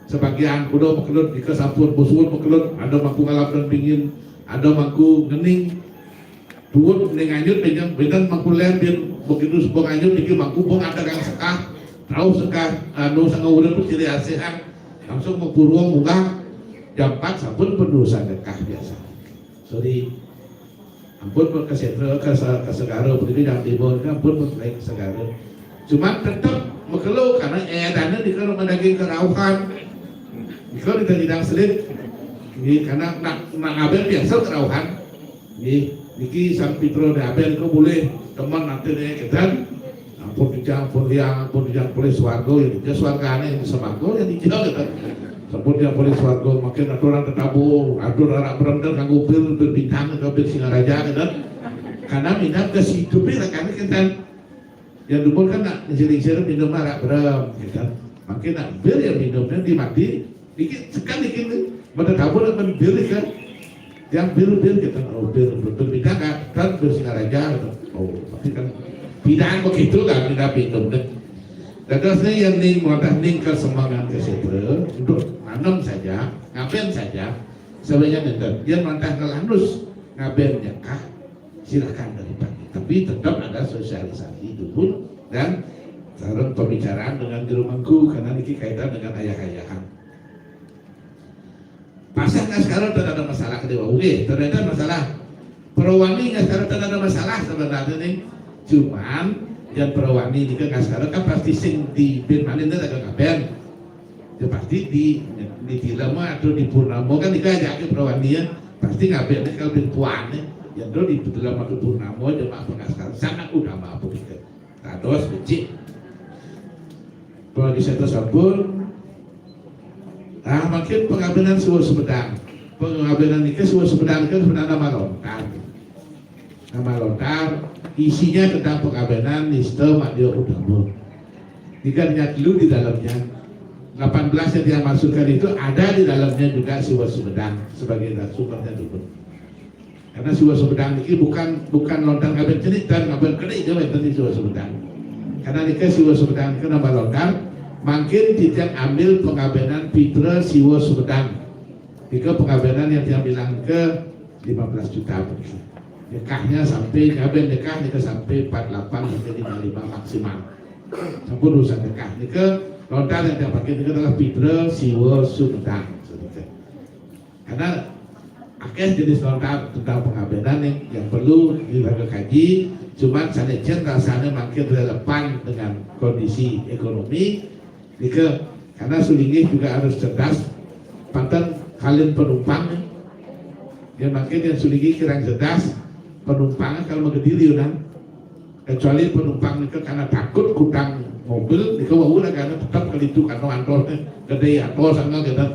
Sebagian kuda mekelut, jika sampun besuut mekelut, ada Mangku ngalap dan dingin, ada Mangku ngening. Tuut ning anyut, pinjam, pinten Mangku Lén, bin begitu sebeng anyut, niki Mangku beng ada kang sekah, rauh sekah, anu, sanga urip ciri asihan, langsung mengkurung munggah, jam empat sampun penulisan dekah biasa. Sorry. Ampun pun ke Sentral, ke, se- ke Segara, begitu jam lima, ampun pun naik ke Segara. Cuman tetep mekelo karena édannya di kalau daging kerauhan. Di kalau kita tidak selit. Ini karena nak nak ngabén biasa kerauhan. Ini niki sang Pitro di abén ke boleh teman nanti nih kita. Ampun dijang, ampun liang, ampun dijang boleh swargo ya. Dia swargane yang sembako yang dijang gitu. Sampun yang boleh swargo makin aturan tetabu, atur arak berendel kanggo pil, pil bintang, kanggo pil Singaraja gitu. Karena minum ke situ pi rakan kita. Yang dulu kan nak sering-sering minum arak berem, gitu. Makin nak bir yang minumnya di mati, dikit sekan dikit ni. Mata tabur nak bir kan. Yang bir-bir kita, oh, bir, bir, bir, bir, kan, kan, bir singaraja, gitu. Oh, tapi kan, tidak begitu kan, tidak minum deh. Dan terus ni yang ni, mudah ni kesemangat ke situ, untuk nanam saja, ngapain saja, sebenarnya betul. Dia mantah ke lanus, ngapain ya kah? Silakan dari pagi. Tapi tetap ada sosialisasi dulu dan sareng pembicaraan dengan juru mangku, karena ini kaitan dengan ayah-ayahan. Pasang nggak sekarang tidak ada masalah kedua. Oke, ternyata masalah perawani nggak sekarang tidak ada masalah sebenarnya nih. Cuman yang perawani ini kan nggak sekarang kan pasti sing di bin mana itu ada ngapain. Ya pasti di di Tilama atau di Purnamo kan itu aja ke perawani ya. Pasti ngapain kalau bin puan ya. Ya tuh di Tilama atau Purnamo jemaah pengaskar sangat utama apa gitu. Tados becik. Bagi saya tersebut, ah, makin pengabenan suwur sebedang. Pengabenan itu suwur sebedang itu sebenarnya nama lontar. Nama lontar isinya tentang pengabenan nista madya utama. Jika niat dulu di dalamnya, delapan belas yang dia masukkan itu ada di dalamnya juga suwur sebedang sebagai sumbernya dulu. Karena siwa sebedang ini bukan bukan lontar ngaben cenik dan ngaben kenik je wonten di siwa sebedang. Karena nika siwa sebedang nika nambah lontar, mangkin titiang ambil pengabenan pitra siwa sebedang. Nika pengabenan yang tiang bilang ke lima belas juta. Dekahnya sampai ngaben dekah nika sampai empat delapan sampai lima lima maksimal. Sampun urusan dekah nika lontar yang tiang pakai nika adalah pitra siwa sebedang. Karena akeh jenis lontar tentang pengabenan yang, yang perlu diraga kaji, cuman sanecen rasanya makin relevan dengan kondisi ekonomi. Nika karena sulinggih juga harus cerdas, panten kalin penumpang ya. Ya makin yang sulinggih kirang cerdas, penumpangnya kalau mau gedil yunan. Kecuali penumpang nika karena takut kutang mobil nika wau lah karena tetap kelitu kantong antos gede antos angel gitu.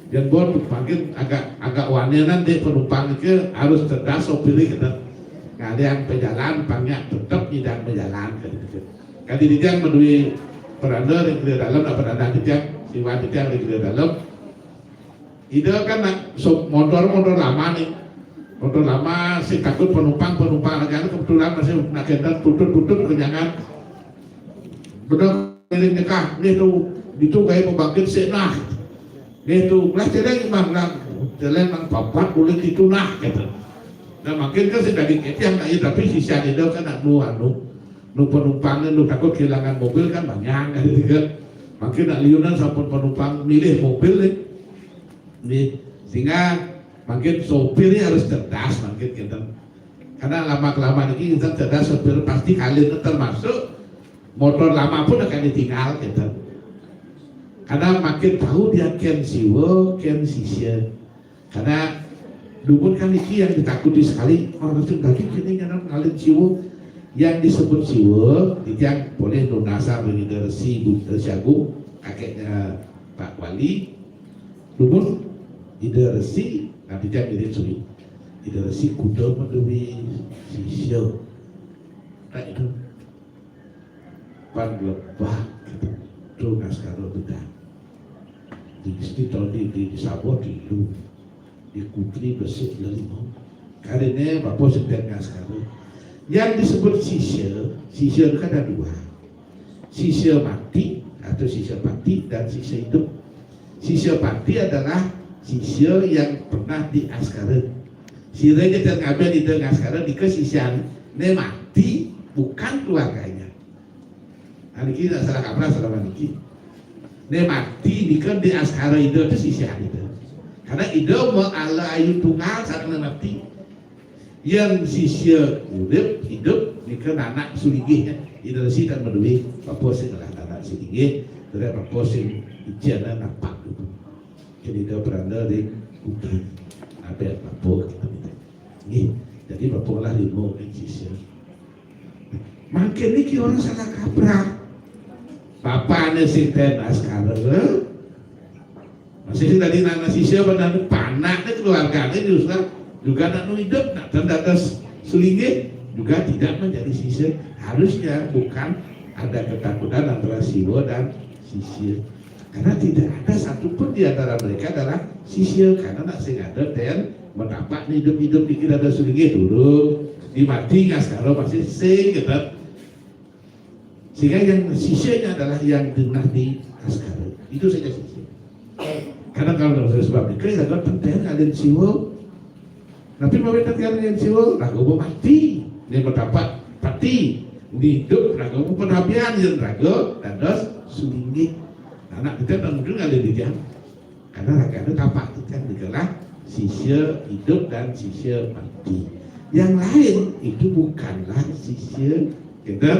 Yang buat makin agak agak wanenan deh penumpang nika harus cerdas sopir gitu. Ngalih yang pejalan pangnya tetap nyidang pejalan gitu. Kadi dijang medui peranda di kelir dalam apa peranda dijang siwa dijang di kelir dalam. Ida kan nak so, motor motor lama nih. Motor lama sih takut penumpang penumpang lagi anu kebetulan masih nak kendat putut-putut kenyangan. Bener ngiring nikah nih tuh itu kayak pembangkit sih nah. Nih tuh lah celeng mah nah celeng nang papat kulit itu nah gitu. Nah makin kan sih daging itu yang kayak tapi sisa ida kan nak nu anu nu penumpangnya nu takut kehilangan mobil kan banyak kan gitu kan. Makin nak liunan sampun penumpang milih mobil nih. Nih, sehingga makin sopir ini harus cerdas makin kita. Karena lama kelamaan ini kita cerdas sopir pasti kalian termasuk motor lama pun akan ditinggal kita. Karena makin tahu dia ken siwa, ken sisia. Karena dumun kan iki yang ditakuti sekali orang itu tadi kini nyanam ngalin siwa yang disebut siwa itu yang boleh nunasar dengan Resi Resi Agung kakeknya Pak Wali. Dumun Ida Resi, nanti dia mirip suri. Ida Resi kuda menduwi sisia. Nah itu pan lebah gitu. Tuh ngaskara bidang. Di Gusti Tondi di Sabo di Lu. Di Kutri Besik lelima. Karena bapak sedang ngaskara. Yang disebut sisia, sisia itu kan ada dua. Sisia mati atau sisia pati dan sisia hidup. Sisia pati adalah sisia yang pernah diaskara. Sira nya dan ngaben ida ngaskara nika sisia ne mati bukan keluarganya. Nah, niki tidak salah kaprah selama niki. Ne mati nika diaskara ida itu sisia ida. Karena ida mau ala ayu tunggal saat ne mati. Yang sisia urip hidup nika nanak sulinggih ya. Ida resi tak meduwi apa sing lah nanak sulinggih, tidak apa sing ijana nampak gitu. Jadi ida beranda di kuda. Apa apa kita gitu. Nggih. Jadi bapak lah lima yang sisia. Makin niki orang salah kaprah. Bapaknya si Ten Askara masih tadi nana sisia benar panaknya keluarganya justru juga nak hidup nak terdatas sulinggih juga tidak menjadi sisya. Harusnya bukan ada ketakutan antara Siwa dan sisya. Karena tidak ada satupun di antara mereka adalah sisya. Karena nak sing ada ten matapak hidup-hidup di kita ada sulingi dulu. Di mati nggak sekarang masih sing gitu. Sehingga yang sisyanya adalah yang denah di Askara. Itu saja sisya. Karena kalau saya sebab itu, ya kan penting ada Siwa. Tapi mau kita tiang yang Siwa, raga mau mati. Ini mau dapat pati. Ini hidup, raga mau penabian, yang raga, dados sulingi. Anak kita tak mungkin ada di jam. Karena raga itu tapak kan digelah sisya hidup dan sisya mati. Yang lain itu bukanlah sisya. Gitu.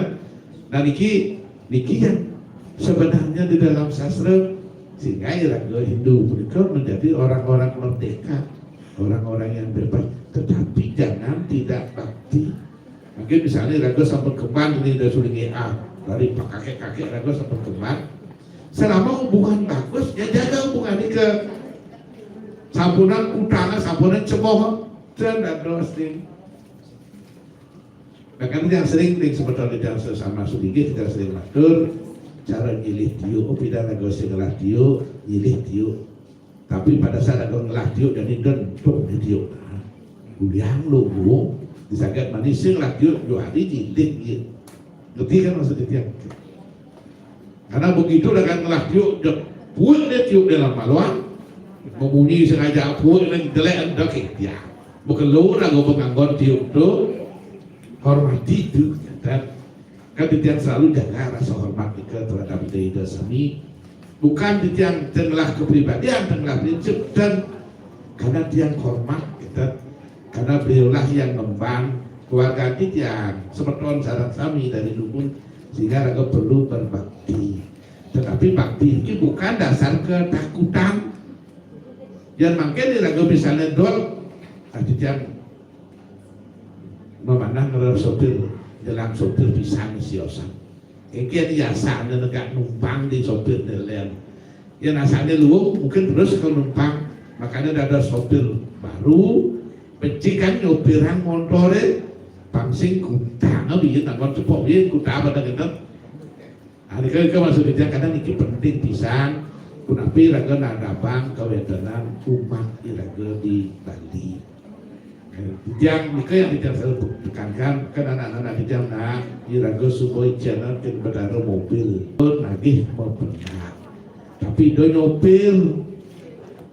Nah, niki, niki yang sebenarnya di dalam sastra, sehingga raga Hindu mereka menjadi orang-orang merdeka, orang-orang yang bebas. Tetapi jangan tidak bakti. Mungkin misalnya raga sampun kembar ini dari sulingi A, dari pak kakek-kakek raga sampun kembar. Selama hubungan bagus, ya jaga hubungan ini ke sampunan utang, sampunan cemoh, dan dan doa sering. Bahkan yang sering, sering seperti yang sesama sulingi, kita sering matur, cara nyilih tiuk, oh, pida raga sing ngelah tiuk, nyilih tiuk. Tapi pada saat ada ngelah tiuk, jadi dentuk di tiuk. Uliang lu, Bu, disagat manis, sing ngelah tiuk, dua hari nyilih, gitu. Ngerti kan maksud dia? Karena begitu dah kan ngelah tiuk, dia buat dia tiuk dalam maluan, membunyi sengaja, buat lagi jelek, dah ke dia. Bekelur lagu penganggon tiuk tu, hormati tu. Dan kan titiang selalu jaga rasa hormat kita terhadap ida-ida sami. Bukan titiang tengelah kepribadian, tengelah prinsip, dan karena tiang hormat kita, karena beliaulah yang ngemban keluarga titiang, semeton sareng sami dari luhur, sehingga raga perlu berbakti. Tetapi bakti ini bukan dasar ketakutan. Yang mungkin raga misalnya dol, ah, titiang memanah ngelar sopir, jalan sopir pisan siosan. Engke biasanya negak numpang di sopir delen. Ya nasanya luwung mungkin terus ke numpang. Makanya ada sopir baru, pecikan nyopirang montore, pangsing kutang biyen nang cepok biyen kuta pada gitu. Nah, ini kan maksudnya kadang ini penting pisan. Punapi raga nadabang kawetenan umat iraga di Bali. Yang nika yang tidak saya tekankan kan anak-anak di jam nak iraga suboi channel kin bedara mobil pun nagih mau benar. Tapi do nyopir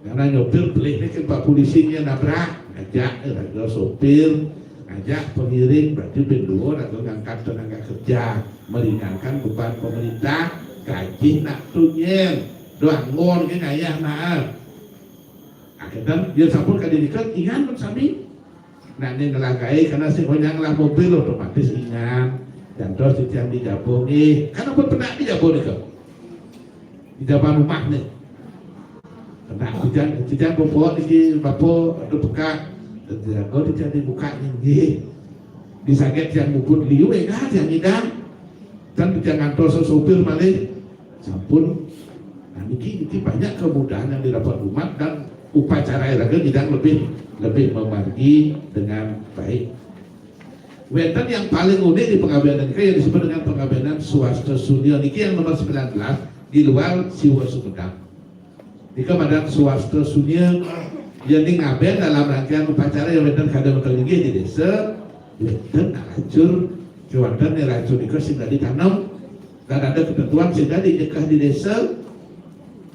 karena nyopir pelih ni kan pak polisi nya nabrak ngajak iraga sopir ngajak pengiring berarti bin dua raga ngangkat tenaga kerja meringankan beban pemerintah gaji nak tunyen do anggon ke ngayah naal. Akhirnya dia sampun ka dirikan ingan pun sami. Nah ini ngelah gae karena sing onyang lah mobil otomatis ingan. Dan terus titiang di Jabung eh kan pun pernah di Jabung nika. Di depan rumah nih. Pernah titiang titiang bapak niki bapak ada peka. Titiang oh titiang dibuka nih. Disaget yang muput liu eh kan yang ngidang. Kan titiang ngantos sopir malih. Sampun. Nah, niki niki banyak kemudahan yang didapat umat dan upacara iraga nyidang lebih lebih memargi dengan baik. Wenten yang paling unik di pengabdian nika yang disebut dengan pengabdian swasta sunia niki yang nomor sembilan belas di luar Siwa Sumedang. Nika madan swasta sunia yang ngabdian dalam rangkaian upacara yang wenten kada mekalinggi di desa wenten racun kewanten yang racun nika sing dadi tanam dan ada ketentuan sing dadi nyekah di desa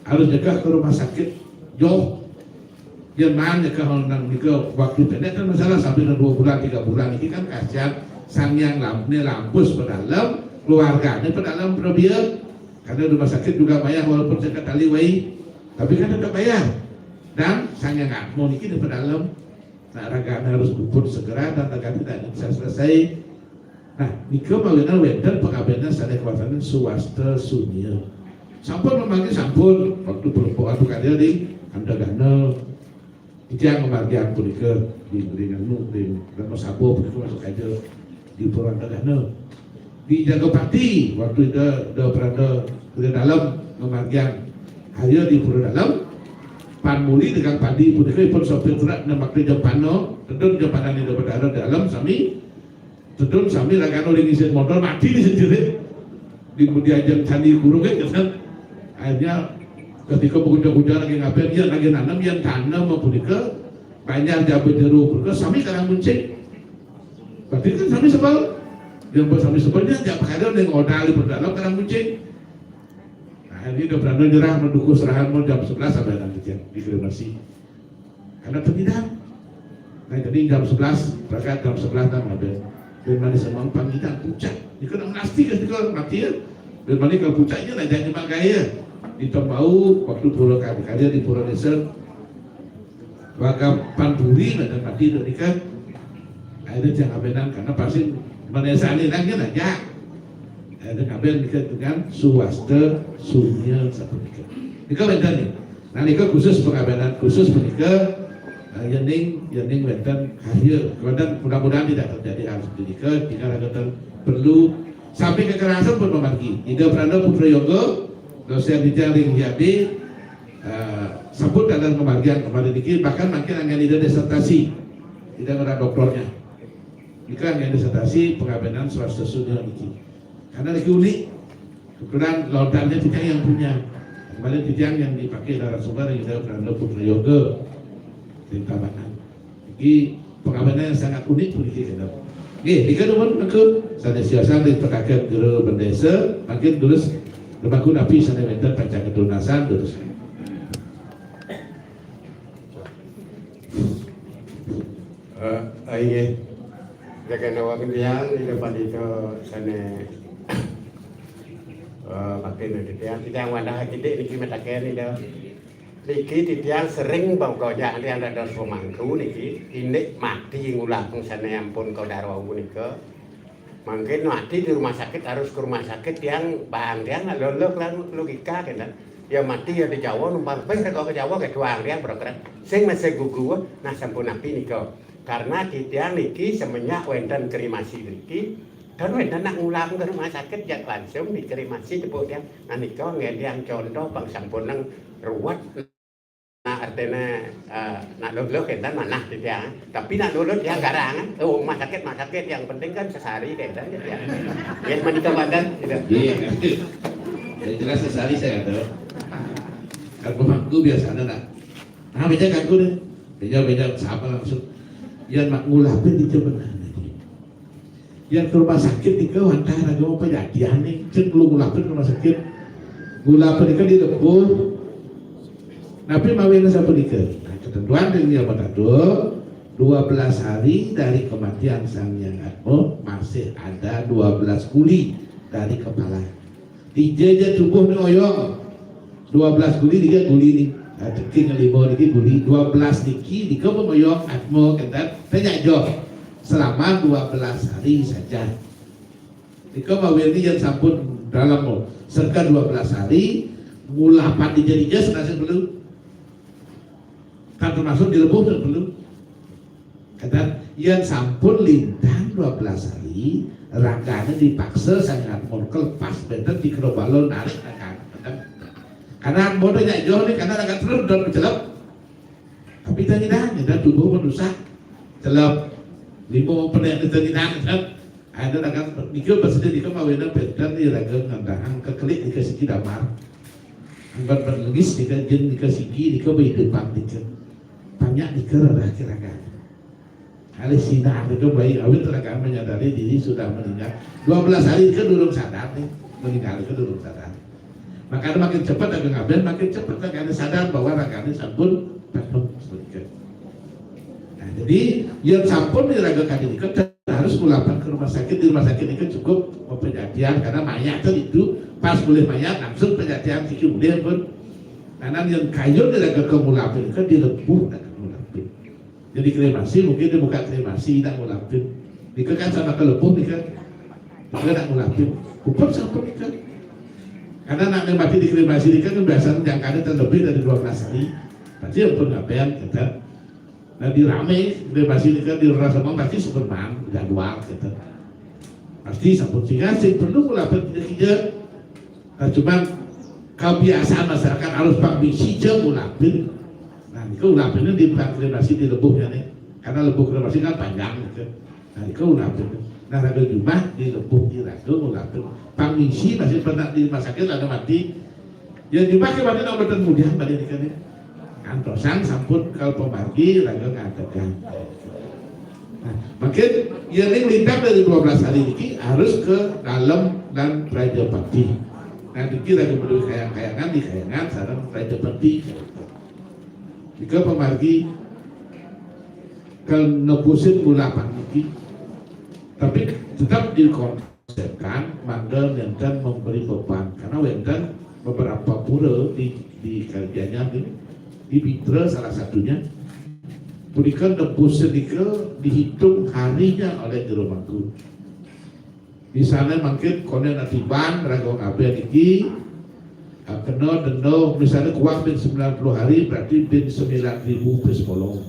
harus nyekah ke rumah sakit joh. Jangan nyekah nang nika waktu pendek kan masalah sampai nang dua bulan tiga bulan ini kan kasihan sang yang lam, ne lampus pedalem keluargane pedalem perbiak karena rumah sakit juga bayar walaupun sekat tali wai tapi kan tetap bayar dan sang yang nggak mau niki pedalem nak ragane harus puput segera dan ragane tidak bisa selesai. Nah, nika mawinan wenten pengabdian sané kawasanan swasta sunia. Sampun memanggil sampun waktu pelumpuh atu karya di Antegana. Titiang ngamargiang punika di ring anu ring Rama Sabo punika masuk aja di Pura Antegana. Di Jagapati waktu ida ida berada di dalam ngamargiang haya di Pura Dalam. Pan muli dengan padi punika ipun sopir truk nemakne jempana, tedun jempanan ida berada dalam sami Sedul sami rakan orang isin motor mati di sendiri. Di mudiajan Candi Guru kan, kan. Akhirnya ketika bekerja-kerja lagi ngapain, ya lagi nanam, yang tanam maupun ke banyak jabat jeruk, ke sami karang muncing. Berarti kan sami sebel. Yang buat sami sebelnya, jangan pakai ada yang modal di dalam karang muncing. Nah, ini udah berani nyerah, mendukung serahan mau jam sebelas sampai nanti jam di kremasi. Karena penyidak. Nah, jadi jam sebelas, berangkat jam sebelas kan ada. Dan mana semua panggilan puncak. Ini kan plastik kan juga mati ya. Dan mana kalau puncaknya lah jangan pakai ya. Di Tembau, waktu Pura Kali, kali di Pura Desa. Warga Panpuri, ada mati itu nikah. Akhirnya jangan benar, karena pasti menesani lagi aja. Akhirnya ngaben nikah dengan swasta sunia satu nikah. Nikah benar nih. Nah, nikah khusus pengabenan khusus menikah, eh, yening, yening wenten karya. Kemudian mudah-mudahan tidak terjadi hal seperti nikah, tinggal ada ter-, perlu sampai kekerasan pun memargi. Ida Pranda Putra Yoga, dosen di Jaring Yadi, eh, sebut dalam kemargian kemarin ini, bahkan makin angin ida disertasi, ida ngerak doktornya. Ini kan yang disertasi pengabenan swasta sunia niki. Karena lagi unik, kebetulan lautannya tidak yang punya. Kemarin tidak yang dipakai narasumber yang ida Pranda Putra Yoga. Di Tabanan. Jadi pengabenan yang sangat unik pun kita. Oke, tiga teman aku sana siasan di petakan guru bendesa, makin terus lebaku napi sana wenten panjang ketunasan terus. Eh, eh, iya. Jaga nawa kendian di depan itu sana, eh, pakai nanti tiang, tiang wadah gede niki metaken itu. Niki titiang sering bau kau jangan tiang dados pemangku niki, ini mati ngulah sana ampun kau darwa nika. Mungkin mati di rumah sakit, harus ke rumah sakit yang bang dia nggak lolo logika kan. Ya mati ya di Jawa numpang peh ke Jawa ke tuang dia berokret. Sing masih gugu nah sampun napi nika. Karena titiang niki semenjak wenten kremasi niki, kan wenten nak ngulang ke rumah sakit jak langsung dikremasi tepuk dia. Nah nika nggih tiang contoh pang sampun nang ruwet. Nah, artinya, eh, nak lolo kentan manah titiang. Tapi nak lolo tiang garang, eh. Oh, rumah sakit, rumah sakit. Yang penting kan sesari kentan gitu ya. Ya, menikah badan gitu. Iya. Yang jelas sesari saya ada. Kan pemangku biasanya nak. Nah, beda kan gue deh. Beda, beda sama langsung. Yang nak ngulapin di benar. Yang ke rumah sakit nika wantah raga apa jadian nih, cek lu ngulapin ke rumah sakit. Ngulapin nika di lepuh. Tapi mawin sapa nika? Nah, ketentuan dari dia berkata dua belas hari dari kematian Sang Hyang Atma masih ada dua belas kuli dari kepala. Dija ja tubuh ni oyong. Dua belas guli, tiga guli ni. Ha, ceking lima lagi guli. Dua belas niki, nika pun oyong, atma, kentan. Tanya jo. Selama dua belas hari saja. Nika mawir ni yang sampun dalam mo. Serka dua belas hari, mulapan dija-dija senasib perlu. Kan termasuk dilebuh dan perlu. Kadang yang sampun lintang dua belas hari, ragane dipaksa sangat murkel pas benten di kerobalo narik ragane. Karena bodohnya jauh ni, karena ragane terus dan mencelep. Tapi tadi dah, kita tubuh manusia celep. Lima penek kita tidak celep. Ada ragane mikir bersedia di kemawina benten di raga ngandahang kekelik di kesiki damar. Angkat berlengis di jin di kesiki di kehidupan di. Banyak di kerah kira-kira. Alih sinar itu baik awit raga menyadari diri sudah meninggal. Dua belas hari ke durung sadar nih, meninggal ke durung sadar. Makanya makin cepat raga ngaben, makin cepat raga sadar bahwa raga ini sampun penuh sedikit. Nah, jadi yang sampun nih raga kali ini kan harus mulapan ke rumah sakit. Di rumah sakit ini kan cukup penyajian karena mayat kan itu pas boleh mayat langsung penyajian siki boleh pun. Nah, yang kayu nih raga ke mulapan kan dilebuh raga mulapan. Jadi kremasi mungkin dia buka kremasi, tidak ngulapin. Nika kan sama kelepuh nika. Nika tidak ngulapin. Hukum sama nika. Karena nak mati di kremasi nika kan biasanya jangkanya terlebih dari dua belas hari. Pasti yang pun ngapain kita. Nah di rame kremasi nika di rasa pasti Superman jadwal kita. Pasti sampun sehingga sing perlu ngulapin tidak. Nah, cuman kebiasaan masyarakat harus pak bisi je ulapin. Nah, itu ulapinnya di bukan kremasi di lebuhnya nih. Karena lebuh kremasi kan panjang gitu. Nah, itu ulapin. Nah, raga jumah di lebuh di raga ngulapin. Pang misi masih pernah di rumah sakit ada mati. Ya jumah ke mati nak betul mudian balik di kene. Antosan sampun kal pemargi raga ngadegang. Nah, makin ya ini lintak dari dua belas hari ini harus ke dalam dan Prajapati. Nah, diki raga berdua kayang-kayangan di kayangan sareng Prajapati. Jika pemargi kal nebusin gula paniki, tapi tetap dikonsepkan mangga nenten memberi beban karena wenten beberapa pura di di kerjanya ini di Pitra salah satunya. Punika nebusin nika dihitung harinya oleh jero mangku. Misalnya mungkin konen atiban raga ngaben iki ah, kena denda misalnya kuat bin sembilan puluh hari berarti bin sembilan ribu pes bolong.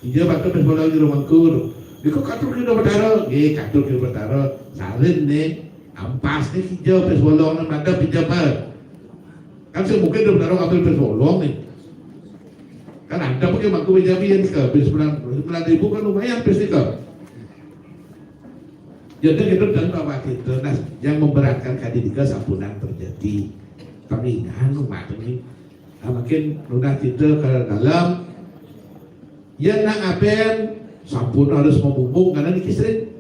Iya batu pes bolong di rumah kur. Iku katur kita bertara, ye katur kita bertara. Salin nih, ampas nih hijau pes bolong nih madep hijau apa? Kan saya mungkin udah bertara ambil pes bolong nih. Kan ada pakai mangku meja biar ke bin sembilan ribu kan lumayan pes nih. Jadi kita dan bahwa kita nah yang memberatkan kadi dika sampunan terjadi. Panginghan umat ini. Nah, makin ludah kita ke dalam ya nak aben sampun harus membumbung karena niki sering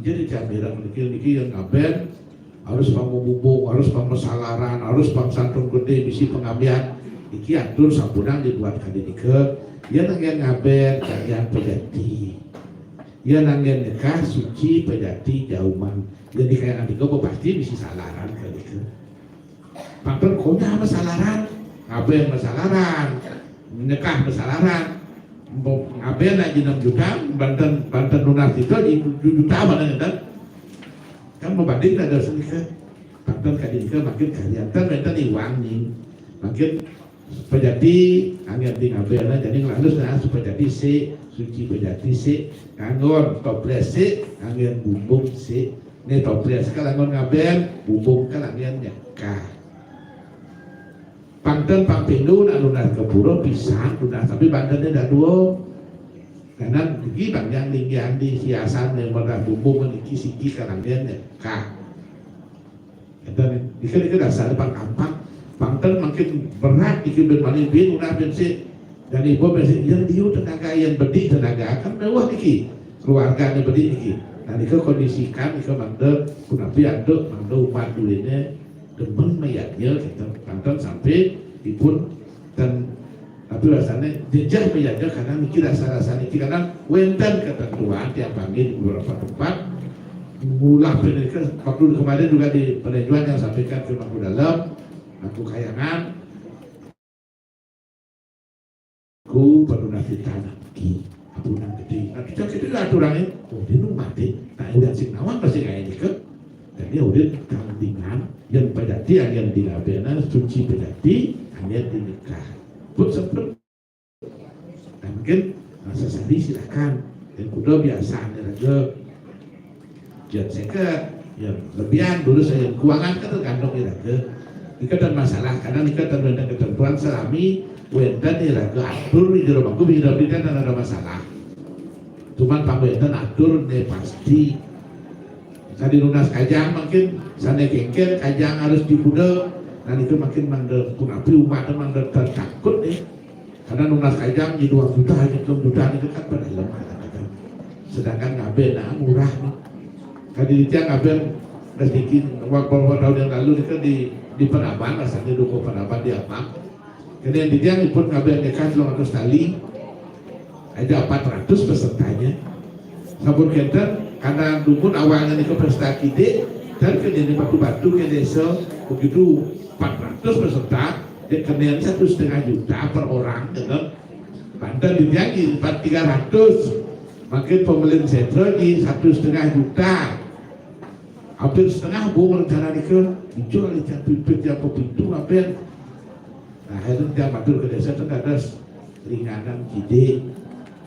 jadi jamiran niki niki yang aben harus pamububung, harus pamesalaran, harus pamsantun gede bisi pengamian. Iki atur sampunang dibuat kadi nika. Ya nanggen ngaben kalian pejati. Ya nanggen nikah suci pejati jauman. Jadi kayak nanti gue pasti bisi salaran kadi nika. Paper konya mesalaran, ngaben mesalaran, nikah mesalaran. Mbok ngaben lagi enam juta, banten banten lunas itu di tujuh juta mana kan? Kan membanding ada sedikit. Banten kadi nika makin kalian kan banten iwang nih. Makin pejati angin di ngaben jadi ngelalus nah supaya jadi si suci pejati si nganggur toples si angin bumbung si ini toples kan angin ngaben bumbung kan angin nyekah. Panten pang pindu nak lunas ke pura pisan lunas tapi bantennya dah dua. Karena bagi bang yang tinggi di hiasan yang merah bumbung meniki siki karangian ya kah. Dan itu itu dasar pang gampang. Panten makin berat iki ben mani bin udah ben si dan ibu ben si yang diu tenaga yang bedi tenaga kan mewah iki keluarganya bedi iki. Nah itu kondisikan itu mangde kunapi aduk mangde umat duitnya demen mayatnya gitu. Panten sampai ipun dan tapi rasanya jejak mayatnya karena mikir rasa-rasa niki karena wenten ketentuan tiap pagi di beberapa tempat. Mula penelitian waktu kemarin juga di penelitian yang sampaikan ke Mangku Dalam, Mangku Kayangan, ku penunas di tanah ki apunang gede. Nah kita kita lah aturannya, oh dia nu mati, nah udah sing nawang pasti kayak gitu. Jadi udah tandingan yang pejati yang dilabena suci pejati hanya dinikah. Pun sempet nah, mungkin nah, sesali silakan. Yang kuda biasa ada raga. Yang seket, yang lebihan dulu saya yang kuangan kan tergantung ya raga. Ini kan masalah karena ini kan ada ketentuan selami wenten ya raga atur di jero bangku beda beda dan ada masalah. Cuman pang wenten atur nih pasti. Tadi lunas kajang mungkin sana kengkel kajang harus dipuda. Nah itu makin mandel kunapi umat mandel tertakut nih. Karena lunas kajang di dua juta hanya dua juta itu kan pada lemah kadang-kadang. Sedangkan ngabe nah murah nih. Tadi di tiang ngabe sedikit waktu beberapa tahun yang lalu itu di di Penaban rasanya duko Penaban di apa. Kemudian di tiang ipun ngabe nikah dua ratus tali ada empat ratus pesertanya. Sabun kenten karena dumun awalnya nih ke pesta kide dan ke jadi batu-batu ke desa begitu empat ratus peserta dia kenaikan satu setengah juta per orang dengan banten dibiangi empat tiga ratus makin pembelian setra di satu setengah juta hampir setengah bu rencana nikah dijual di pipit yang pintu hampir nah itu dia matur ke desa itu ada ringanan kide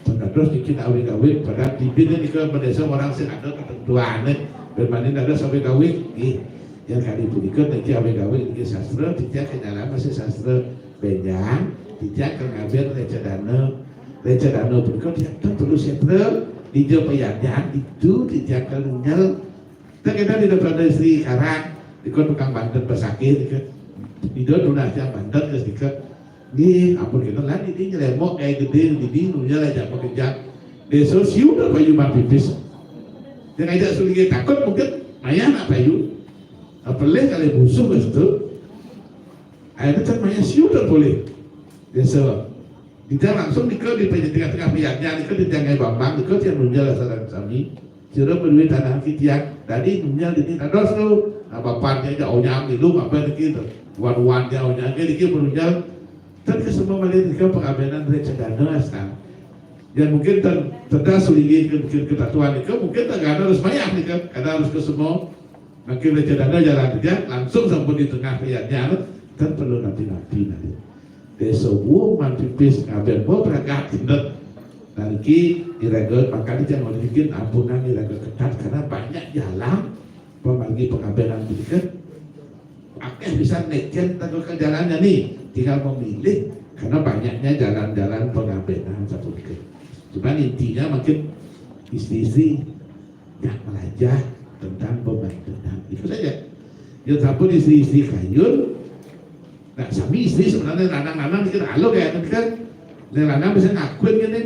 terus bikin awik-awik pada bibit ini ke pedesa orang sing ada ketentuan berbanding ada sampai kawik nih yang kali punika nanti awik-awik ini sastra tidak kenalan masih sastra benjang tidak ke ngaben recadana recadana punika tidak perlu setra Ija payanyan itu titiang kalunyel. Tang kita di depan istri karang, ikut tukang banten pesakit, ikut. Ida tunas yang banten ke sikat. Nggih, ampun kita lah ini nyelemok kayak gede, ini nunyel aja makejang. Desa siu dah payu mapipis. Yang aja sulinge takut mungkin maya nak payu. Apalih kali musuh ke situ. Akhirnya kan maya siu dah boleh. Desa. Kita langsung nika di tengah-tengah piyaknya, nika di tengah Bambang, nika tiang nunjal sareng sami. Sira berduit tanah ki tiang. Tadi nunjal dini dados tu. Nah, bapaknya aja onyang itu apa niki tu. Wan-wan dia onyang ke niki berunjal. Kan ke semua malih nika pengabenan reksadana astang. Ya mungkin ten, tedas ulingin ke, ke, ketatuan nika, mungkin tak ada harus mayah nika, kada harus ke semua. Mangkin Raja Dana jalan aja, langsung sampun di tengah liatnya, kan perlu napi-napi nanti. Desa Wuh man pipis ngaben bo pragat indet. Nah, niki iraga makanya jangan bikin ampunan iraga ketat karena banyak jalan pemargi pengabenan dikit. Akeh bisa neken tanggal ke jalannya nih, tinggal memilih karena banyaknya jalan-jalan pengabenan satu dikit. Cuman intinya mungkin istri-istri yang belajar tentang pembangunan. Itu saja. Yang sampun istri-istri kayun, nah sami istri sebenarnya lanang-lanang kita alo kayak kan. Yang lanang bisa ngakuin kan ini.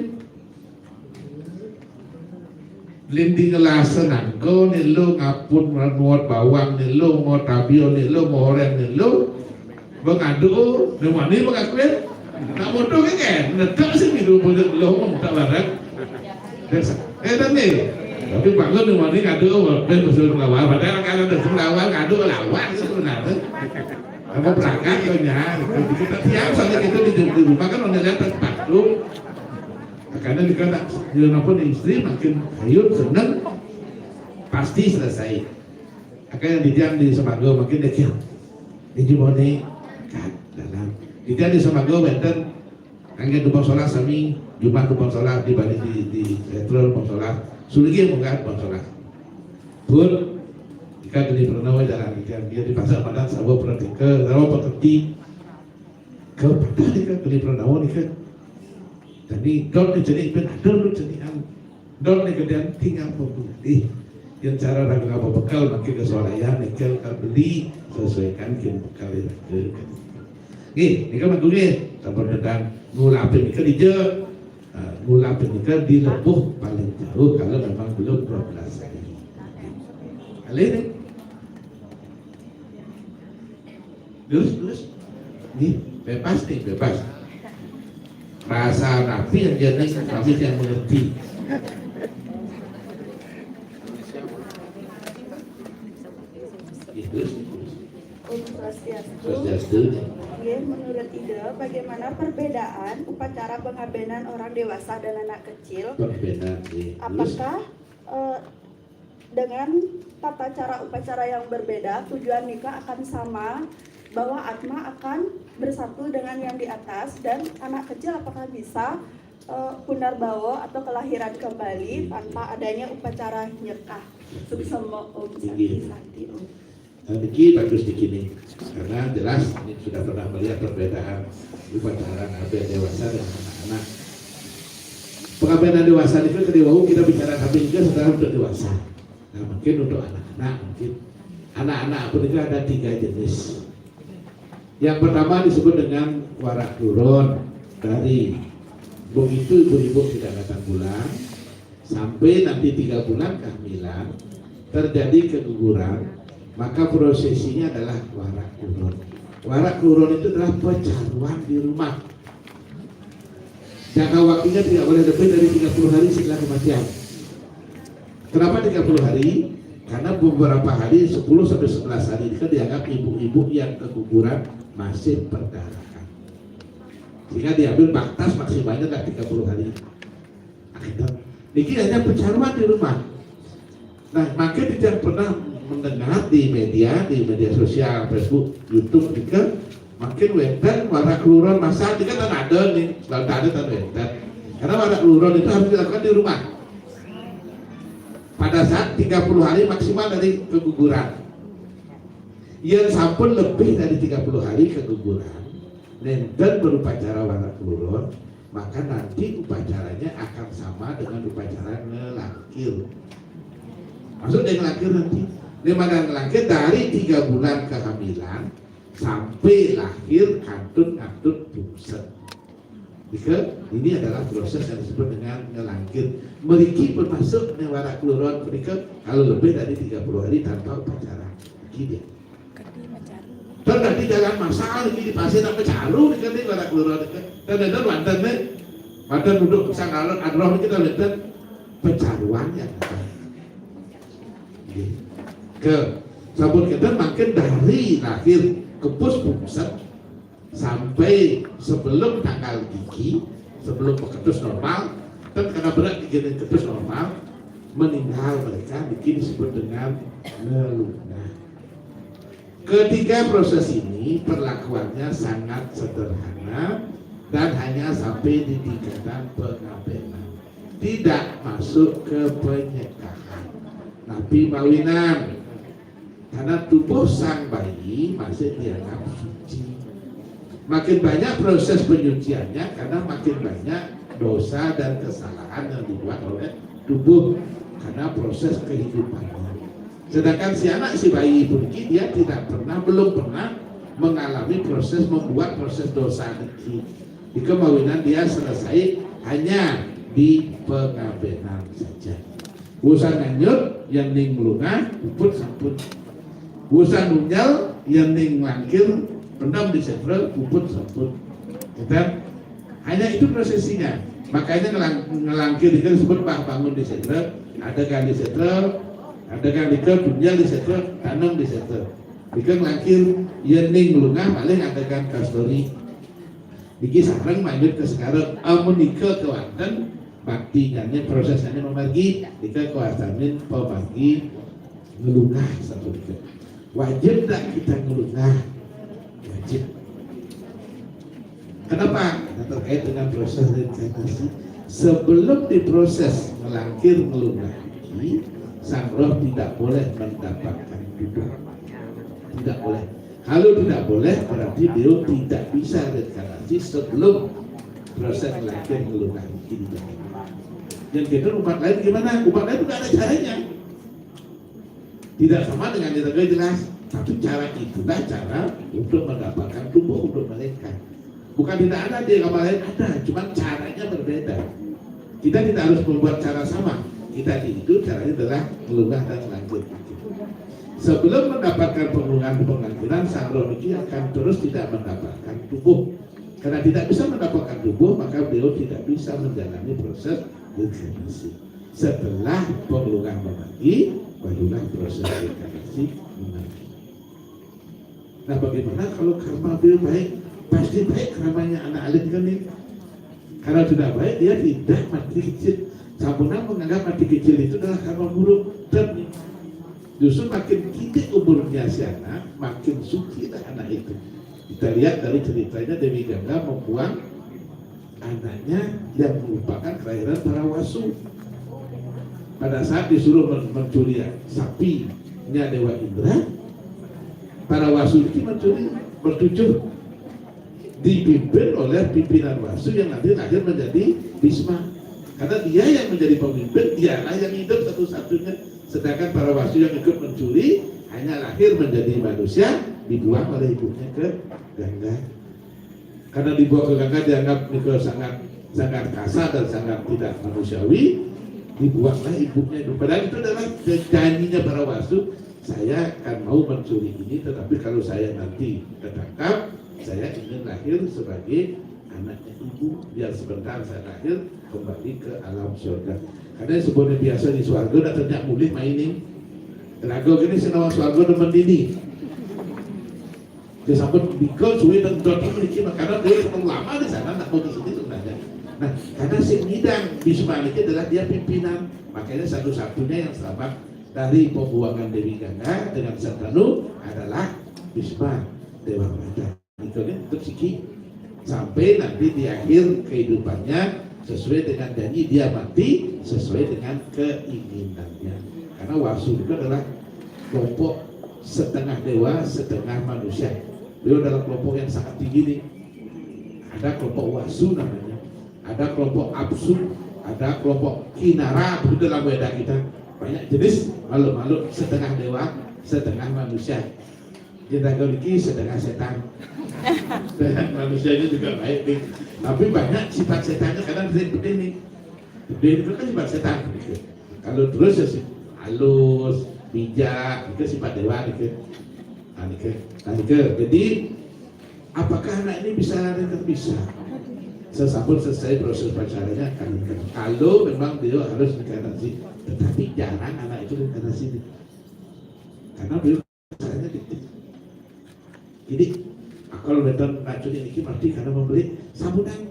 Lindi ngelasan angko nilo ngapun nuat bawang nilo mau tabio nilo mau oreng nilo. Bengadu, nang wani mengakuin. Nak bodoh kan? Nedak sih ngidu bodoh lo mau tak barang. Biasa. Eh, tapi, tapi bangun nang wani ngadu, ben musuh lawan. Padahal kan ada musuh lawan, ngadu lawan sebenarnya. Apa berangkat kau nyari? Kita tiang soalnya itu di, di rumah kan orang lihat sepatu. Makanya kita tak, ya apa nih istri makin kayun seneng pasti selesai. Makanya di tiang di Semago makin deh kian. Ini mau nih kan dalam. Di tiang di Semago wenten angin dupang solas sami, Jumat dupang solas di Bali di, di Setro dupang solas. Suligi yang munggah dupang solas. Pun, jika geni pernah jalan di tiang dia di pasar padan sawo pratika, sawo pekerti. Kau patah nika geni pernah nika. Jadi, dot ni jadi pun ada lu jadi am. Dot ni kemudian tinggal pembeli. Yang cara raga apa bekal makin ke swalayan, nika kau beli sesuaikan kin bekal yang ada. Nggih, nika mangku nggih. Sampun tentang ngulapin nika dija. Ah, ngulapin nika di lebuh paling jauh kalau memang belum dua belas hari. Alih nih. Terus, terus. Nih, bebas nih, bebas. Bahasa napi yang dia nih, napi yang mengerti. Nih, terus, terus. Om Swastiastu. Swastiastu. Nggih, menurut Ida, bagaimana perbedaan upacara pengabenan orang dewasa dan anak kecil? Perbedaan, nggih. Terus? Apakah, eh, dengan tata cara upacara yang berbeda, tujuan nikah akan sama, bahwa atma akan bersatu dengan yang di atas, dan anak kecil apakah bisa, eh, punarbawa atau kelahiran kembali tanpa adanya upacara nyekah? Suksema Om. Santi, Santi Om. Nah, niki bagus di sini. Karena jelas ini sudah pernah melihat perbedaan upacara ngaben dewasa dengan anak-anak. Pengabenan dewasa itu tadi wau kita bicara ngaben juga sekarang untuk dewasa. Nah, mungkin untuk anak-anak mungkin. Anak-anak pun itu ada tiga jenis. Yang pertama disebut dengan warak luron dari begitu ibu-ibu tidak datang bulan, sampai nanti tiga bulan kehamilan, terjadi keguguran, maka prosesinya adalah warak luron. Warak luron itu adalah pecaruan di rumah. Jangka waktunya tidak boleh lebih dari tiga puluh hari setelah kematian. Kenapa tiga puluh hari? Karena beberapa hari, sepuluh sampai sebelas hari itu dianggap ibu-ibu yang keguguran masih perdarahan. Sehingga diambil batas maksimalnya adalah tiga puluh hari. Nah, gitu. Niki hanya pecaruan di rumah. Nah, mungkin kita pernah mendengar di media, di media sosial, Facebook, YouTube juga, mungkin wenten warak luron masal, ini kan ada nih, kalau tak ada kan wenten. Karena warak luron itu harus dilakukan di rumah. Pada saat tiga puluh hari maksimal dari keguguran. Yang sampun lebih dari tiga puluh hari keguguran, nenten berupacara warak luron, Maka nanti upacaranya akan sama dengan upacara ngelangkir. Maksudnya ngelangkir nanti, dia makan ngelangkir dari tiga bulan kehamilan sampai lahir kantun-kantun pungset. Jadi, ini adalah proses yang disebut dengan ngelangkir. Meriki termasuk newara keluaran mereka kalau lebih dari tiga puluh hari tanpa upacara. Begini. Kan tadi jalan masal ini di pasir apa caru kan ini pada keluar kan. Dan ada mantan nih. Mantan duduk sangalan adroh kita lihat pecaruannya. Oke. Ke sabun kita makin dari lahir ke pus pungset sampai sebelum tanggal gigi, sebelum ketus normal, kan karena berat gigi ketus normal, meninggal mereka, bikin disebut dengan ngelunah. Ketiga proses ini perlakuannya sangat sederhana dan hanya sampai di tingkatan pengabenan. Tidak masuk ke penyekahan. Tapi mawinan, karena tubuh sang bayi masih dianggap suci. Makin banyak proses penyuciannya karena makin banyak dosa dan kesalahan yang dibuat oleh tubuh karena proses kehidupannya. Sedangkan si anak, si bayi pun dia tidak pernah, belum pernah mengalami proses membuat proses dosa niki. Di kemawinan dia selesai hanya di pengabenan saja. Urusan lanjut yang ning lunga puput sampun. Urusan nunggal yang ning langkir pendam di setra puput sampun. Kita hanya itu prosesinya. Makanya ngelang, ngelangkir itu disebut bah bangun di setra, adegan di setra, adegan di ke tunjal di setra, tanam di setra. Di ke ngelangkir yang ning lunga paling adegan kastori. Niki sareng lanjut ke sekarang. Amun nika kewanten bakti jane prosesnya memargi, nika kewastanin pemargi ngelungah satu nika. Wajib tak kita ngelungah? Wajib. Kenapa? Karena terkait dengan proses reinkarnasi. Sebelum diproses melangkir ngelungah ini, sang roh tidak boleh mendapatkan tubuh. Tidak boleh. Kalau tidak boleh, berarti beliau tidak bisa reinkarnasi sebelum proses melahirkan ngelunah ini. Yang kita umat lain gimana? Umat lain nggak ada caranya. Tidak sama dengan yang jelas. Tapi cara itulah cara untuk mendapatkan tubuh untuk mereka. Bukan tidak ada di agama lain, ada, cuman caranya berbeda. Kita tidak harus membuat cara sama. Kita itu caranya adalah melunah dan lanjut. Sebelum mendapatkan pengelungan pengambilan, sang roh niki akan terus tidak mendapatkan tubuh. Karena tidak bisa mendapatkan tubuh, maka beliau tidak bisa menjalani proses reinkarnasi. Setelah pengelungan memanggil, barulah proses reinkarnasi memanggil. Nah, bagaimana kalau karma beliau baik? Pasti baik karmanya anak alit kan nih. Karena sudah baik, dia tidak mati kecil. Sampunang menganggap mati kecil itu adalah karma buruk. Dan justru makin tinggi umurnya si anak, makin suci lah anak itu. Kita lihat dari ceritanya Dewi Gangga membuang anaknya yang merupakan kelahiran para wasu. Pada saat disuruh men- mencuri sapinya Dewa Indra, para wasu ini mencuri bertujuh, dipimpin oleh pimpinan wasu yang nanti lahir menjadi Bisma. Karena dia yang menjadi pemimpin, dialah yang hidup satu-satunya. Sedangkan para wasu yang ikut mencuri hanya lahir menjadi manusia, dibuang oleh ibunya ke Gangga. Karena dibuang ke Gangga dianggap nika sangat sangat kasar dan sangat tidak manusiawi, dibuanglah ibunya itu. Padahal itu adalah janjinya para wasu, saya akan mau mencuri ini, tetapi kalau saya nanti ketangkap, saya ingin lahir sebagai anaknya ibu, biar sebentar saya lahir kembali ke alam surga. Karena sebenarnya biasa di swarga datangnya mulih mainin. Raga gini sing nawang swarga demen dini. Dia sampai mikir suwe dan dot memiliki makanan dia terlalu lama di sana, ndak mau ke sini sebenarnya. Nah, karena sing ngidang Bisma ini adalah dia pimpinan, makanya satu-satunya yang selamat dari pembuangan Dewi Gangga dengan Sentanu adalah Bisma Dewa Brata. Itu kan untuk siki sampai nanti di akhir kehidupannya sesuai dengan janji dia mati sesuai dengan keinginannya. Karena wasu itu adalah kelompok setengah dewa, setengah manusia. Beliau dalam kelompok yang sangat tinggi nih. Ada kelompok wasu namanya. Ada kelompok absu, ada kelompok kinara, begitu dalam Weda kita. Banyak jenis makhluk-makhluk setengah dewa, setengah manusia. Kita niki setengah setan. Manusianya juga baik nih. Tapi banyak sifat setannya kadang sering seperti ini. Seperti itu kan sifat setan. Kalau terus ya sih halus, bijak, itu sifat dewa nih. Nah, nih, nah, nih. Jadi apakah anak ini bisa? Bisa. Sesampun selesai proses pacarannya akan nikah. Kalau memang beliau harus reinkarnasi, tetapi jarang anak itu reinkarnasi. Karena beliau pacarannya dikit. Jadi, kalau beton racun ini mati karena membeli sabunan.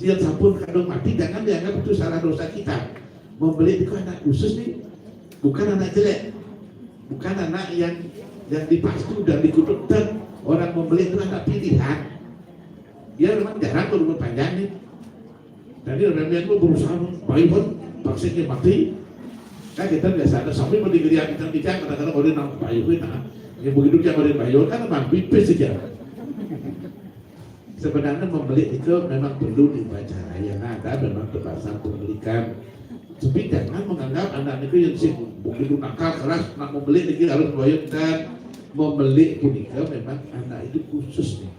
Siap sabun kadung mati, jangan dianggap itu salah dosa kita. Membeli itu anak khusus nih, bukan anak jelek, bukan anak yang yang dipastu dan dikutuk. Dan orang membeli itu anak pilihan. Dia memang jarang berumur panjang nih. Jadi orang yang mau berusaha bayi pun vaksinnya mati. Kan kita biasa ada sampai mau digeriak kita bicara kadang-kadang orang nang bayi pun nah. Yang begitu dia orang bayi kan memang pipis saja. Sebenarnya membeli itu memang perlu dibaca. Yang ada memang terpaksa pembelikan. Tapi jangan menganggap anak itu yang sih begitu nakal keras nak membeli lagi harus bayar. Dan membeli punika memang anak itu khusus nih.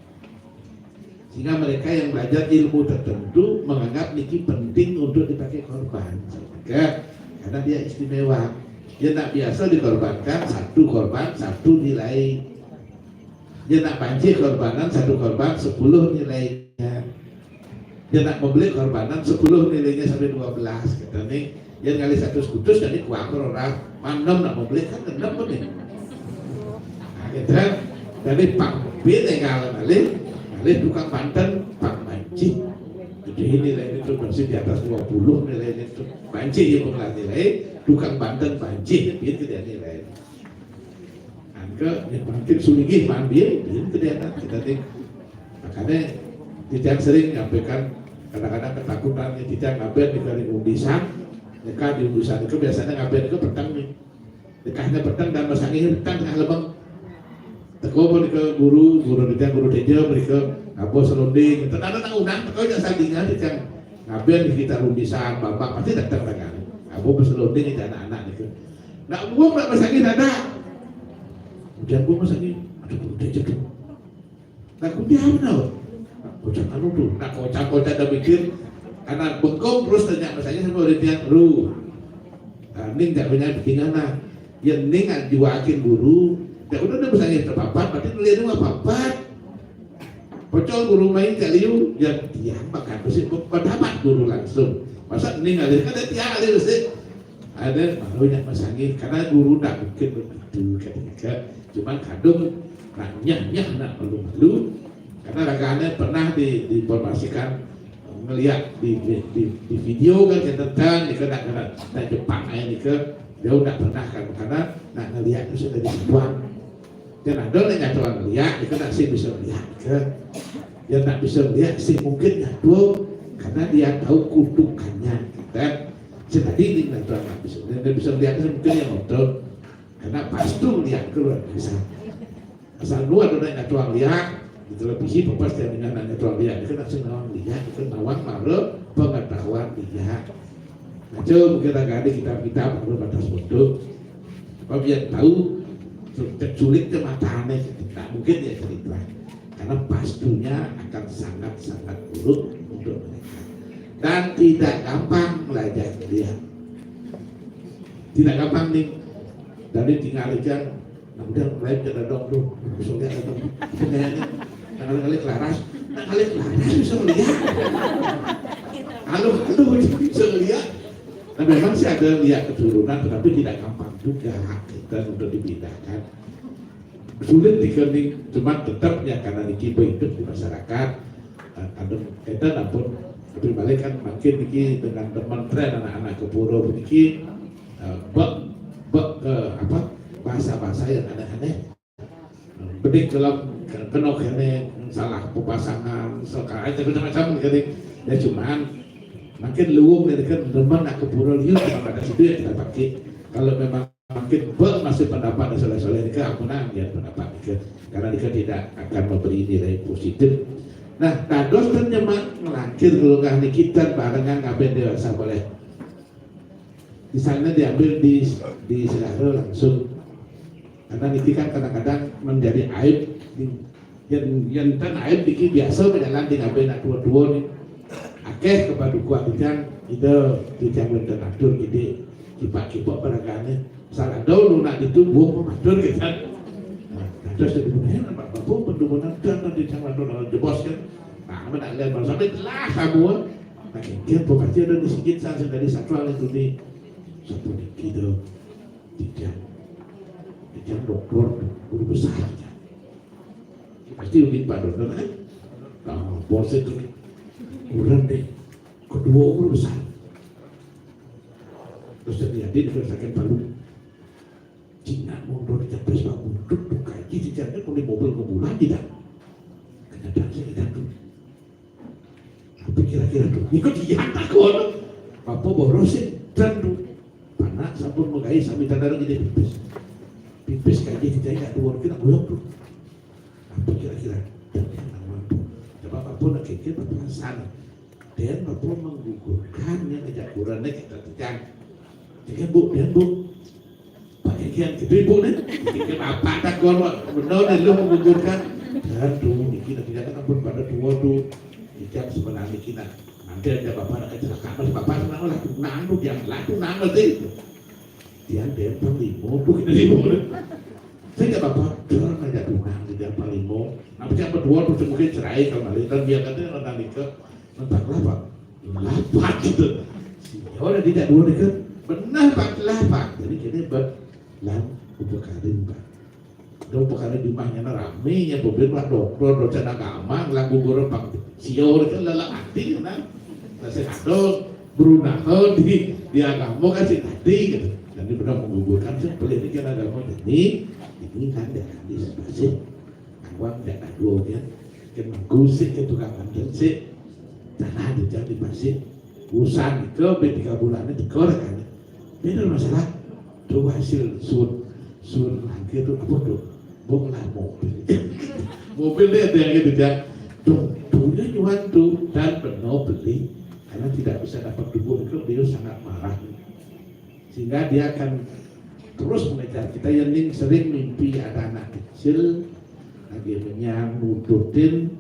Sehingga mereka yang belajar ilmu tertentu menganggap niki penting untuk dipakai korban. Sehingga, karena dia istimewa. Dia tidak biasa dikorbankan satu korban, satu nilai. Dia tidak banci korbanan satu korban, sepuluh nilainya. Dia tidak membeli korbanan sepuluh nilainya sampai dua belas. Kita nih, dia ngalih satu skutus, jadi kuang orang. Mandem nak membeli kan gendam pun nih. Nah, gitu kan. Jadi pang pin yang ngalah ngalih, ngalih tukang banten, pang banci. Jadi ini nilai itu masih di atas dua puluh nilai itu. Banci ya pengelah nilai, tukang banten banci, gitu dia nilai. Angka yang makin sulinggih mandir, gitu dia kan. Kita nih, makanya kita sering nyampaikan kadang-kadang ketakutan ya, kita ngaben di kali undisan, mereka di undisan itu biasanya ngaben itu petang nih. Dekahnya petang dan masangnya petang tengah lebeng. Teko pun ke guru, guru dia guru dia mereka apa selonding. Tentang tentang undang teko yang sandingan yang ngaben kita undisan, bapak pasti datang dengan apa selonding itu anak-anak itu. Nak buang nak masangnya ada. Udah buang masangnya, aduh udah jatuh. Nah, kupiah benar. Kocak anu tuh, nah kocak-kocak dah mikir. Karena bengkong terus tanya masanya sama orang dia, lu. Nah, ini nggak punya bikinan nah. Ya ini nggak juakin guru. Ya udah udah misalnya terpapat, berarti nilai itu apa? Pocol guru main kali yuk, ya dia makan besi pendapat guru langsung. Masa ini nggak ada kan dia tiap kali besi. Ada malunya masangin karena guru tak mungkin begitu ketika cuman kadung nanya nyah nak malu-malu karena raganya pernah di, diinformasikan ngelihat di, di, di, di video kan kita tentang di kena kena tak Jepang aja nih ke dia udah pernah kan karena nak ngelihat itu sudah di Jepang dan ada yang nyatuan ngelihat itu nak sih bisa melihat ke dia tak bisa melihat sih mungkin nyatu karena dia tahu kutukannya kan. Jadi ini nonton habis. Dan dia bisa lihat mungkin yang nonton. Karena pas tuh lihat keluar bisa. Asal luar udah nggak tuang lihat di televisi, pas dia dengan nanya tuang lihat itu langsung nawang lihat itu nawang malu pengetahuan lihat. Nah, coba kita gali kita kita perlu batas waktu. Apa biar tahu terculik ke matanya kita mungkin ya cerita. Karena pastunya akan sangat-sangat buruk untuk mereka. Dan tidak gampang belajar dia. Tidak gampang nih. Dari tinggal aja, nah udah mulai kita dong tuh, sudah dong. Kayaknya, nah kali kali kelaras, nah kali kelaras bisa melihat. Halo, halo, bisa melihat. Nah memang sih ada lihat keturunan, tetapi tidak gampang juga kita untuk dibedakan. Sulit dikening, cuma tetap ya karena niki hidup di masyarakat. Nah, kadang kita nampun tapi balik kan makin niki dengan teman tren anak-anak ke pura niki uh, bek bek ke apa bahasa-bahasa yang aneh-aneh. Bedik dalam kenok ini salah pemasangan, sokai macam-macam gitu. Ya cuman makin luwung dari kan teman nak ke pura liur pada situ yang kita pakai. Kalau memang mungkin ber masih pendapat dan soleh-soleh ini aku nang dia pendapat itu karena dia tidak akan memberi nilai positif Nah, dados ten nyemak nglangkir kula niki ten barengan ngabén déwasa boleh. Di sana diambil di di Segara langsung. Karena niki kan kadang-kadang menjadi aib di, yen yen ten aib niki biasa berjalan di ngabén nak tua-tua nih. Akeh kepaduka titiang, ida titiang wénten atur gede kipak-kipak barangane. Salah dulu nak ditubuh pematur kita. Nah, terus jadi benar Pak Bapak pendumunan dan nanti sama dulu jebos kan. Nah, mana lihat baru sampai telah semua. Nah, dia pasti ada di sikit saja dari satu hal itu nih. Satu nih gitu. Tidak. Tidak dokter guru besar aja. Pasti udah Pak dokter kan. Nah, bos itu kurang deh. Kedua guru besar. Terus terjadi di sakit palu. Cina mundur capres Pak Bunduk buka aja di jalan boleh mobil ke bulan tidak. Kenyataan saya tidak tuh. Apa kira-kira tuh? Ikut iya takut. Apa borosin dan tuh. Panak sampun menggai sami tanda lagi dia pipis. Pipis kayak kita nggak dua kita goyok tuh. Apa kira-kira? Dan yang namanya tuh. Coba apa nak kira perasaan. Dan apa menggugurkan yang ngajak kurangnya kita tekan. Jadi bu, dan bu. Pak Ekian gede bu nih. Pikir apa tak kono. Benar nih lu menggugurkan. Dan tuh, niki nanti kan ampun pada tua tuh. Ijab sebenarnya kita. Nanti ada bapak ada kecelakaan, terus bapak senang lah tunang tuh, dia lah tunang nanti itu. Dia dia panglimo tuh kita limo. Saya nggak bapak, jangan aja tunang di dia panglimo. Nanti yang berdua tuh mungkin cerai kalau nanti kan dia katanya nanti ke tentang apa? Lapat gitu. Ya udah tidak dua deket. Benar Pak lapat. Jadi kini buat lan upakarin Pak. Dong perkara di rumahnya na rame ya, bobin Pak dokter, dosen agama, ngelaku guru Pak. Sio itu lelah hati kan. Nah, saya kado berunahan di di agama kan sih tadi gitu. Jadi pernah menggugurkan sih boleh ini kan agama ini ini kan jangan disipasi. Awak tidak kado ya. Kan gusik ke tukang kantor sih. Tanah di jam di pasir. Urusan itu sampai tiga bulan itu tiga orang kan. Beda masalah. Tuh hasil sun sun langkir tuh apa tuh? Bonglah mobil. Mobil dia ada yang gitu ya. Tuh, punya nyuan tuh dan penuh beli karena tidak bisa dapat dubur itu beliau sangat marah. Sehingga dia akan terus mengejar kita yang ning sering mimpi ada anak kecil lagi menyang nututin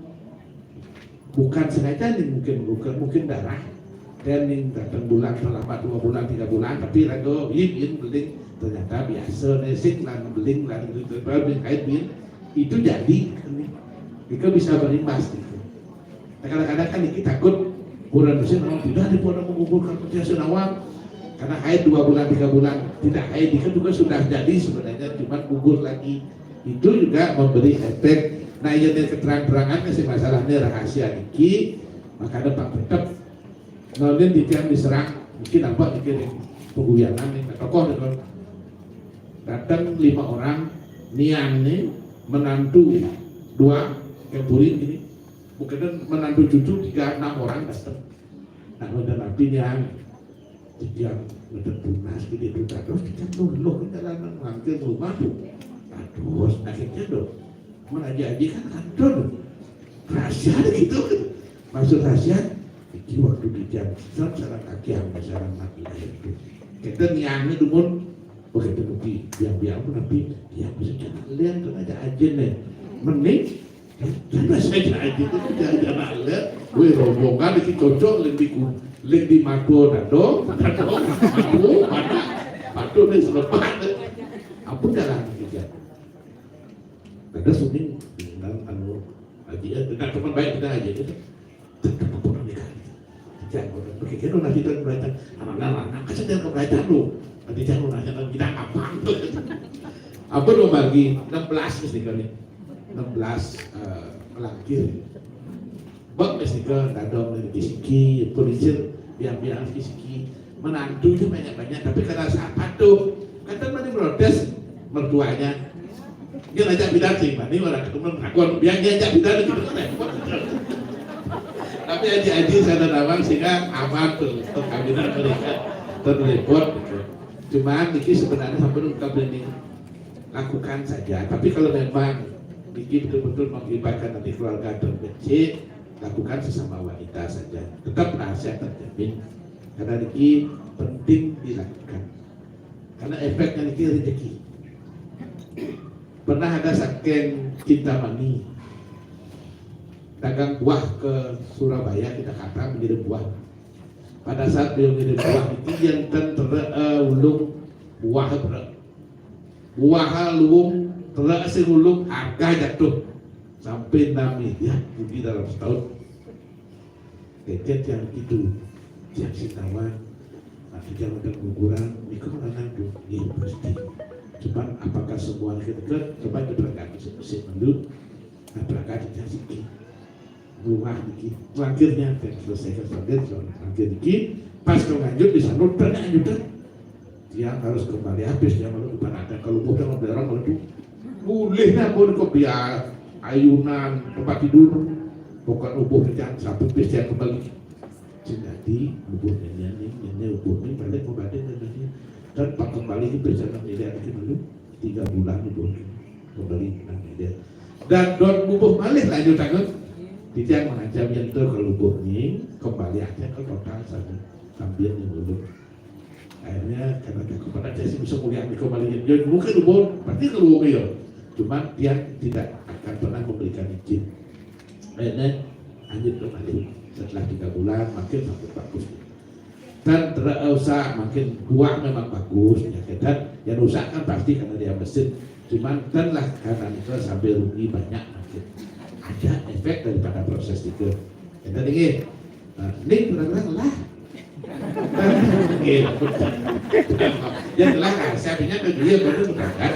bukan sengaja nih mungkin bukan mungkin darah dan ning datang bulan selama dua bulan tiga bulan tapi ragu yin yin beling ternyata biasa nesik lan beling lan gitu beling kait bin itu jadi nih itu bisa berimbas gitu. Nah, kadang-kadang kan kita takut kurang bersih memang tidak dipodo menguburkan percaya senawang karena haid dua bulan tiga bulan tidak haid itu juga sudah jadi sebenarnya cuma gugur lagi itu juga memberi efek. Nah, iya dari keterangan-keterangan masih masalahnya rahasia niki, maka ada pak tetap nolin di tiang diserang mungkin apa dikirim pengguyangan nih tokoh nih datang lima orang nian nih menantu dua yang puri ini mungkin menantu cucu tiga enam orang datang. Nah, udah nabi nian tiga udah tunas gede tuh terus kita tuh lo kita lanang mangkir rumah tuh terus akhirnya dong mau aja aja kan kantor rahasia ada gitu kan maksud rahasia itu waktu di jam jam sarang kaki yang sarang mati itu kita niannya dumun begitu mesti diam-diam pun tapi dia bisa jangan lihat tuh aja aja nih mending kita saja aja itu jangan jangan lihat wih rombongan itu cocok lebih ku lebih mako dado dado mako mana patuh nih selepas apa jalan kita ada suning tinggal anu lagi ya tidak cuma baik kita aja gitu tetap apa nih kan jangan oke kita nanti kita belajar anak-anak anak kasih jangan belajar lu nanti jangan nanya kita apa apa lo bagi enam belas mesti kali enam belas eh, melangkir bak mesti ke dadong dari kisiki polisi yang bilang kisiki menantu itu banyak-banyak tapi karena saat patuh kata mana protes mertuanya dia ngajak bidan sih, ini orang ketemu pengakuan dia ngajak bidan itu kan repot. Tapi aji-aji saya nawang sehingga aman tuh untuk kabinan mereka dan repot gitu. Cuman ini sebenarnya sampai untuk ini lakukan saja. Tapi kalau memang ini betul-betul mengakibatkan nanti keluarga terbenci, Lakukan sesama wanita saja. Tetap rahasia terjamin. Karena niki penting dilakukan. Karena efeknya niki rezeki. Pernah ada saking Kintamani dagang buah ke Surabaya, kita kata mengirim buah. Pada saat beliau ngirim buah itu, yang ten tere eh, ulung buah tere. Buah luung tere sing ulung, harga jatuh sampai enam miliar lebih dalam setahun. Keket yang itu, yang sitawan, nanti yang ada guguran, itu menanam tuh, iya pasti. Cuman apakah semua kita coba diberangkat sih dulu, nah berangkat aja sih rumah dikit, langkirnya yang selesai ke sambil langkir dikit, pas kau lanjut di sana udah lanjut, dia harus kembali habis, dia malu depan ada kalau udah ngebelerang malu tuh boleh nah boleh kok biar ayunan tempat tidur, pokok ubuh jangan sampai bis dia kembali. Jadi ubuh nyanyi nyanyi ubuh ini balik ke badan dan nyanyi dan pak kembali ke bencana miliar itu dulu tiga bulan ubuh kembali nang miliar dan don ubuh malih lanjut tangan tidak mengancam yang itu kalau ubuh ini kembali aja ke total sana sambil yang dulu. Akhirnya karena takut pada saya sih bisa kuliah mikro balik yang mungkin ubuh pasti kalau ubuh ya, cuman dia tidak akan pernah memberikan izin. Akhirnya lanjut kembali setelah tiga bulan makin bagus bagus dan tidak usah makin buah memang bagus ya kan. Dan yang rusak kan pasti karena dia mesin, cuman dan lah karena itu sampai rugi banyak makin ada efek daripada proses itu. Kita dingin. Nah, ini benar-benar lah. Iya, betul. Yang telah kan, saya punya ke dia baru berangkat.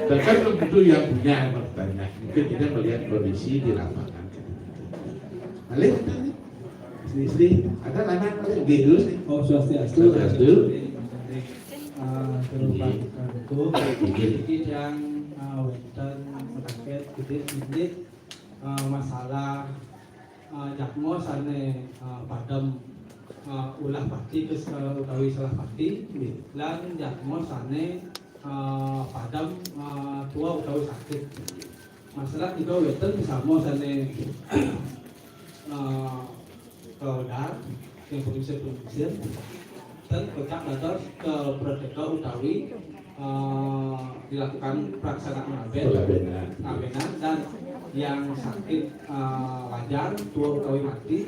Bahkan untuk yang punya bertanya, mungkin kita melihat kondisi di lapangan. Alih, Sri, Sri, ada anak paling gitu sih. Oh, swastiastu. Swastiastu. Ah, terima kasih, Pak Guru. Jadi yang ah, wonten mengkaget gitu, ini ah, masalah ah, jadma sane ah, padem ah, ulah pati kes- ah, utawi salah pati lan jadma sane ah, padem ah, tua utawi sakit. Masalah kita wonten sesama sane ah, keluarga yang pengungsian-pengungsian dan kocak dados ke prateka utawi eh, dilakukan pelaksanaan ngaben, Pelabenan. Ngabenan dan yang sakit eh, wajar tua utawi mati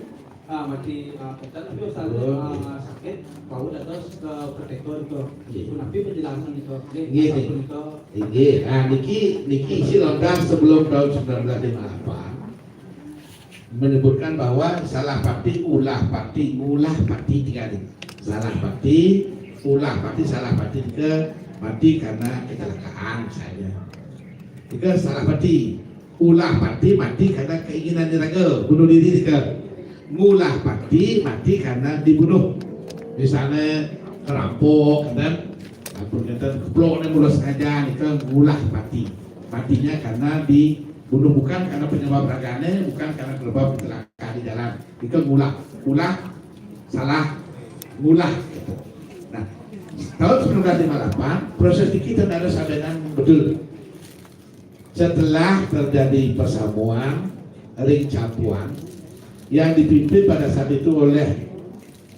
ah, mati ah, ketan tapi usah Oh. Ah, sakit bau dados ke prateka itu Iya. Punapi penjelasan itu Nggih, nggih. Sampun itu Inggih. Nah, niki niki isi lengkap sebelum tahun sembilan belas lima delapan menyebutkan bahwa salah pati, ulah pati, ngulah pati tiga kali. Salah pati, ulah pati, salah pati ke mati karena kecelakaan misalnya. Itu salah pati. Ulah pati mati karena keinginan diraga, bunuh diri ke. Ngulah pati mati karena dibunuh. Misalnya kerampok, kan? Ampun kita keplok nih mulai sengaja nih ke ngulah pati. Matinya karena dibunuh bukan karena penyebab ragane, bukan karena penyebab kecelakaan di jalan. Itu ngulah, ulah salah, ngulah. Gitu. Nah, tahun sembilan belas lima delapan proses di kita ada sabenan betul. Setelah terjadi persamuan ring Capuan yang dipimpin pada saat itu oleh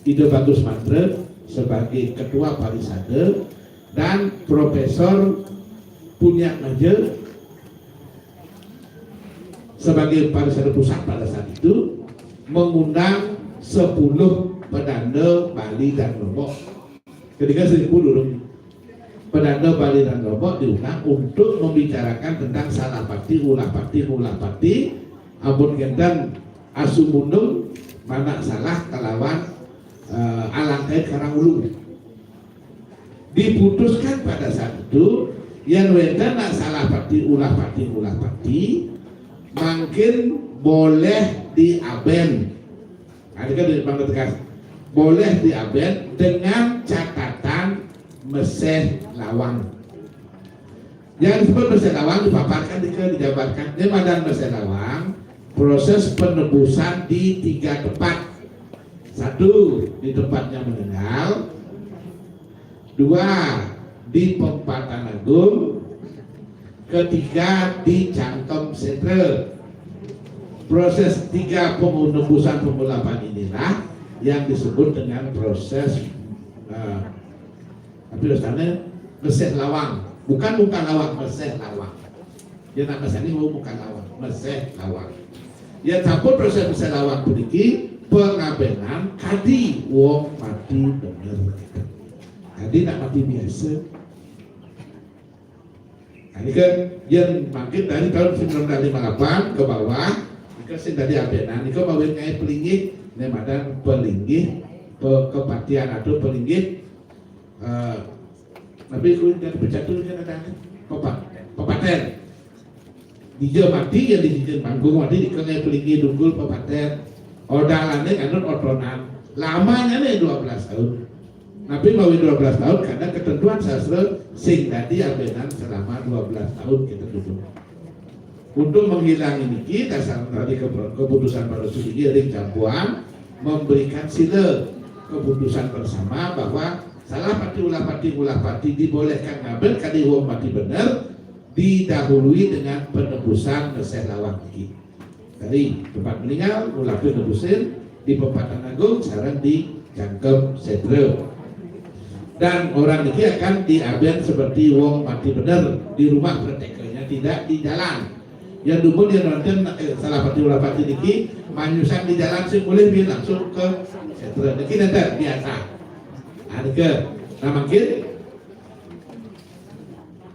Ida Bagus Mantra sebagai ketua parisade dan Profesor Punya Maja sebagai parisade pusat pada saat itu mengundang sepuluh pedanda Bali dan Lombok. Ketika seribu dulu pedanda Bali dan Lombok diundang untuk membicarakan tentang salah pati, ulah pati, ulah pati, ampun kenten asumundung mana salah kelawan uh, alangkai karang ulu. Diputuskan pada saat itu yang wenten nak salah pati, ulah pati, ulah pati mungkin boleh diaben. Nah, ini kan dari Bang tegas boleh diaben dengan catatan meseh lawang. Yang disebut meseh lawang dipaparkan di dijabarkan ini madan meseh lawang proses penebusan di tiga tempat. Satu di tempatnya meninggal, dua di Pempatan Agung, ketiga di Cangkem Sentra. Proses tiga penebusan pengulapan inilah yang disebut dengan proses, eh, tapi rasanya meseh lawang. Bukan muka lawang, meseh lawang. Ya, nak meseh ni bukan lawang, meseh lawang. Ya, sampun proses meseh lawang puniki pangabénan kadi wong mati bener. Kadi nak mati biasa. Nah, ini kan yang makin dari tahun sembilan belas lima puluh delapan ke bawah, ini kan sing tadi abénan, ini kan mawinan pelinggih, ini madan pelinggih, pe-, kepatihan atau pelinggih, eh, tapi itu dari pecatur kan ada, pepa-, pepatén. Dija mati, yang di sisi panggung mati, di kengé pelinggih tunggul pepatén. Odalané nganut otonan. Lamanya nih dua belas tahun. Tapi mawi dua belas tahun karena ketentuan sastra sing tadi abénan selama dua belas tahun kita duduk. Untuk menghilangi niki, dasar tadi kepu-, keputusan para sudigi ring campuan memberikan sila keputusan bersama bahwa salah pati ulah pati ulah pati dibolehkan ngabén kadi wong mati bener, didahului dengan penebusan meseh lawang niki. Dari tempat meninggal, ulah nebusin di Pepatang Agung, sareng di Cangkem Sétra. Dan orang niki akan diabén seperti wong mati bener di rumah prakteknya, tidak di jalan. Yang dumun yang nonton, eh, salah pati ulah pati niki manyusan di jalan sing boleh langsung ke sétra. Niki nonton biasa. Nah, niki. Nah, mungkin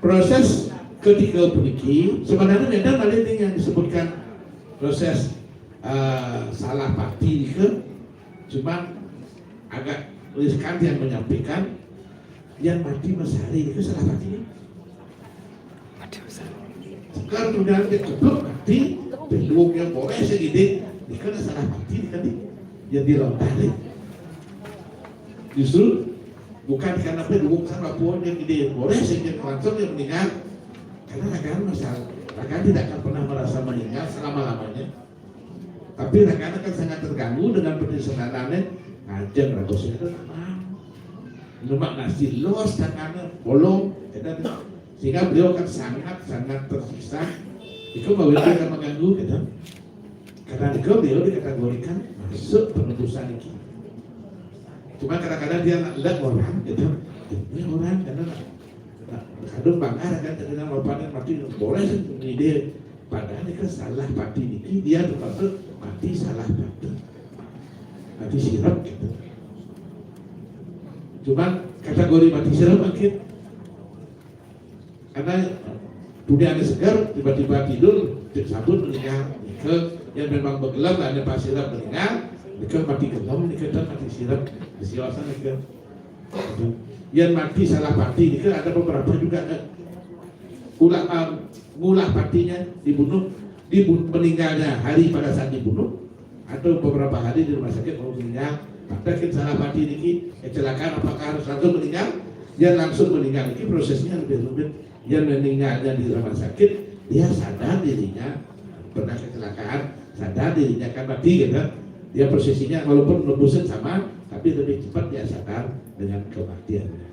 proses ketiga puniki sebenarnya beda malih dengan yang disebutkan proses, eh, salah pati nika, cuma agak riskan yang menyampaikan yang mati mesari itu salah pati. Mati mesari. Sekarang kemudian dia keblek mati, penduk yang boleh segede, ini kan salah pati tadi yang dilontarin. Justru bukan karena penduk sama pun yang gede, boleh segede langsung yang meninggal. Karena rakan masalah, rakan tidak akan pernah merasa meninggal selama-lamanya. Tapi rakan kan sangat terganggu dengan perdisenanannya. Ngajeng ragosnya itu tenang. Lemak nasi los tangannya bolong, ya kan? Sehingga beliau akan sangat-sangat tersiksa. Itu bahwa itu akan mengganggu, gitu. Karena itu beliau dikategorikan masuk penebusan itu. Cuma kadang-kadang dia nak lihat orang, gitu. Ini orang karena nak, nak kadung bangga kan, kadang bapaknya mati boleh sih ini dia. Padahal ini kan salah pati niki, dia termasuk mati salah pati. Mati sirep gitu. Cuma kategori mati sirep mungkin karena dunia ini segar, tiba-tiba tidur, cek sabun meninggal, ke yang memang bergelap ada pasirap meninggal, ke mati gelem, ke mati sirep, kesiasan ke. Yang mati salah pati ini kan ada beberapa juga kan. Ulah, um, ngulah patinya dibunuh, dibun-, meninggalnya hari pada saat dibunuh, atau beberapa hari di rumah sakit baru meninggal. Praktekin salah pati niki, kecelakaan apakah harus langsung meninggal? Yang langsung meninggal niki prosesnya lebih rumit. Yang meninggalnya di rumah sakit, dia sadar dirinya pernah kecelakaan, sadar dirinya kan mati gitu. Dia prosesnya walaupun nebusin sama, tapi lebih cepat dia sadar dengan kematiannya.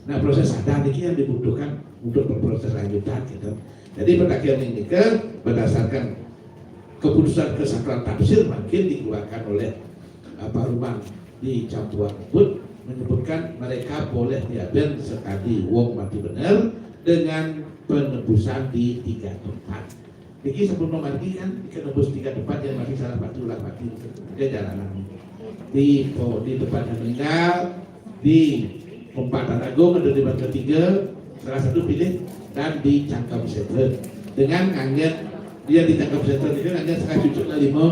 Nah, proses sadar niki yang dibutuhkan untuk berproses lanjutan gitu. Jadi, pada akhirnya ini ke berdasarkan keputusan kesakral tafsir mungkin dikeluarkan oleh, eh, Pak Rumang di Campuan Ubud menyebutkan mereka boleh diabén sekadi wong mati bener dengan penebusan di tiga tempat. Niki sebelum margi kan kita nebus tiga tempat yang masih salah pati ulah pati. Dia jalanan. Di, oh, di tempatnya meninggal, di Pepatang Agung ada debat ketiga, salah satu pilih, dan di Cangkem Sétra. Dengan nganggén dia di Cangkem Sétra itu nganggén setengah cucuk lah lima.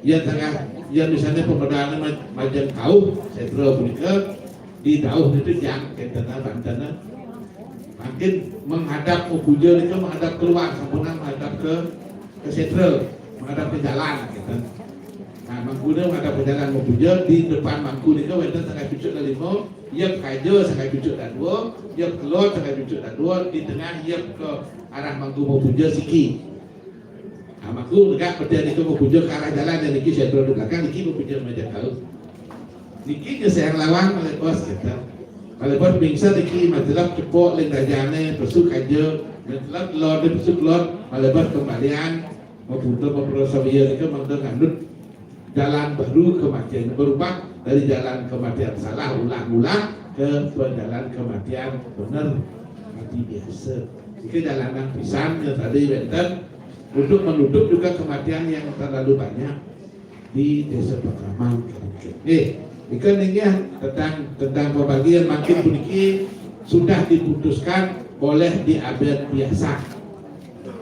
Ya tengah, ya misalnya pembedaannya ma-, majeng kauh, sétra punika di dauh itu jang, kénten banten. Makin menghadap ke puja itu menghadap keluar, sampun menghadap ke, ke sétra, menghadap ke jalan gitu. Nah, mangkuné menghadap ke jalan, mau puja di depan mangku itu wénten setengah cucuk dan lima, ya kaja setengah cucuk dan dua, ya keluar setengah cucuk dan dua, di tengah ya ke arah mangku mau puja siki. Nah, mangku tegak peti itu mau puja ke arah jalan dan niki saya turun di belakang, niki mau puja meja kau. Niki ke sayang lawan malih bos kita. Malih bos bingsa niki majelep cepok ling dajane, pesu kaja, majelep telur di pesu telur, malih bos kembalian. Mapunten, mapunten, sawiya nika mangda nganut jalan baru kematian, berubah dari jalan kematian salah ulang-ulang ke jalan kematian bener, mati biasa. Nika jalanan pisan yang tadi wenten untuk menutup juga kematian yang terlalu banyak di Desa Pakraman. Oke, nika nika tentang, tentang pembagian mangkin puniki sudah diputuskan boleh diaben biasa.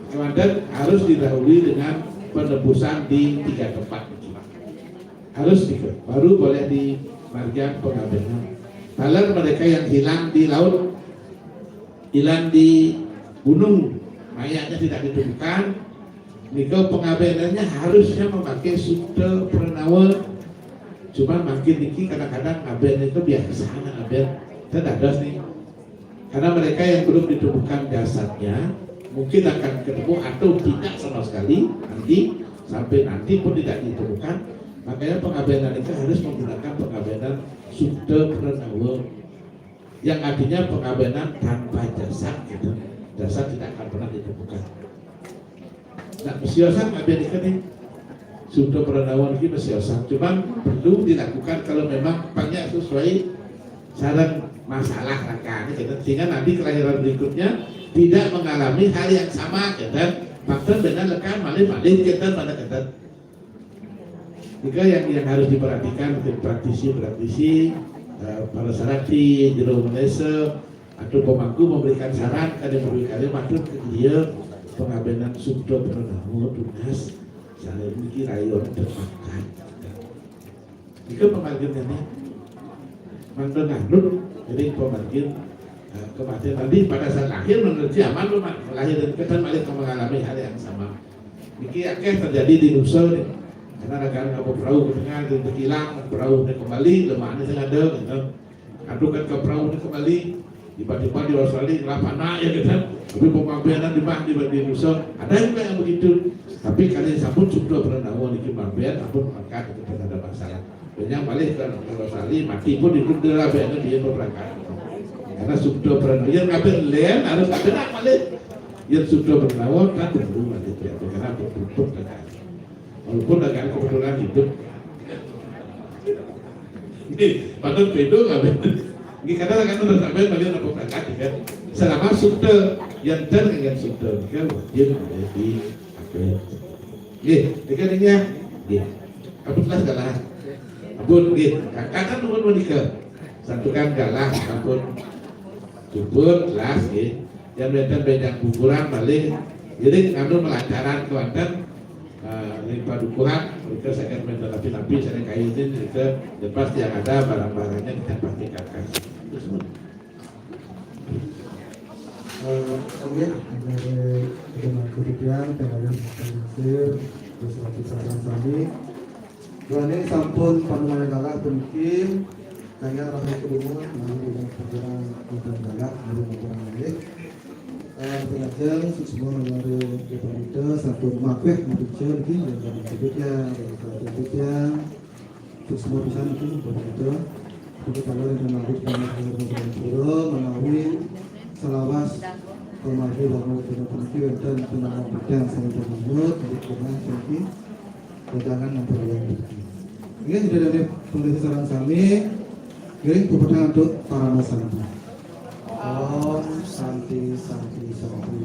Kemudian harus didahului dengan penebusan di tiga tempat. Harus nika, baru boleh dimargiang pengabenan. Taler mereka yang hilang di laut, hilang di gunung, mayatnya tidak ditemukan, nika pengabenannya harusnya memakai Sukta Pranawa. Cuman mangkin niki kadang-kadang ngaben itu biasa ngaben. Saya dados nih. Karena mereka yang belum ditemukan jasadnya mungkin akan ketemu atau tidak sama sekali nanti, sampai nanti pun tidak ditemukan. Makanya pengabenan itu harus menggunakan pengabenan Sukta Pranawa, yang artinya pengabenan tanpa jasad gitu. Jasad tidak akan pernah ditemukan. Nah, siosan ngaben nika nih. Sukta Pranawa niki siosan. Cuman perlu dilakukan kalau memang pangnya sesuai sareng masalah rangkane gitu. Sehingga nanti kelahiran berikutnya tidak mengalami hal yang sama gitu. Faktor dengan lekan malih-malih gitu pada gitu. Nika yang, yang harus diperhatikan untuk praktisi-praktisi, eh, para sarati, jero menesa, atau pemangku memberikan saran kada memberikan matur ke dia pengabenan Sukta Pranawa tunas. Saya mikir ayo terangkat. Nika pemargin ini mangda nganut jadi pemargin, eh, kematian tadi pada saat lahir menurut si aman, lahir dan ketan balik mengalami hal yang sama. Niki akeh terjadi di Nusa nih. Karena ada kan kapal perahu ke tengah, di tekilang, perahu ini kembali, lemahnya saya ada gitu. Aduh kan ke perahu ini kembali, tiba-tiba di Australia kelapa naik ya gitu. Tapi pemampianan di mah di, di Nusa, ada juga yang begitu. Tapi kali sabun Sukta Pranawa niki mampian, ampun, maka kita ada masalah. Dan yang balik ke Australia mati pun ikut dia, dia berangkat. Karena Sukta Pranawa yang ngapain lain harus ada nak balik. Yang Sukta Pranawa kan perlu nanti ya, karena bertutup dengan. Walaupun dagang kebetulan hidup. Ini, padahal beda nggak beda. Ini kadang kan udah sampai balik apa berangkat ya kan. Selama Sukta, yang ter yang Sukta kan wajib menjadi apa? Nggih, nika nika. Nggih. Ampun lah salah. Ampun nggih. Kakak nuwun menika. Santukan galah ampun. Cukup jelas nggih. Yang wenten benjang kuburan malih ngiring anu melancaran kewanten, eh, ring padukuhan, mereka saged menten napi-napi saking kayunin, kita lepas yang ada barang-barangnya kita pasti kakas. Terus Eh, nggih, dari Kemangku Tiang, Tengah Pasir, beserta sareng sami. Duaning sampun panumayan galah puniki, kalian rahayu kebungan, mari dengan perjalanan galah, mari dengan galah. Eh, lajeng suksma menawi kita sampun makweh maduca niki, dan kita, dan kita, suksma pisan niki, Bapak Ida. Kita kalau yang menawi kita pura menawi selawas pemaju bangun kita puniki wonten penangan pedang sama bangun, jadi dengan puniki. Wedangan ngampurayang. Inggih, Ida dané panglingsir sareng sami. Ngiring puputang antuk parama santi. Om Santi, Santi, Santi.